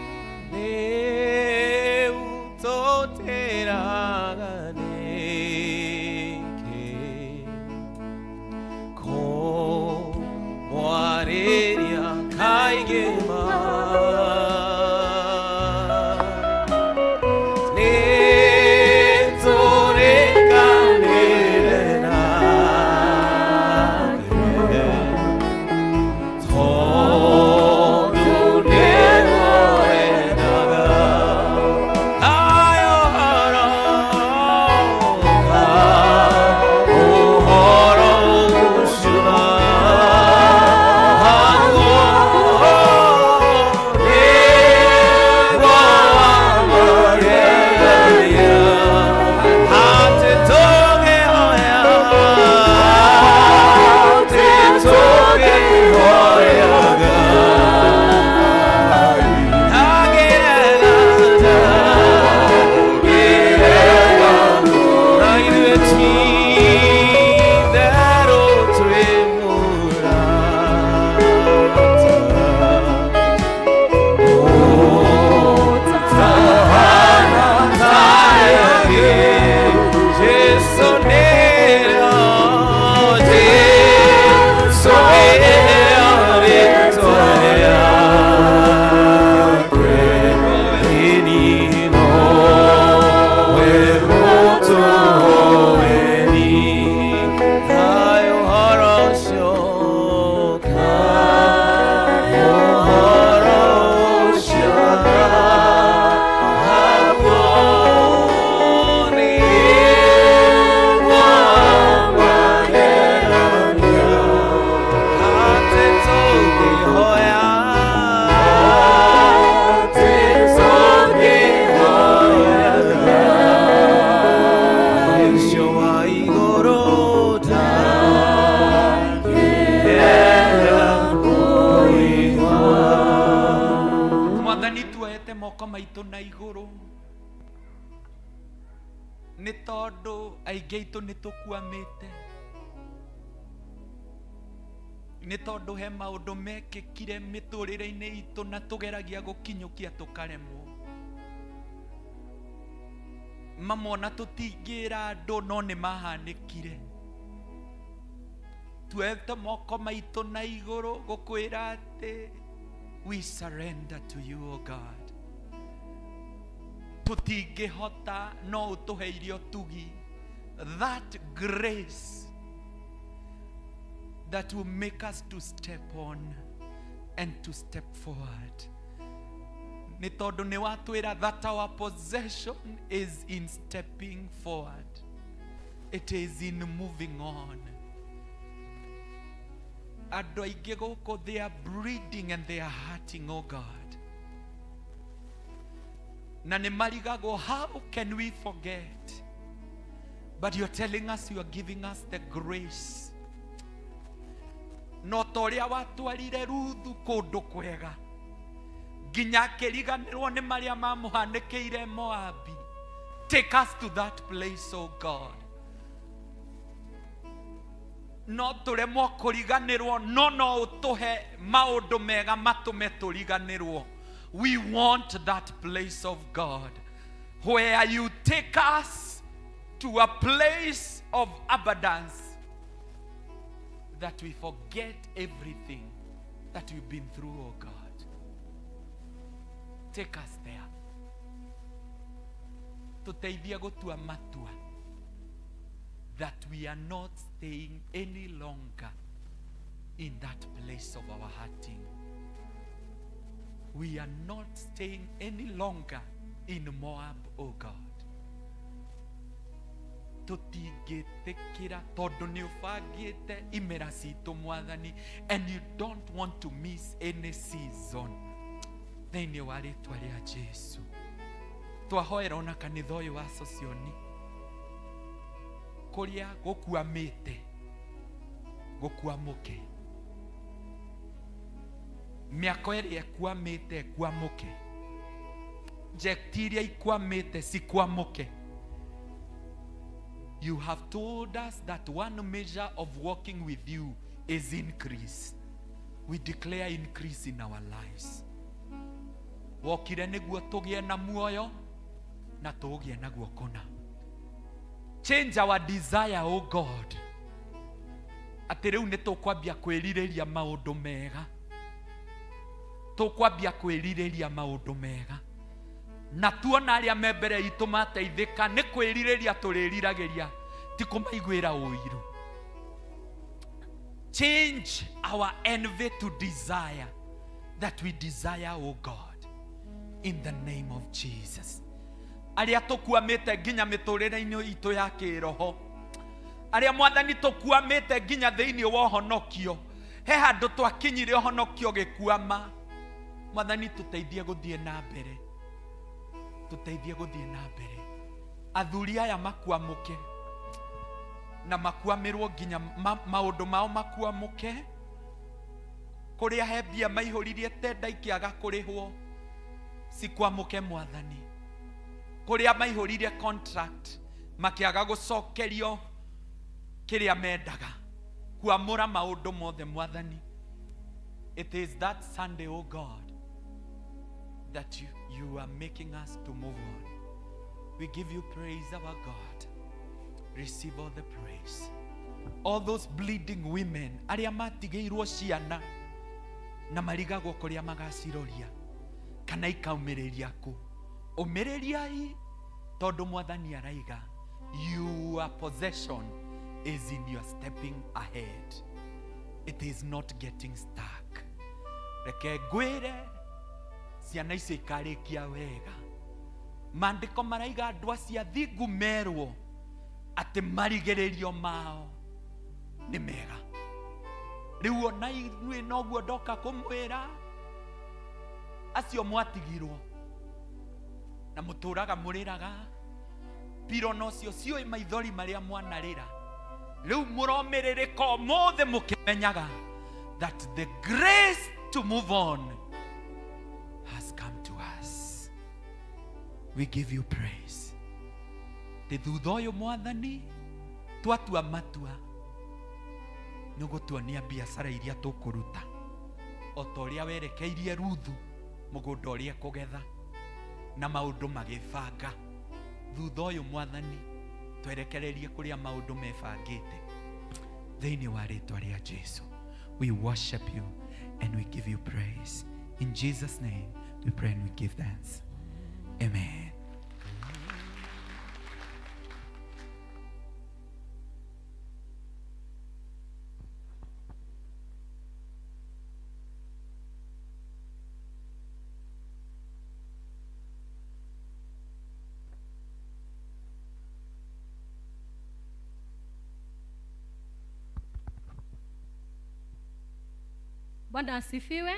Nĩ tondũ aingĩ aitũ nĩ tũkuamĩte, nĩ tondũ he maũndũ mekĩkire mĩtũrĩre-inĩ itũ na tũgeragia gũkinyũkia tũkaremwo. Mamona tũtingĩra andũ no nĩ mahanĩkire. Tuoete moko maitũ na igũrũ gũkwĩra atĩ we surrender to you, O God. Tũtingĩhota no ũtũheire ũtugi, that grace that will make us to step on and to step forward. Nĩ tondũ nĩ watwĩra that our possession is in stepping forward. It is in moving on. Andũ aingĩ gũkũ, they are breeding and they are hurting, oh God. Na nĩ marigagwo, how can we forget? But you're telling us you are giving us the grace. No ta ũrĩa watwarire Ruthu kũndũ kwega nginya akĩriganĩrwo nĩ marĩa mamũhanĩkĩire Moabi. Take us to that place, oh God. No tũremwo kũriganĩrwo, no no ũtũhe maũndũ mega matũme tũriganĩrwo. We want that place of God where you take us to a place of abundance, that we forget everything that we've been through, oh God. Take us there. Tũteithie gũtua matua that we are not staying any longer in that place of our hurting. We are not staying any longer in Moab, oh God. Tũtingĩtĩkĩra tondũ nĩ ũbangĩte imera citũ Mwathani, and you don't want to miss any season. Thĩinĩ wa rĩtwa rĩa Jesu twahoera ona kanitha ũyũ wa Socioni kũrĩa gũkuamĩte gũkuamũke, mĩako ĩrĩa ĩkuamĩte ĩkuamũke, project iria ikwamĩte cikwamũke. You have told us that one measure of walking with you is increase. We declare increase in our lives. Wokire nĩguo tũgĩe na muoyo na tũgĩe naguo kũna. Change our desire, oh God. Atĩ rĩu nĩ tũkwambia kwĩrirĩria maũndũ mega. Tũkwambia kwĩrirĩria maũndũ mega. Na tuona arĩa me mbere itũ mateithĩka nĩ kwĩrirĩria tũrĩriragĩria, ti kũmaiguĩra ũiru. Change our envy to desire, that we desire, oh God, in the name of Jesus. Arĩa tũkuamĩte nginya mĩtũrĩre-inĩ itũ ya kĩroho, arĩa Mwathani tũkuamĩte nginya thĩinĩ wa ũhonokio, he handũ twakinyire ũhonokio gĩkuama. Mwathani tũteithie gũthiĩ na mbere, tũteithie gũthiĩ na mbere. Athuri aya makuamũke na makuamĩrwo nginya maũndũ mao makuamũke. Kũrĩa he mbia maihũririe tenda ikĩaga kũrĩhwo, cikwamũke Mwathani. Kũrĩa maihũririe contract makĩaga gũcokerio kĩrĩa mendaga, kuamũra maũndũ mothe Mwathani. It is that Sunday, oh God, that you are making us to move on. We give you praise, our God. Receive all the praise. All those bleeding women, arĩa matigĩirwo ciana na marigagwo kũrĩa magaciroria kana ikaumĩrĩria kũ, ũmĩrĩriai tondũ Mwathani araiga your possession is in your stepping ahead. It is not getting stuck. Reke ngwĩre ciana icio ikarĩkia wega. Maandĩko maraiga andũ acio athingu merwo atĩ marigĩrĩrio mao nĩ mega. Rĩu ona inyuĩ noguo ndoka kũmwĩra, acio mwatigirwo na mũtũraga mũrĩraga piro nocio ciũĩ maithori marĩa mwanarĩra. Rĩu mũromĩrĩrĩka ũmũthĩ mũkĩmenyaga that the grace to move on has come to us. We give you praise. Te thutha ũyũ Mwathani twatua matua nĩ ũgũtuonia biacara iria tũkũruta o ta ũrĩa werekeirie Ruthu mũgũnda ũrĩa ekũgetha na maũndũ magĩbanga. Thutha ũyũ Mwathani twerekererie kũrĩa maũndũ mebangĩte. Thĩinĩ wa rĩtwa rĩa Jesu, we worship you and we give you praise. In Jesus' name we pray and we give thanks. Amen. Bwana asifiwe.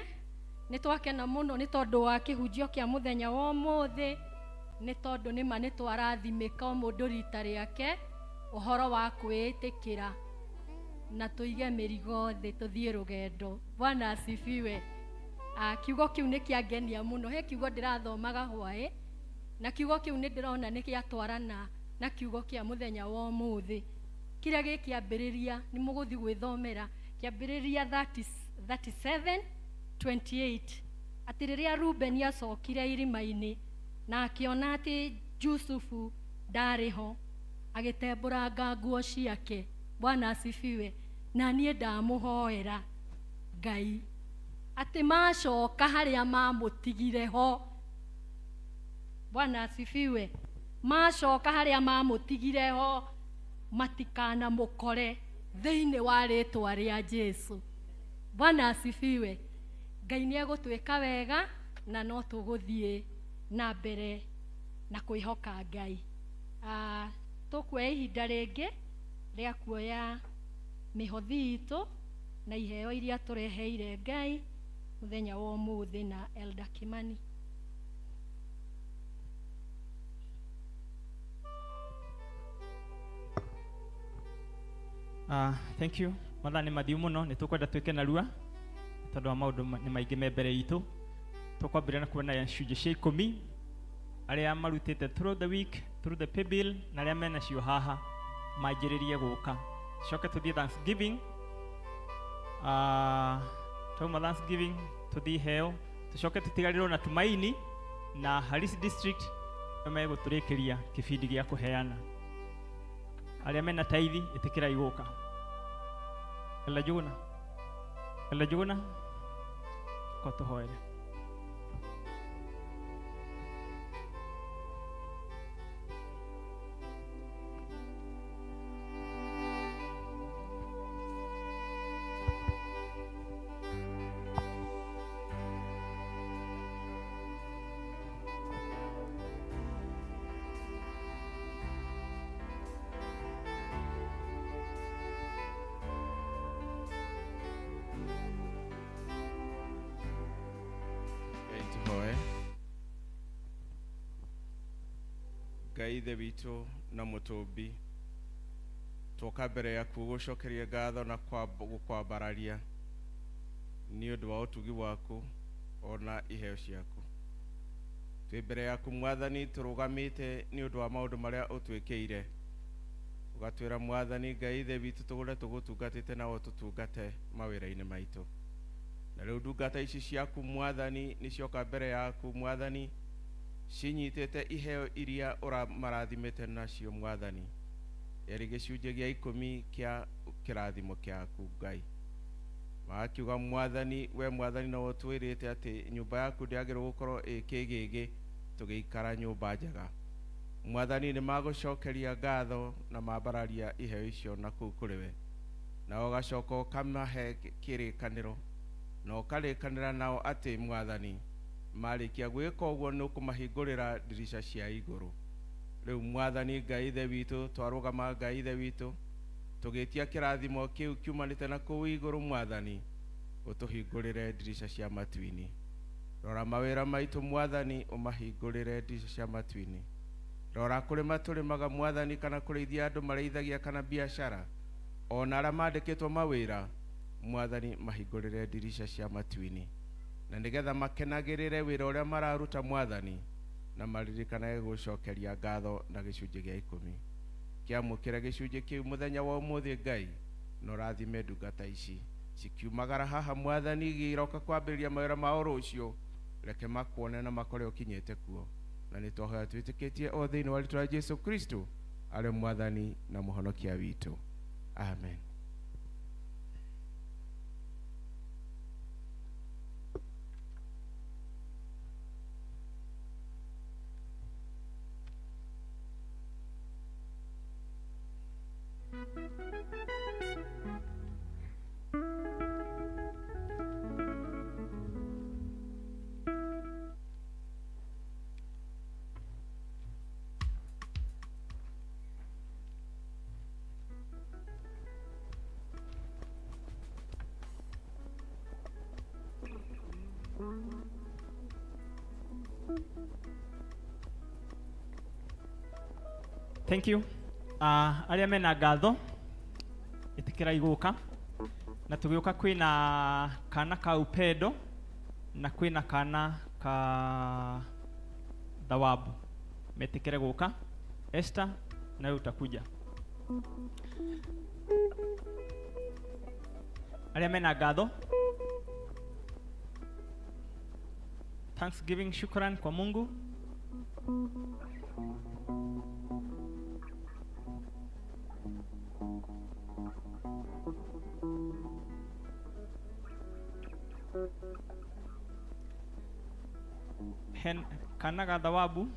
Nĩ twakena mũno nĩ tondũ wa kĩhunjio kĩa mũthenya wa ũmũthĩ, nĩ tondũ nĩma nĩ twarathimĩka o mũndũ rita rĩake ũhoro wa kwĩĩtĩkĩra na tũige mĩrigo thĩ tũthiĩ rũgendo. Bwana asifiwe. Kiugo kĩu nĩ kĩangenia mũno. He kiugo ndĩrathomaga hwaĩ na kiugo kĩu nĩ ndĩrona nĩ gĩatwarana na kiugo kĩa mũthenya wa ũmũthĩ. Kĩrĩa gĩkĩambĩrĩria nĩ mũgũthiĩ gwĩthomera kĩambĩrĩria 37:28 atĩ rĩrĩa Rubeni acokire irima-inĩ na akĩona atĩ Jusufu ndarĩ ho, agĩtembũranga nguo ciake. Bwana asifiwe. Na niĩ ndamũhoera Ngai atĩ macoka harĩa mamũtigire ho. Bwana asifiwe. Macoka harĩa mamũtigire ho matikanamũkore thĩinĩ wa rĩtwa rĩa Jesu. Bwana asifiwe. Ngai nĩ egũtwĩka wega na no tũgũthiĩ na mbere na kwĩhoka Ngai. Tũkuoya ihinda rĩngĩ rĩa kuoya mĩhothi itũ na iheo iria tũreheire Ngai mũthenya wa ũmũthĩ na Elder Kimani. Thank you. Mathaa nĩ mathiu mũno, nĩ tũkwenda twĩke narua tondũ wa maũndũ nĩ maingĩ me mbere itũ. Tũkwambĩrĩria na kuona icunjĩ cia 10 arĩa marutĩte through the week, through the pay bill, na arĩa menacio haha manjĩrĩrie gũka. Coke tũthiĩ Thanksgiving. Twauma Thanksgiving tũthiĩ heo, tũcoke tũtigarĩrwo na Tumaini na Harris District nĩo megũtũrĩkĩria kĩbindi gĩa kũheana. Arĩa mena taithi ĩtĩkĩrai gũka. Elder Njuguna, Elder Njuguna, ko tũhoere. Ngai ithe witũ na mũtũmbi, twoka mbere yaku gũcokeria ngatho na gũkwambararia nĩ ũndũ wa ũtugi waku ona iheo ciaku. Twĩ mbere yaku Mwathani tũrũgamĩte nĩ ũndũ wa maũndũ marĩa ũtwĩkĩire. Ũgatwĩra Mwathani Ngai ithe witũ tũgũre tũgũtungatĩte na ũtũtungate mawĩra-inĩ maitũ. Na rĩu ndungata ici ciaku Mwathani nĩcioka mbere yaku Mwathani cinyitĩte iheo iria ũramarathimĩte nacio Mwathani, ĩrĩ gĩcunjĩ gĩa 10 kĩa kĩrathimo kĩaku Ngai. Magakiuga Mwathani, we Mwathani no ũtwĩrĩte atĩ nyũmba yaku ndĩagĩrĩirwo gũkorwo ĩ kĩgĩgĩ tũgĩikara nyũmba njega. Mwathani nĩ magũcokeria ngatho na mambararia iheo icio na kũu kũrĩ we, na ũgacoka ũkamahe kĩrĩkanĩro na ũkarĩkanĩra nao atĩ Mwathani marĩkia gwĩka ũguo nĩ ũkũmahingũrĩra ndirica cia igũrũ. Rĩu Mwathani Ngai ithe witũ twarũgama Ngai ithe witũ tũgĩtia kĩrathimo kĩu kiumanĩte na kũu igũrũ Mwathani ũtũhingũrĩre ndirica cia matu-inĩ. Rora mawĩra maitũ Mwathani ũmahingũrĩre ndirica cia matu-inĩ. Rora kũrĩma tũrĩmaga Mwathani kana kũrĩithia andũ marĩithagia kana biacara ona arĩa mandĩkĩtwo mawĩra Mwathani mahingũrĩre ndirica cia matu-inĩ, na nĩgetha makenagĩrĩre wĩra ũrĩa mararuta Mwathani na maririkanage gũcokeria ngatho na gĩcunjĩ gĩa 10. Kĩamũkĩre gĩcunjĩ kĩu mũthenya wa ũmũthĩ Ngai na ũrathime ndungata ici cikiumagara haha Mwathani igĩroka kwambĩrĩria mawĩra mao rũciũ, reke makuone na makore ũkinyĩte kuo. Na nĩ twahoya twĩtĩkĩtie o thĩinĩ wa rĩtwa rĩa Jesu Kristo arĩ Mwathani na Mũhonokia witũ. Amen. Thank you. Arĩa mena ngatho ĩtĩkĩra igũka na tũgĩũka kwĩna kana ka upendo na kwĩna kana ka thawabu metĩkĩre gũka. Esther, nawe utakuja. Arĩa mena ngatho, thanksgiving, shukran kwa Mungu. Kana ga thawabu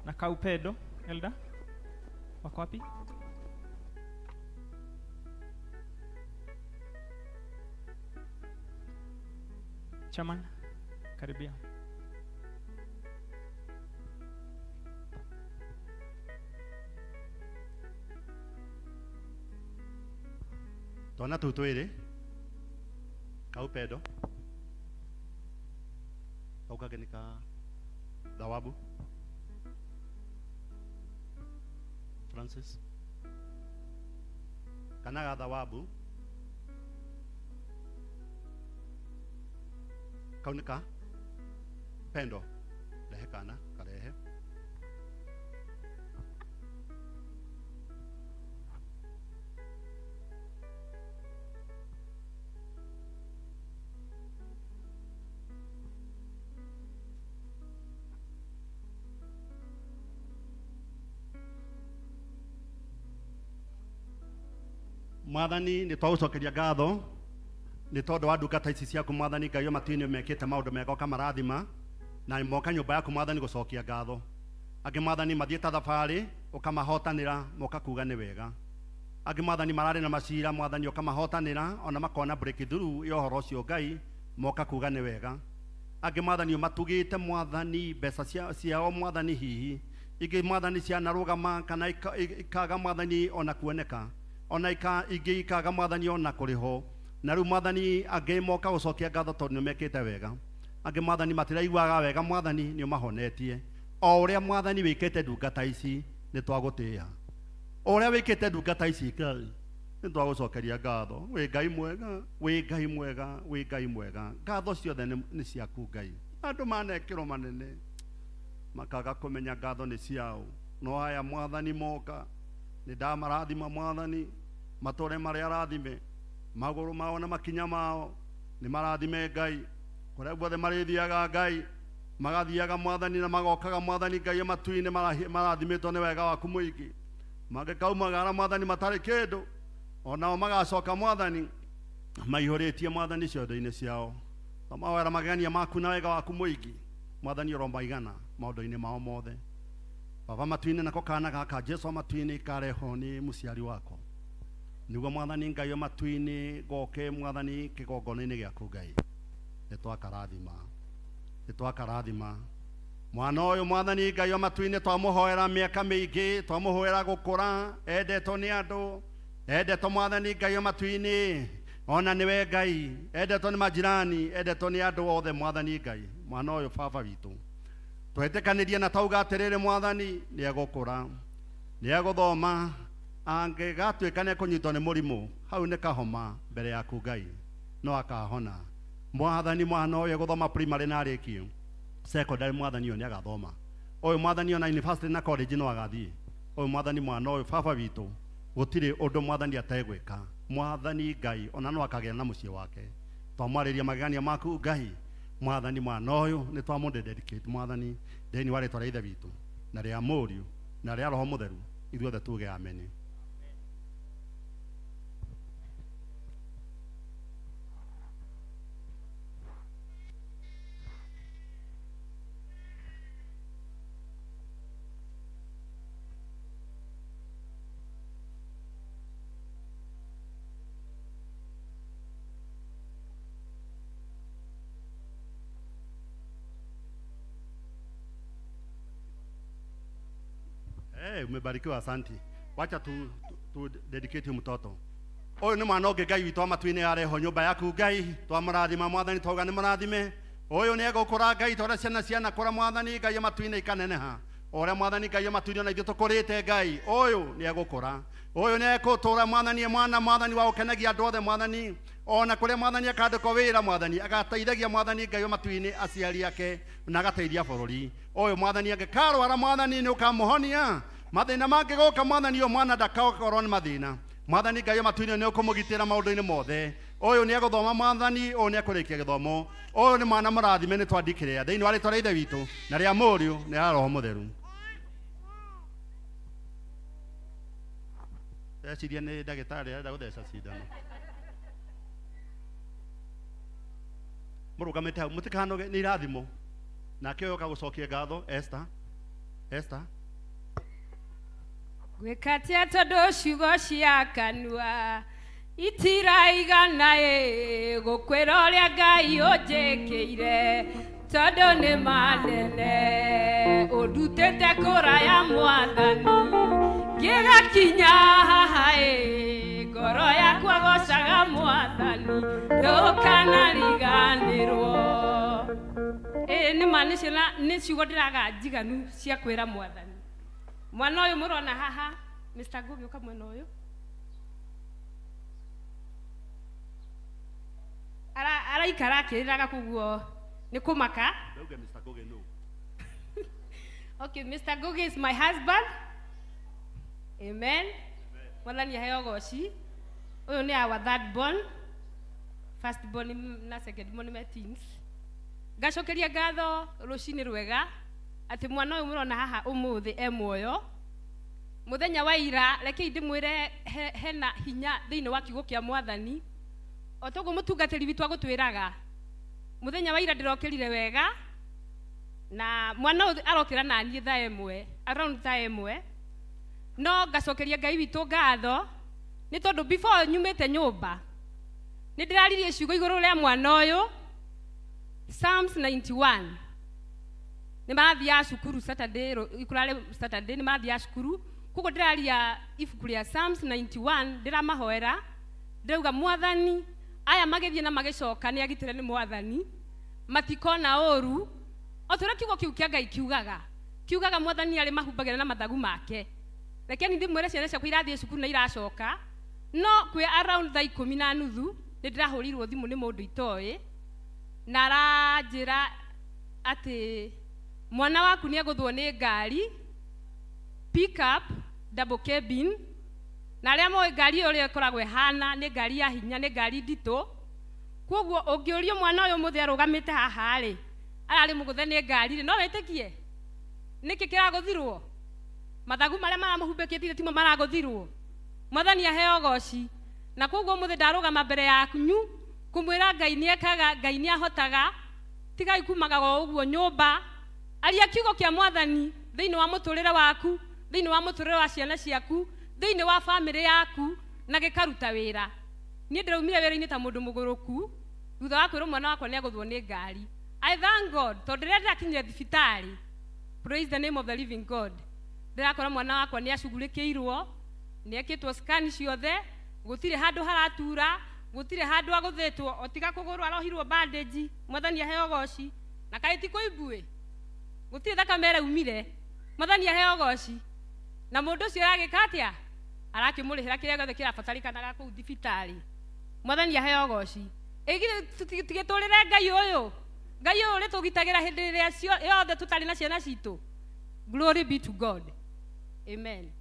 na ka upendo. Elda, wako wapi? Chairman, karibia. Twana tũu twĩrĩ ka upendo kau kangĩ nĩ ka thawabu. Francis, kana ga thawabu kau nĩ ka pendo. Rehe kana karehe. Mwathani nĩ twagũcokeria ngatho nĩ tondũ wa ndungata ici ciaku Mwathani Ngai matu-inĩ mekĩte maũndũ mega ũkamarathima na moka nyũmba yaku Mwathani gũcokia ngatho. Angĩ Mwathani mathiĩte thabarĩ ũkamahotanĩra moka kuga nĩ wega. Angĩ Mwathani mararĩ na macira Mwathani ũkamahotanĩra ona makona breakthrough ya ũhoro ũcio Ngai moka kuga nĩ wega. Angĩ Mwathani ũmatugĩte Mwathani mbeca ciao Mwathani hihi ingĩ Mwathani cianarũgama kana ikaga Mwathani ona kuoneka ona ingĩ ikaga Mwathani ona kũrĩho na rĩu Mwathani angĩ moka gũcokia ngatho tondũ nĩmekĩte wega. Angĩ Mwathani matiraiguaga wega Mwathani nĩ ũmahonetie. O ũrĩa Mwathani wĩkĩte ndungata ici nĩ twagũtĩĩa. O ũrĩa wĩkĩte ndungata ici Ngai nĩ twagũcokeria ngatho. Wĩ Ngai mwega, wĩ Ngai mwega, wĩ Ngai mwega. Ngatho ciothe nĩ ciaku Ngai. Andũ manekĩrwo manene makaga kũmenya ngatho nĩ ciao, no aya Mwathani moka nĩ ndamarathima Mwathani matũre marĩa arathime magũrũ mao na makinya mao nĩ marathime Ngai kũrĩa guothe marĩthiaga Ngai magathiaga Mwathani na magokaga Mwathani Ngai matu-inĩ marathimĩtwo nĩ wega waku mũingĩ. Mangĩkaumagara Mwathani matarĩ kĩndũ onao magacoka Mwathani maihũrĩtie Mwathani ciondo-inĩ ciao. Twamawera magegania maku na wega waku mũingĩ Mwathani ũromaigana maũndũ-inĩ mao mothe. Baba matu-inĩ nako kana gaka Jesu matu-inĩ karehwo nĩ mũciari wako nĩguo Mwathani Ngai matu-inĩ goke Mwathani kĩgongona-inĩ gĩaku Ngai nĩ twakarathima, nĩ twakarathima mwana ũyũ Mwathani Ngai matu-inĩ. Twamũhoera mĩaka mĩingĩ, twamũhoera gũkũra endetwo nĩ andũ, endetwo Mwathani Ngai matu-inĩ ona nĩwe Ngai, endetwo nĩ majirani, endetwo nĩ andũ othe Mwathani Ngai. Mwana ũyũ baba witũ twetĩkanĩrie na tauga atĩrĩrĩ Mwathani nĩ egũkũra, nĩ egũthoma, angĩgatuĩka nĩ ekũnyitwo nĩ mũrimũ hau nĩ kahoma mbere yaku Ngai no akahona. Mwathani mwana ũyũ egũthoma primary na arĩkie secondary Mwathani ũyũ nĩ agathoma. Ũyũ Mwathani ona university na college no agathiĩ. Ũyũ Mwathani mwana ũyũ baba witũ gũtirĩ ũndũ Mwathani ategwĩka. Mwathani Ngai ona no akagĩa na mũciĩ wake. Twamwarĩria magegania maku Ngai Mwathani mwana ũyũ nĩ twamũdedicate Mwathani thĩinĩ wa rĩtwa rĩa Ithe witũ na rĩa Mũriũ na rĩa Roho Mũtheru ithuothe tuge amen. Umebarikiwa, asanti. Wacha tu dedicate mtoto ũyũ nĩ mwana ũngĩ Ngai witũ wa matu-inĩ areho nyũmba yaku Ngai twamũrathima Mwathani twauga nĩ mũrathime. Ũyũ nĩ egũkũra Ngai tondũ ciana cianakũra Mwathani Ngai matu-inĩ ikaneneha. Ora mwathani Ngai maturio na ithuĩ tũkũrĩte Ngai ũyũ nĩ egũkũra ũyũ nĩ egũtũra mwathani mwana mwathani wa ũkenagia andũ othe mwathani ona kũrĩa mwathani akandĩkwo wĩra mwathani agateithagia mwathani Ngai matu-inĩ aciari ake na agateithia bũrũri ũyũ mwathani angĩkarwara mwathani nĩ ũkamũhonia mathĩna mangĩgoka mwathani ũyũ mwana ndakakorwo nĩ mathĩna mwathani Ngai matu-inĩ nĩ ũkũmũgitĩra maũndũ-inĩ mothe ũyũ nĩ egũthoma mwathani ũyũ nĩ ekũrĩkia gĩthomo ũyũ nĩ mwana mũrathime nĩ twandĩkĩrĩa thĩinĩ wa rĩtwa rĩa Ithe witũ na rĩa Mũriũ na rĩa Roho Mũtheru. Eciria nĩ ndagĩtarĩ arenda gũtheca cindano. Mũrũgamĩte hau mũtikanoge nĩ irathimo. Nake ũyũ oka gũcokia ngatho Esther. Esther. Gwĩkatia tondũ ciugo cia kanua itiraigana ĩ gũkwĩra ũrĩa Ngai ũnjĩkĩire tondũ nĩ manene ũndutĩte kũraya mwathani ngĩgakinya haha ĩ ngoro yakwa gocaga mwathani ndũkanariganĩrwo. Ĩ nĩ ma nĩ ciugo ndĩraga njiganu cia kwĩra mwathani. Mwana ũyũ mũrona haha Mr. Ngugi ũka mwena ũyũ araikara akĩrĩraga koguo nĩ kũmaka. Ndauge Mr. Ngugi no. Okay, Mr. Ngugi is my husband. Amen. Mwathani aheo goci. Ũyũ nĩ our third born. First born na second born me twins. Ngacokeria ngatho rũcinĩ rwega atĩ mwana ũyũ mũrona haha ũmũthĩ e muoyo. Mũthenya wa ira rekei ndĩmwĩre hena hinya thĩinĩ wa kiugo kĩa mwathani. O toguo mũtungatĩri witũ agũtwĩraga mũthenya wa ira ndĩrokĩrire wega na mwana ũyũ arokĩra na niĩ thaa ĩmwe around thaa ĩmwe no ngacokeria Ngai witũ ngatho nĩ tondũ before nyumĩte nyũmba nĩ ndĩraririe ciugo igũrũ rĩa mwana ũyũ Psalms 91 nĩ marathiaga cukuru Saturday kũrarĩ Saturday nĩ marathiaga cukuru koguo ndĩraria ibuku rĩa Psalms 91 ndĩramahoera ndĩrauga mwathani aya magĩthiĩ na magĩcoka nĩ agitĩre nĩ mwathani matikona ũru o ta ũrĩa kiugo kĩu kĩa Ngai kiugaga kiugaga mwathani arĩ mahumbagĩra na mathagu make. Rekeni ndĩmwĩre ciana ciakwa irathiĩ cukuru na iracoka no kwĩ around thaa 10:30 nĩ ndĩrahũrirwo thimũ nĩ mũndũ itoĩ na aranjĩra atĩ mwana waku nĩ egũthwo nĩ ngari pick up double cabin na arĩa moĩ ngari ĩyo ũrĩa ĩkoragwo ĩhana nĩ ngari ya hinya nĩ ngari nditũ koguo ũngĩũrio mwana ũyũ mũthĩ arũgamĩte haha rĩ ararĩ mũgũthe nĩ ngari rĩ no wĩtĩkie nĩkĩ kĩragũthirwo mathagu marĩa maramũhumbĩkĩtie timo maragũthirwo. Mwathani aheo goci na koguo mũthĩ ndarũgama mbere yanyu kũmwĩra Ngai nĩ ekaga Ngai nĩ ahotaga tigai kumaga o ũguo nyũmba aria kiugo kĩa mwathani thĩinĩ wa mũtũrĩre waku thĩinĩ wa mũtũrĩre wa ciana ciaku thĩinĩ wa famĩlĩ yaku na gĩkaruta wĩra. Niĩ ndĩraumire wĩra-inĩ ta mũndũ mũgũrũku thutha wa kwĩrwo mwana wakwa nĩ agũthwo nĩ ngari. I thank God tondũ rĩrĩa ndĩrakinyire thibitarĩ praise the name of the living God ndĩrakora mwana wakwa nĩ acugurĩkĩirwo nĩ ekĩtwo scan ciothe gũtirĩ handũ haratura gũtirĩ handũ agũthĩtwo o tiga kũgũrũ arohirwo bandage mwathani aheo goci na kaĩ ti kũimbuĩ gũtirĩ thakame ĩraumire mwathani aheo goci na mũndũ ũcio aragĩka atĩa arakĩmũrĩhĩra kĩrĩa gĩothe kĩrabatarĩkanaga kũu thibitarĩ mwathani aheo goci. Tigĩtũrĩre Ngai ũyũ Ngai ũyũ ũrĩtũgitagĩra hĩndĩ ĩrĩa yothe tũtarĩ na ciana citũ. Glory be to God. Amen.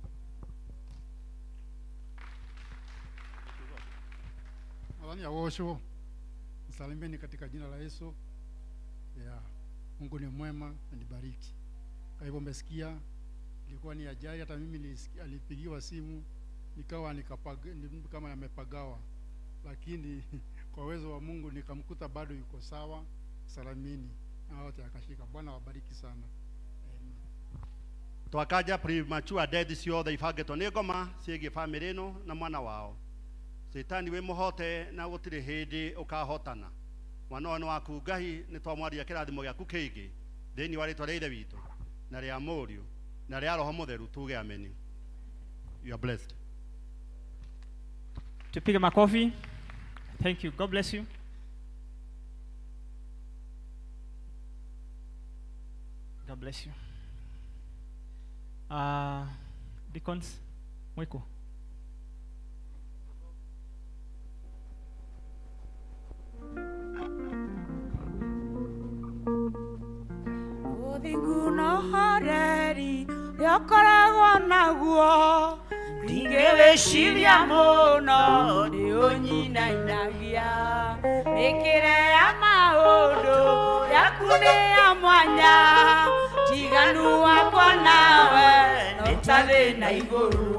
Mwathani agocwo. Nisalimeni katika jina la Yesu. Ya Mungu ni mwema na nibariki. Kwa hivyo mmesikia ilikuwa ni ajali, hata mimi alipigiwa simu nikawa kama amepagawa, lakini kwa uwezo wa Mungu nikamkuta bado yuko sawa salamini na wote akashika. Bwana wabariki sana. Twakaja premature death ciothe ibangĩtwo nĩ ngoma ciĩgiĩ famĩlĩ ĩno na mwana wao. Shetani wĩ mũhote na gũtirĩ hĩndĩ ũkahotana. Mwana ũyũ nĩ waku Ngai, nĩ twamwaria kĩrathimo gĩaku kĩingĩ thĩinĩ wa rĩtwa rĩa Ithe witũ na rĩa Mũriũ na rĩa Roho Mũtheru, tuge amen. You are blessed. Tupige makofi. Thank you. God bless you. God bless you. Deacons mwiko. Ũthingu na ũhoreri ũrĩa ũkoragwo naguo ndingĩwĩciria mũno nĩ ũnyinainagia mĩkĩre ya maũndũ yaku nĩ ya mwanya tiganu wakwa nawe no ta thĩ na igũrũ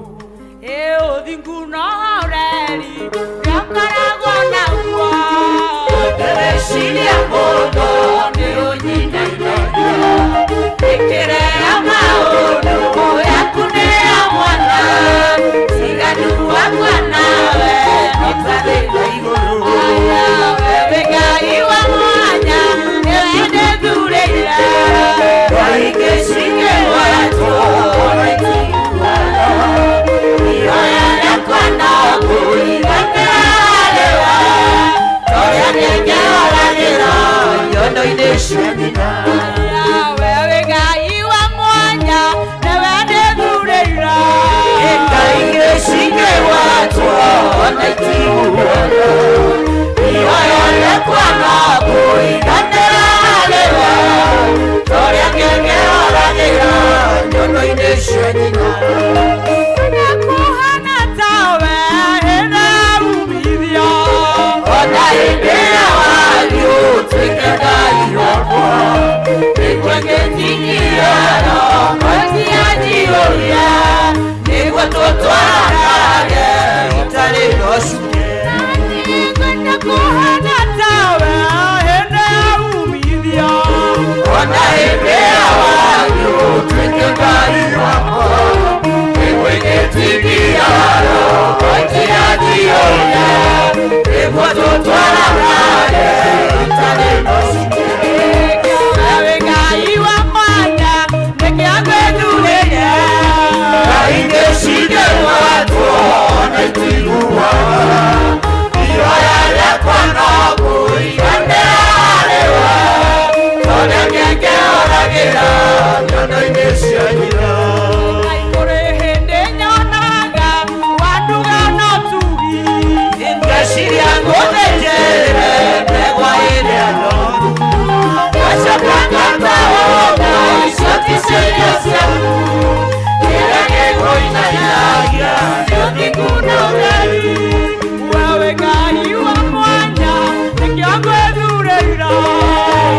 ĩ ũthingu na ũhoreri ũrĩa ũkoragwo naguo ndingĩwĩciria mũno nĩ ũnyinainagia mĩkĩre ya maũndũ yaku nĩ ya mwanya tiganu wakwa nawe no ta thĩ na igũrũ wewe Ngai wa mwanya nĩwe ndĩthurĩire Waingĩcike watwo mioyo yakwa no kũiganĩra harĩwe torĩa nĩngĩoragĩra nyondo-inĩ cia nyina wewe Ngai wa mwanya nĩwe ndĩthurĩire Kaingĩcike watwo na itiguaga mioyo yakwa no kũiganĩra harĩwe torĩa ngĩngĩoragĩra nyondo-inĩ cia nyina Nĩkũhana tawe hĩndĩ ya umithio ona hĩndĩ ya wagi ũtuĩke Ngai wakwa nĩguo ngĩtingiana matianjiyũria nĩguo tũtwaranage itarĩ na ũcuke Nĩkũhana tawe hĩndĩ ya umithio ona hĩndĩ ya wagi ũtuĩke Ngai wakwa nĩguo ngĩtingiana matianjiyũria nĩguo tũtwaranage itarĩ na ũcuke Wewe Ngai wa mwanya nĩkĩo ngwĩthurĩire Kaingĩcike watwo na itiguaga mioyo yakwa no kũiganĩra harĩwe torĩa ngĩngĩoragĩra nyondo-inĩ cia nyina Kũrĩ hĩndĩ nyonaga wanduga no tugi ngeciria ngũthĩnjĩre ndegwa ĩrĩa noru ngacoka ngataũka icio ti ciĩko ciaku kĩrĩa gĩkũinainagia nĩ ũthingu na ũtheri wewe Ngai wa mwanya nĩkĩo ngwĩthurĩire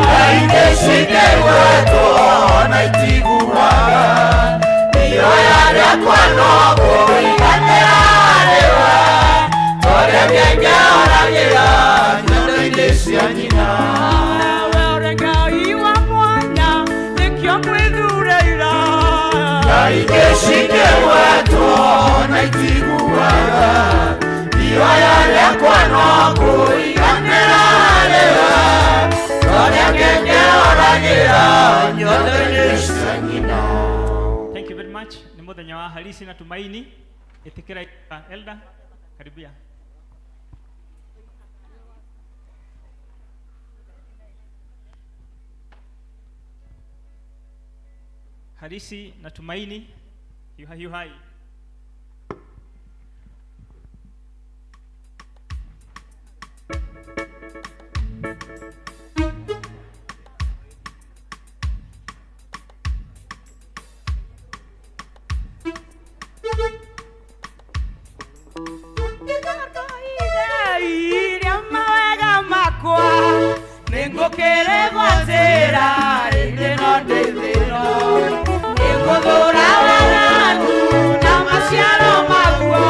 Kaingĩcike watwo na itiguaga mioyo yakwa no kũiganĩra harĩwe torĩa ngĩngĩoragĩra nyondo-inĩ cia nyina Wewe Ngai wa mwanya nĩkĩo ngwĩthurĩire Kaingĩcike watwo na itiguaga mioyo yakwa no kũiganĩra harĩwe torĩa ngĩngĩoragĩra nyondo-inĩ cia nyina. Thank you very much. Ni muthenya wa Halisi na Tumaini. Itikira elder, karibia. Halisi na Tumaini, yuhai yuhai. Iria mawega makwa nĩngũkĩrĩgwatĩra ĩndĩ no ndĩ thĩno nĩngũthũra waganu na maciaro maguo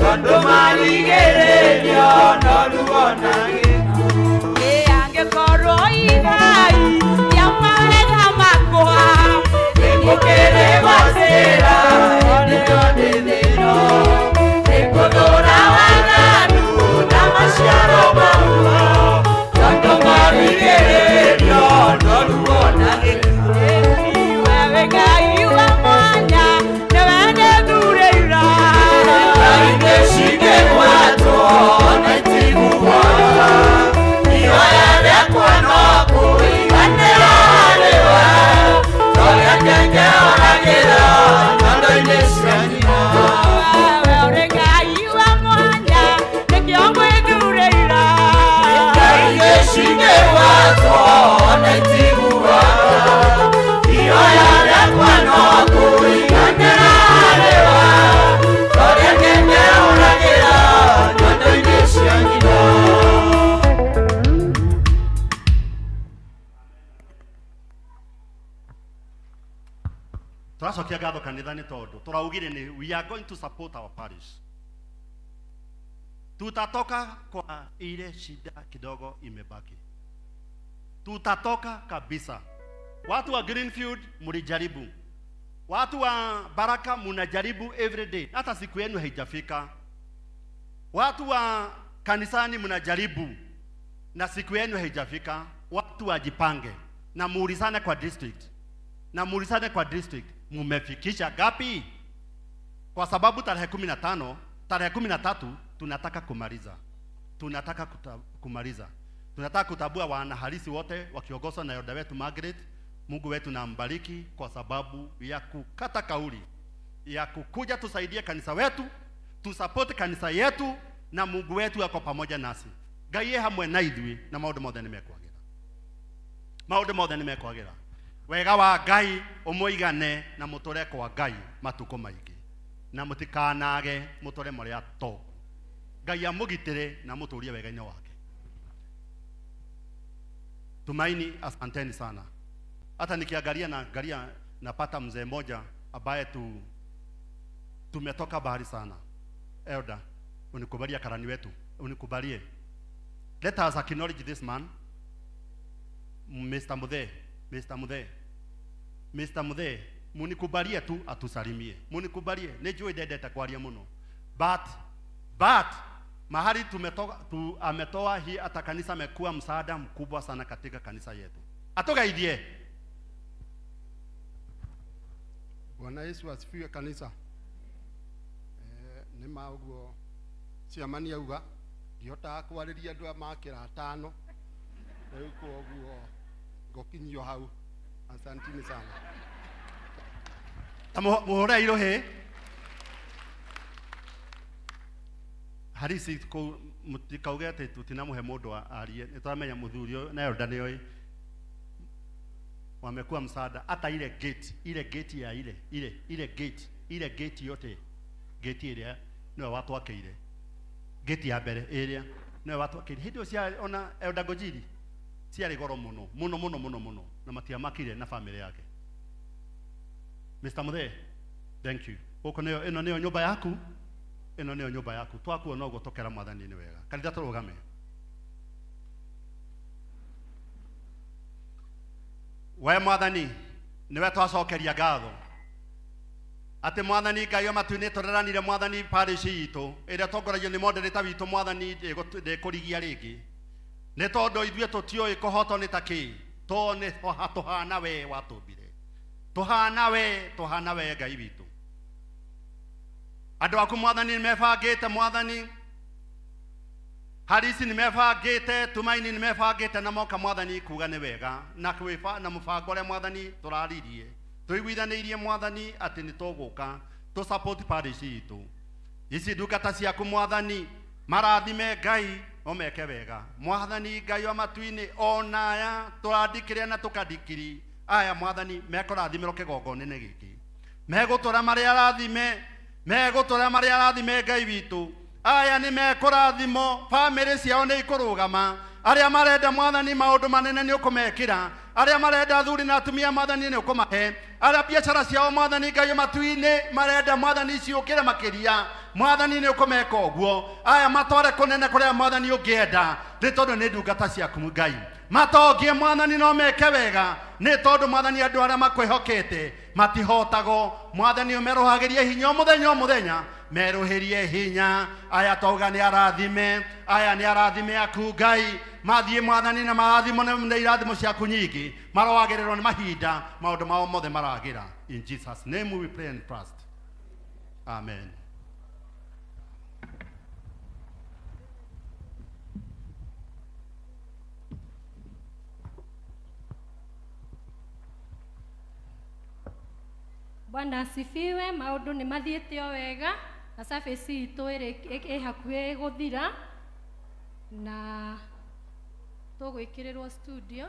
tondũ marigĩrĩrio no ruo na gĩkuũ ĩ angĩkorwo igai rĩa mawega makwa nĩngũkĩrĩgwatĩra ĩndĩ no ndĩ thĩno nĩngũthũra waganu na maciaro maguo tondũ marigĩrĩrio no ruo Tũracokia ngatho kanitha nĩ tondũ tũraugire nĩ we are going to support our parish. Tutatoka kwa ile shida kidogo imebaki. Tutatoka kabisa. Watu wa Greenfield mlijaribu. Watu wa Baraka mnajaribu every day. Hata siku yenu haijafika. Watu wa kanisani mnajaribu na siku yenu haijafika. Watu wajipange na muulizane kwa district. Na muulizane kwa district, mumefikisha gapi? Kwa sababu tarehe 15, tarehe 13 tunataka kumaliza. Tunataka kumaliza. Tunataka kutabua wanahalisi wote wakiongozwa na Yoda wetu Margaret. Mungu wetu na mbariki kwa sababu ya kukata kauli ya kukuja tusaidie kanisa wetu, tusupport kanisa yetu, na Mungu wetu yako pamoja nasi. Ngai hamwe na ithuĩ na maũndũ mothe nĩmekwagira. Maũndũ mothe nĩmekwagira. Wega wa Ngai ũmũigane na mũtũre kwa Ngai matukũ maingĩ. Na mũtikanage mũtũre mũrĩ atongu. Ngai amũgitĩre na mũtũrie wega-inĩ wake. Tumaini, asanteni sana. Hata nikiangalia na angalia napata mzee mmoja ambaye tumetoka bahari sana. Elder, unikubalie karani wetu, unikubalie. Let us acknowledge this man, Mr. Muthe, Mr. Muthe, Mr. Muthe, munikubalie tu atusalimie. Munikubalie, nijui ndendete kwaria muno. But mahali tumetoka ametoa hii hata kanisa amekuwa msaada mkubwa sana katika kanisa yetu. Atugaidie. Bwana Yesu asifiwe kanisa. Nĩ ma ũguo ciamani auga ndihotaga kwarĩria andũ a makĩra atano rĩu koguo ngũkinyio hau. Asanteni sana. Ta muhũre irohe. Harisi mũtikauge atĩ tũtinamũhe mũndũ arie, nĩ tũramenya mũthuri ũyũ na Elder nĩoĩ wamekuwa msaada. Hata ile gate ya ile gate, ile gate yote, gate ĩrĩa nĩwe watwakĩire, gate ya mbere ĩrĩa nĩwe watwakĩire. Hĩndĩ ĩyo cia ona Elder Ngũnjiri ciarĩ goro mũno mũno mũno mũno mũno, na matiamakire na family yake. Mr. Muthe, thank you. Gũkũ nĩyo, ĩno nĩyo nyũmba yaku, ĩno nĩyo nyũmba yaku. Twakuona ũguo tũkera Mwathani nĩ wega. Kanitha tũrũgame. We Mwathani nĩwe twacokeria ngatho atĩ Mwathani Ngai wa matu-inĩ tũreranire Mwathani parish itũ ĩrĩa tongoragio nĩ moderator witũ Mwathani ndĩkũrigia rĩngĩ nĩ tondũ ithuĩ tũtiũĩ kũhotwo nĩ ta kĩ, to nĩ tũhana we watũmbire, tũhana we, tũhana we Ngai witũ. Andũ aku Mwathani nĩmebangĩte Mwathani Harisi nimebangĩte, Tumaini nimebangĩte na moka Mwathani kuga nĩ wega na kwĩba na mũbango ũrĩa Mwathani tũraririe tũiguithanĩirie Mwathani atĩ nĩ tũgũka tũ support parish itũ. Ici ndungata ciaku Mwathani marathime Ngai omeke wega. Mwathani Ngai wa matu-inĩ ona aya tũrandikĩria na tũkandikiri aya Mwathani mekũrathimĩrwo kĩgongona-inĩ gĩkĩ, megũtũra marĩ arathime, megũtũra marĩ arathime Ngai witũ. Aya nĩ mekũrathimo, bamĩrĩ ciao nĩ ikũrũgama. Arĩa marenda Mwathani maũndũ manene nĩ ũkũmekĩra, arĩa marenda athuri na atumia Mwathani nĩ ũkũmahe, arĩa biacara ciao Mwathani Ngai matu-inĩ marenda Mwathani ciũkĩre makĩria Mwathani nĩ ũkũmeka ũguo. Aya matware kũnene kũrĩa Mwathani ũngĩenda nĩ tondũ nĩ ndungata ciaku Ngai. Matongie Mwathani no meke wega nĩ tondũ Mwathani andũ arĩa makwĩhokete matihotagwo. Mwathani ũmerohagĩrie hinya o mũthenya o mũthenya, meruhirie hinya. Aya twauga nĩ arathime, aya nĩ arathime aku Ngai, mathiĩ Mwathani na marathimo na irathimo ciaku nyingĩ, marowagĩrĩrwo nĩ mahinda, maũndũ mao mothe maragĩra. In Jesus name we pray and trust. Amen. Bwana asifiwe. Maũndũ nĩ mathiĩte o wega na service itũ ĩ hakuhĩ gũthira na tũgwĩkĩrĩrwo studio.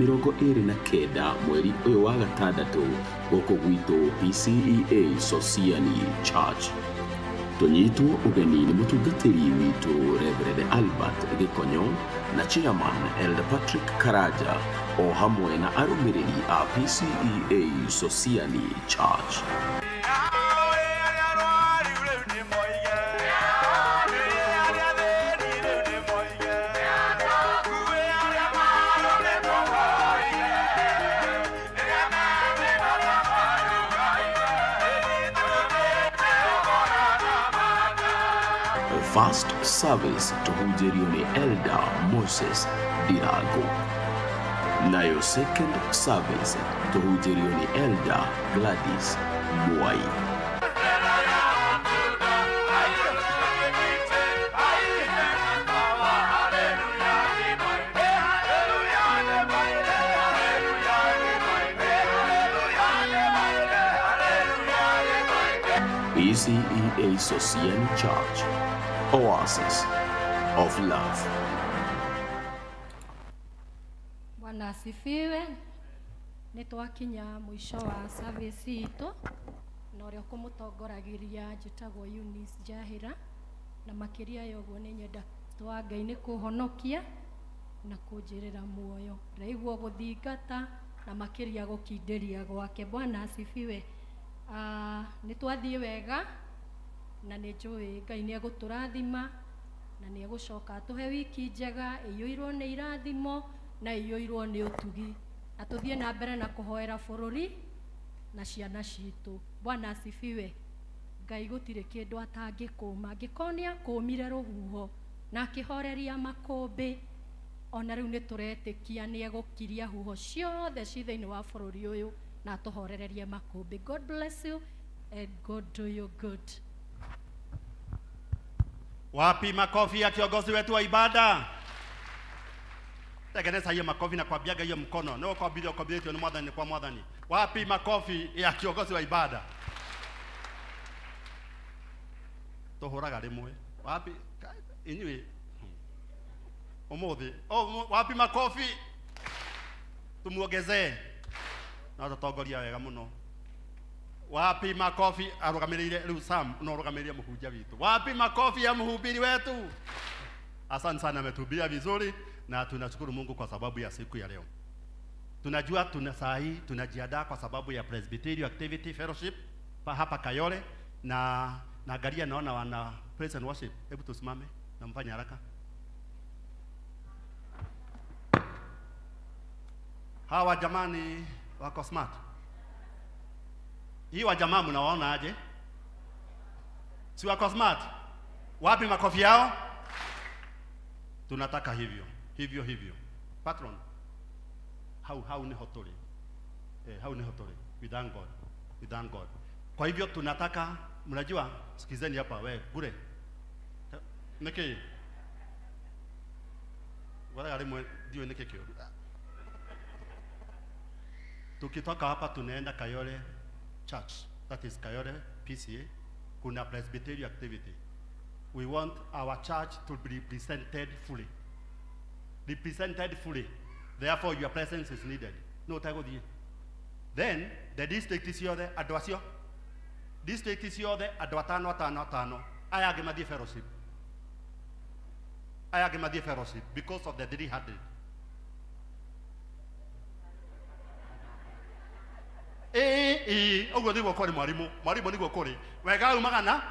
29 mweri ũyũ wa gatandatũ gũkũ gwitũ PCEA Sosiani Church. Tũnyitwo ũgeni nĩ mũtungatĩri witũ Reverend Albert Gĩkonyo na Chairman Elder Patrick Karaja o hamwe na arũmĩrĩri a PCEA Sosiani Church. First service tũhunjĩrio nĩ Elder Moses Ndirago, nayo second service tũhunjĩrio nĩ Elder Gladys Mwai. PCEA Sosiani Church, Oasis of Love. Bwana asifiwe. Nĩ twakinya mũico wa service itũ na ũrĩa ũkũmũtongoragiria njĩtagwo Eunice Njahĩra, na makĩria ya ũguo nĩ nyenda wa Ngai nĩ kũhonokia na kũnjĩrĩra muoyo. Ndaigua gũthingata na makĩria gũkindĩria gwake. Bwana asifiwe. Nĩ twathiĩ wega na nĩ njũĩ Ngai nĩ egũtũrathima na nĩ egũcoka atũhe wiki njega ĩiyũirwo nĩ irathimo na ĩiyũirwo nĩ ũtugi, na tũthiĩ na mbere na kũhoera bũrũri na ciana citũ. Bwana asifiwe. Ngai gũtirĩ kĩndũ atangĩkũma, angĩkorwo nĩ akũmire rũhuho na akĩhoreria makũmbĩ, ona rĩu nĩ tũretĩkia nĩ egũkiria huho ciothe ci thĩinĩ wa bũrũri ũyũ na atũhorererie makũmbĩ. God bless you and God do you good. Wapi makofi ya kiongozi wetu wa ibada? Tengeneza hiyo makofi na kuambiaga hiyo mkono. No kwa bidii kwa bidii ni mwathani kwa mwathani. Wapi makofi ya kiongozi wa ibada? Tohoraga rimwe. Wapi inywe umuthi. Oh, wapi makofi? Tumuongezee. Na tutongoria wega muno. Wapi makofi arugamiriire riu Sam no arugamiriire muhunjia witu. Wapi makofi ya mhubiri wetu? Asante sana, ametuhubiria vizuri na tunashukuru Mungu kwa sababu ya siku ya leo. Tunajua tuna saa hii tunajiandaa kwa sababu ya Presbyterian Activity Fellowship pa hapa Kayole, na naangalia naona wana praise and worship. Hebu tusimame na mfanye haraka. Hawa jamani wako smart. Hii wa jamaa mnawaona aje? Si wako smart? Wapi makofi yao? Tunataka hivyo, hivyo hivyo. Patron, how ni hotoli. How ni hotoli. We thank God. We thank God. Kwa hivyo tunataka, mnajua, sikizeni hapa we, bure. Niki. Wala alimu ndio niki kio. Tukitoka hapa tunaenda Kayole Church, that is Kayole PCA, kuna Presbyterian activity. We want our church to be represented fully. Represented fully. Therefore, your presence is needed. No, then, the district is here, andũ acio. District is here, andũ atano, atano, atano. Aya angĩ mathiĩ fellowship. Aya angĩ mathiĩ fellowship because of the 300. Ũguo nĩguo kũrĩ mwarimu. Mwarimu nĩguo kũrĩ. Wega umaga na?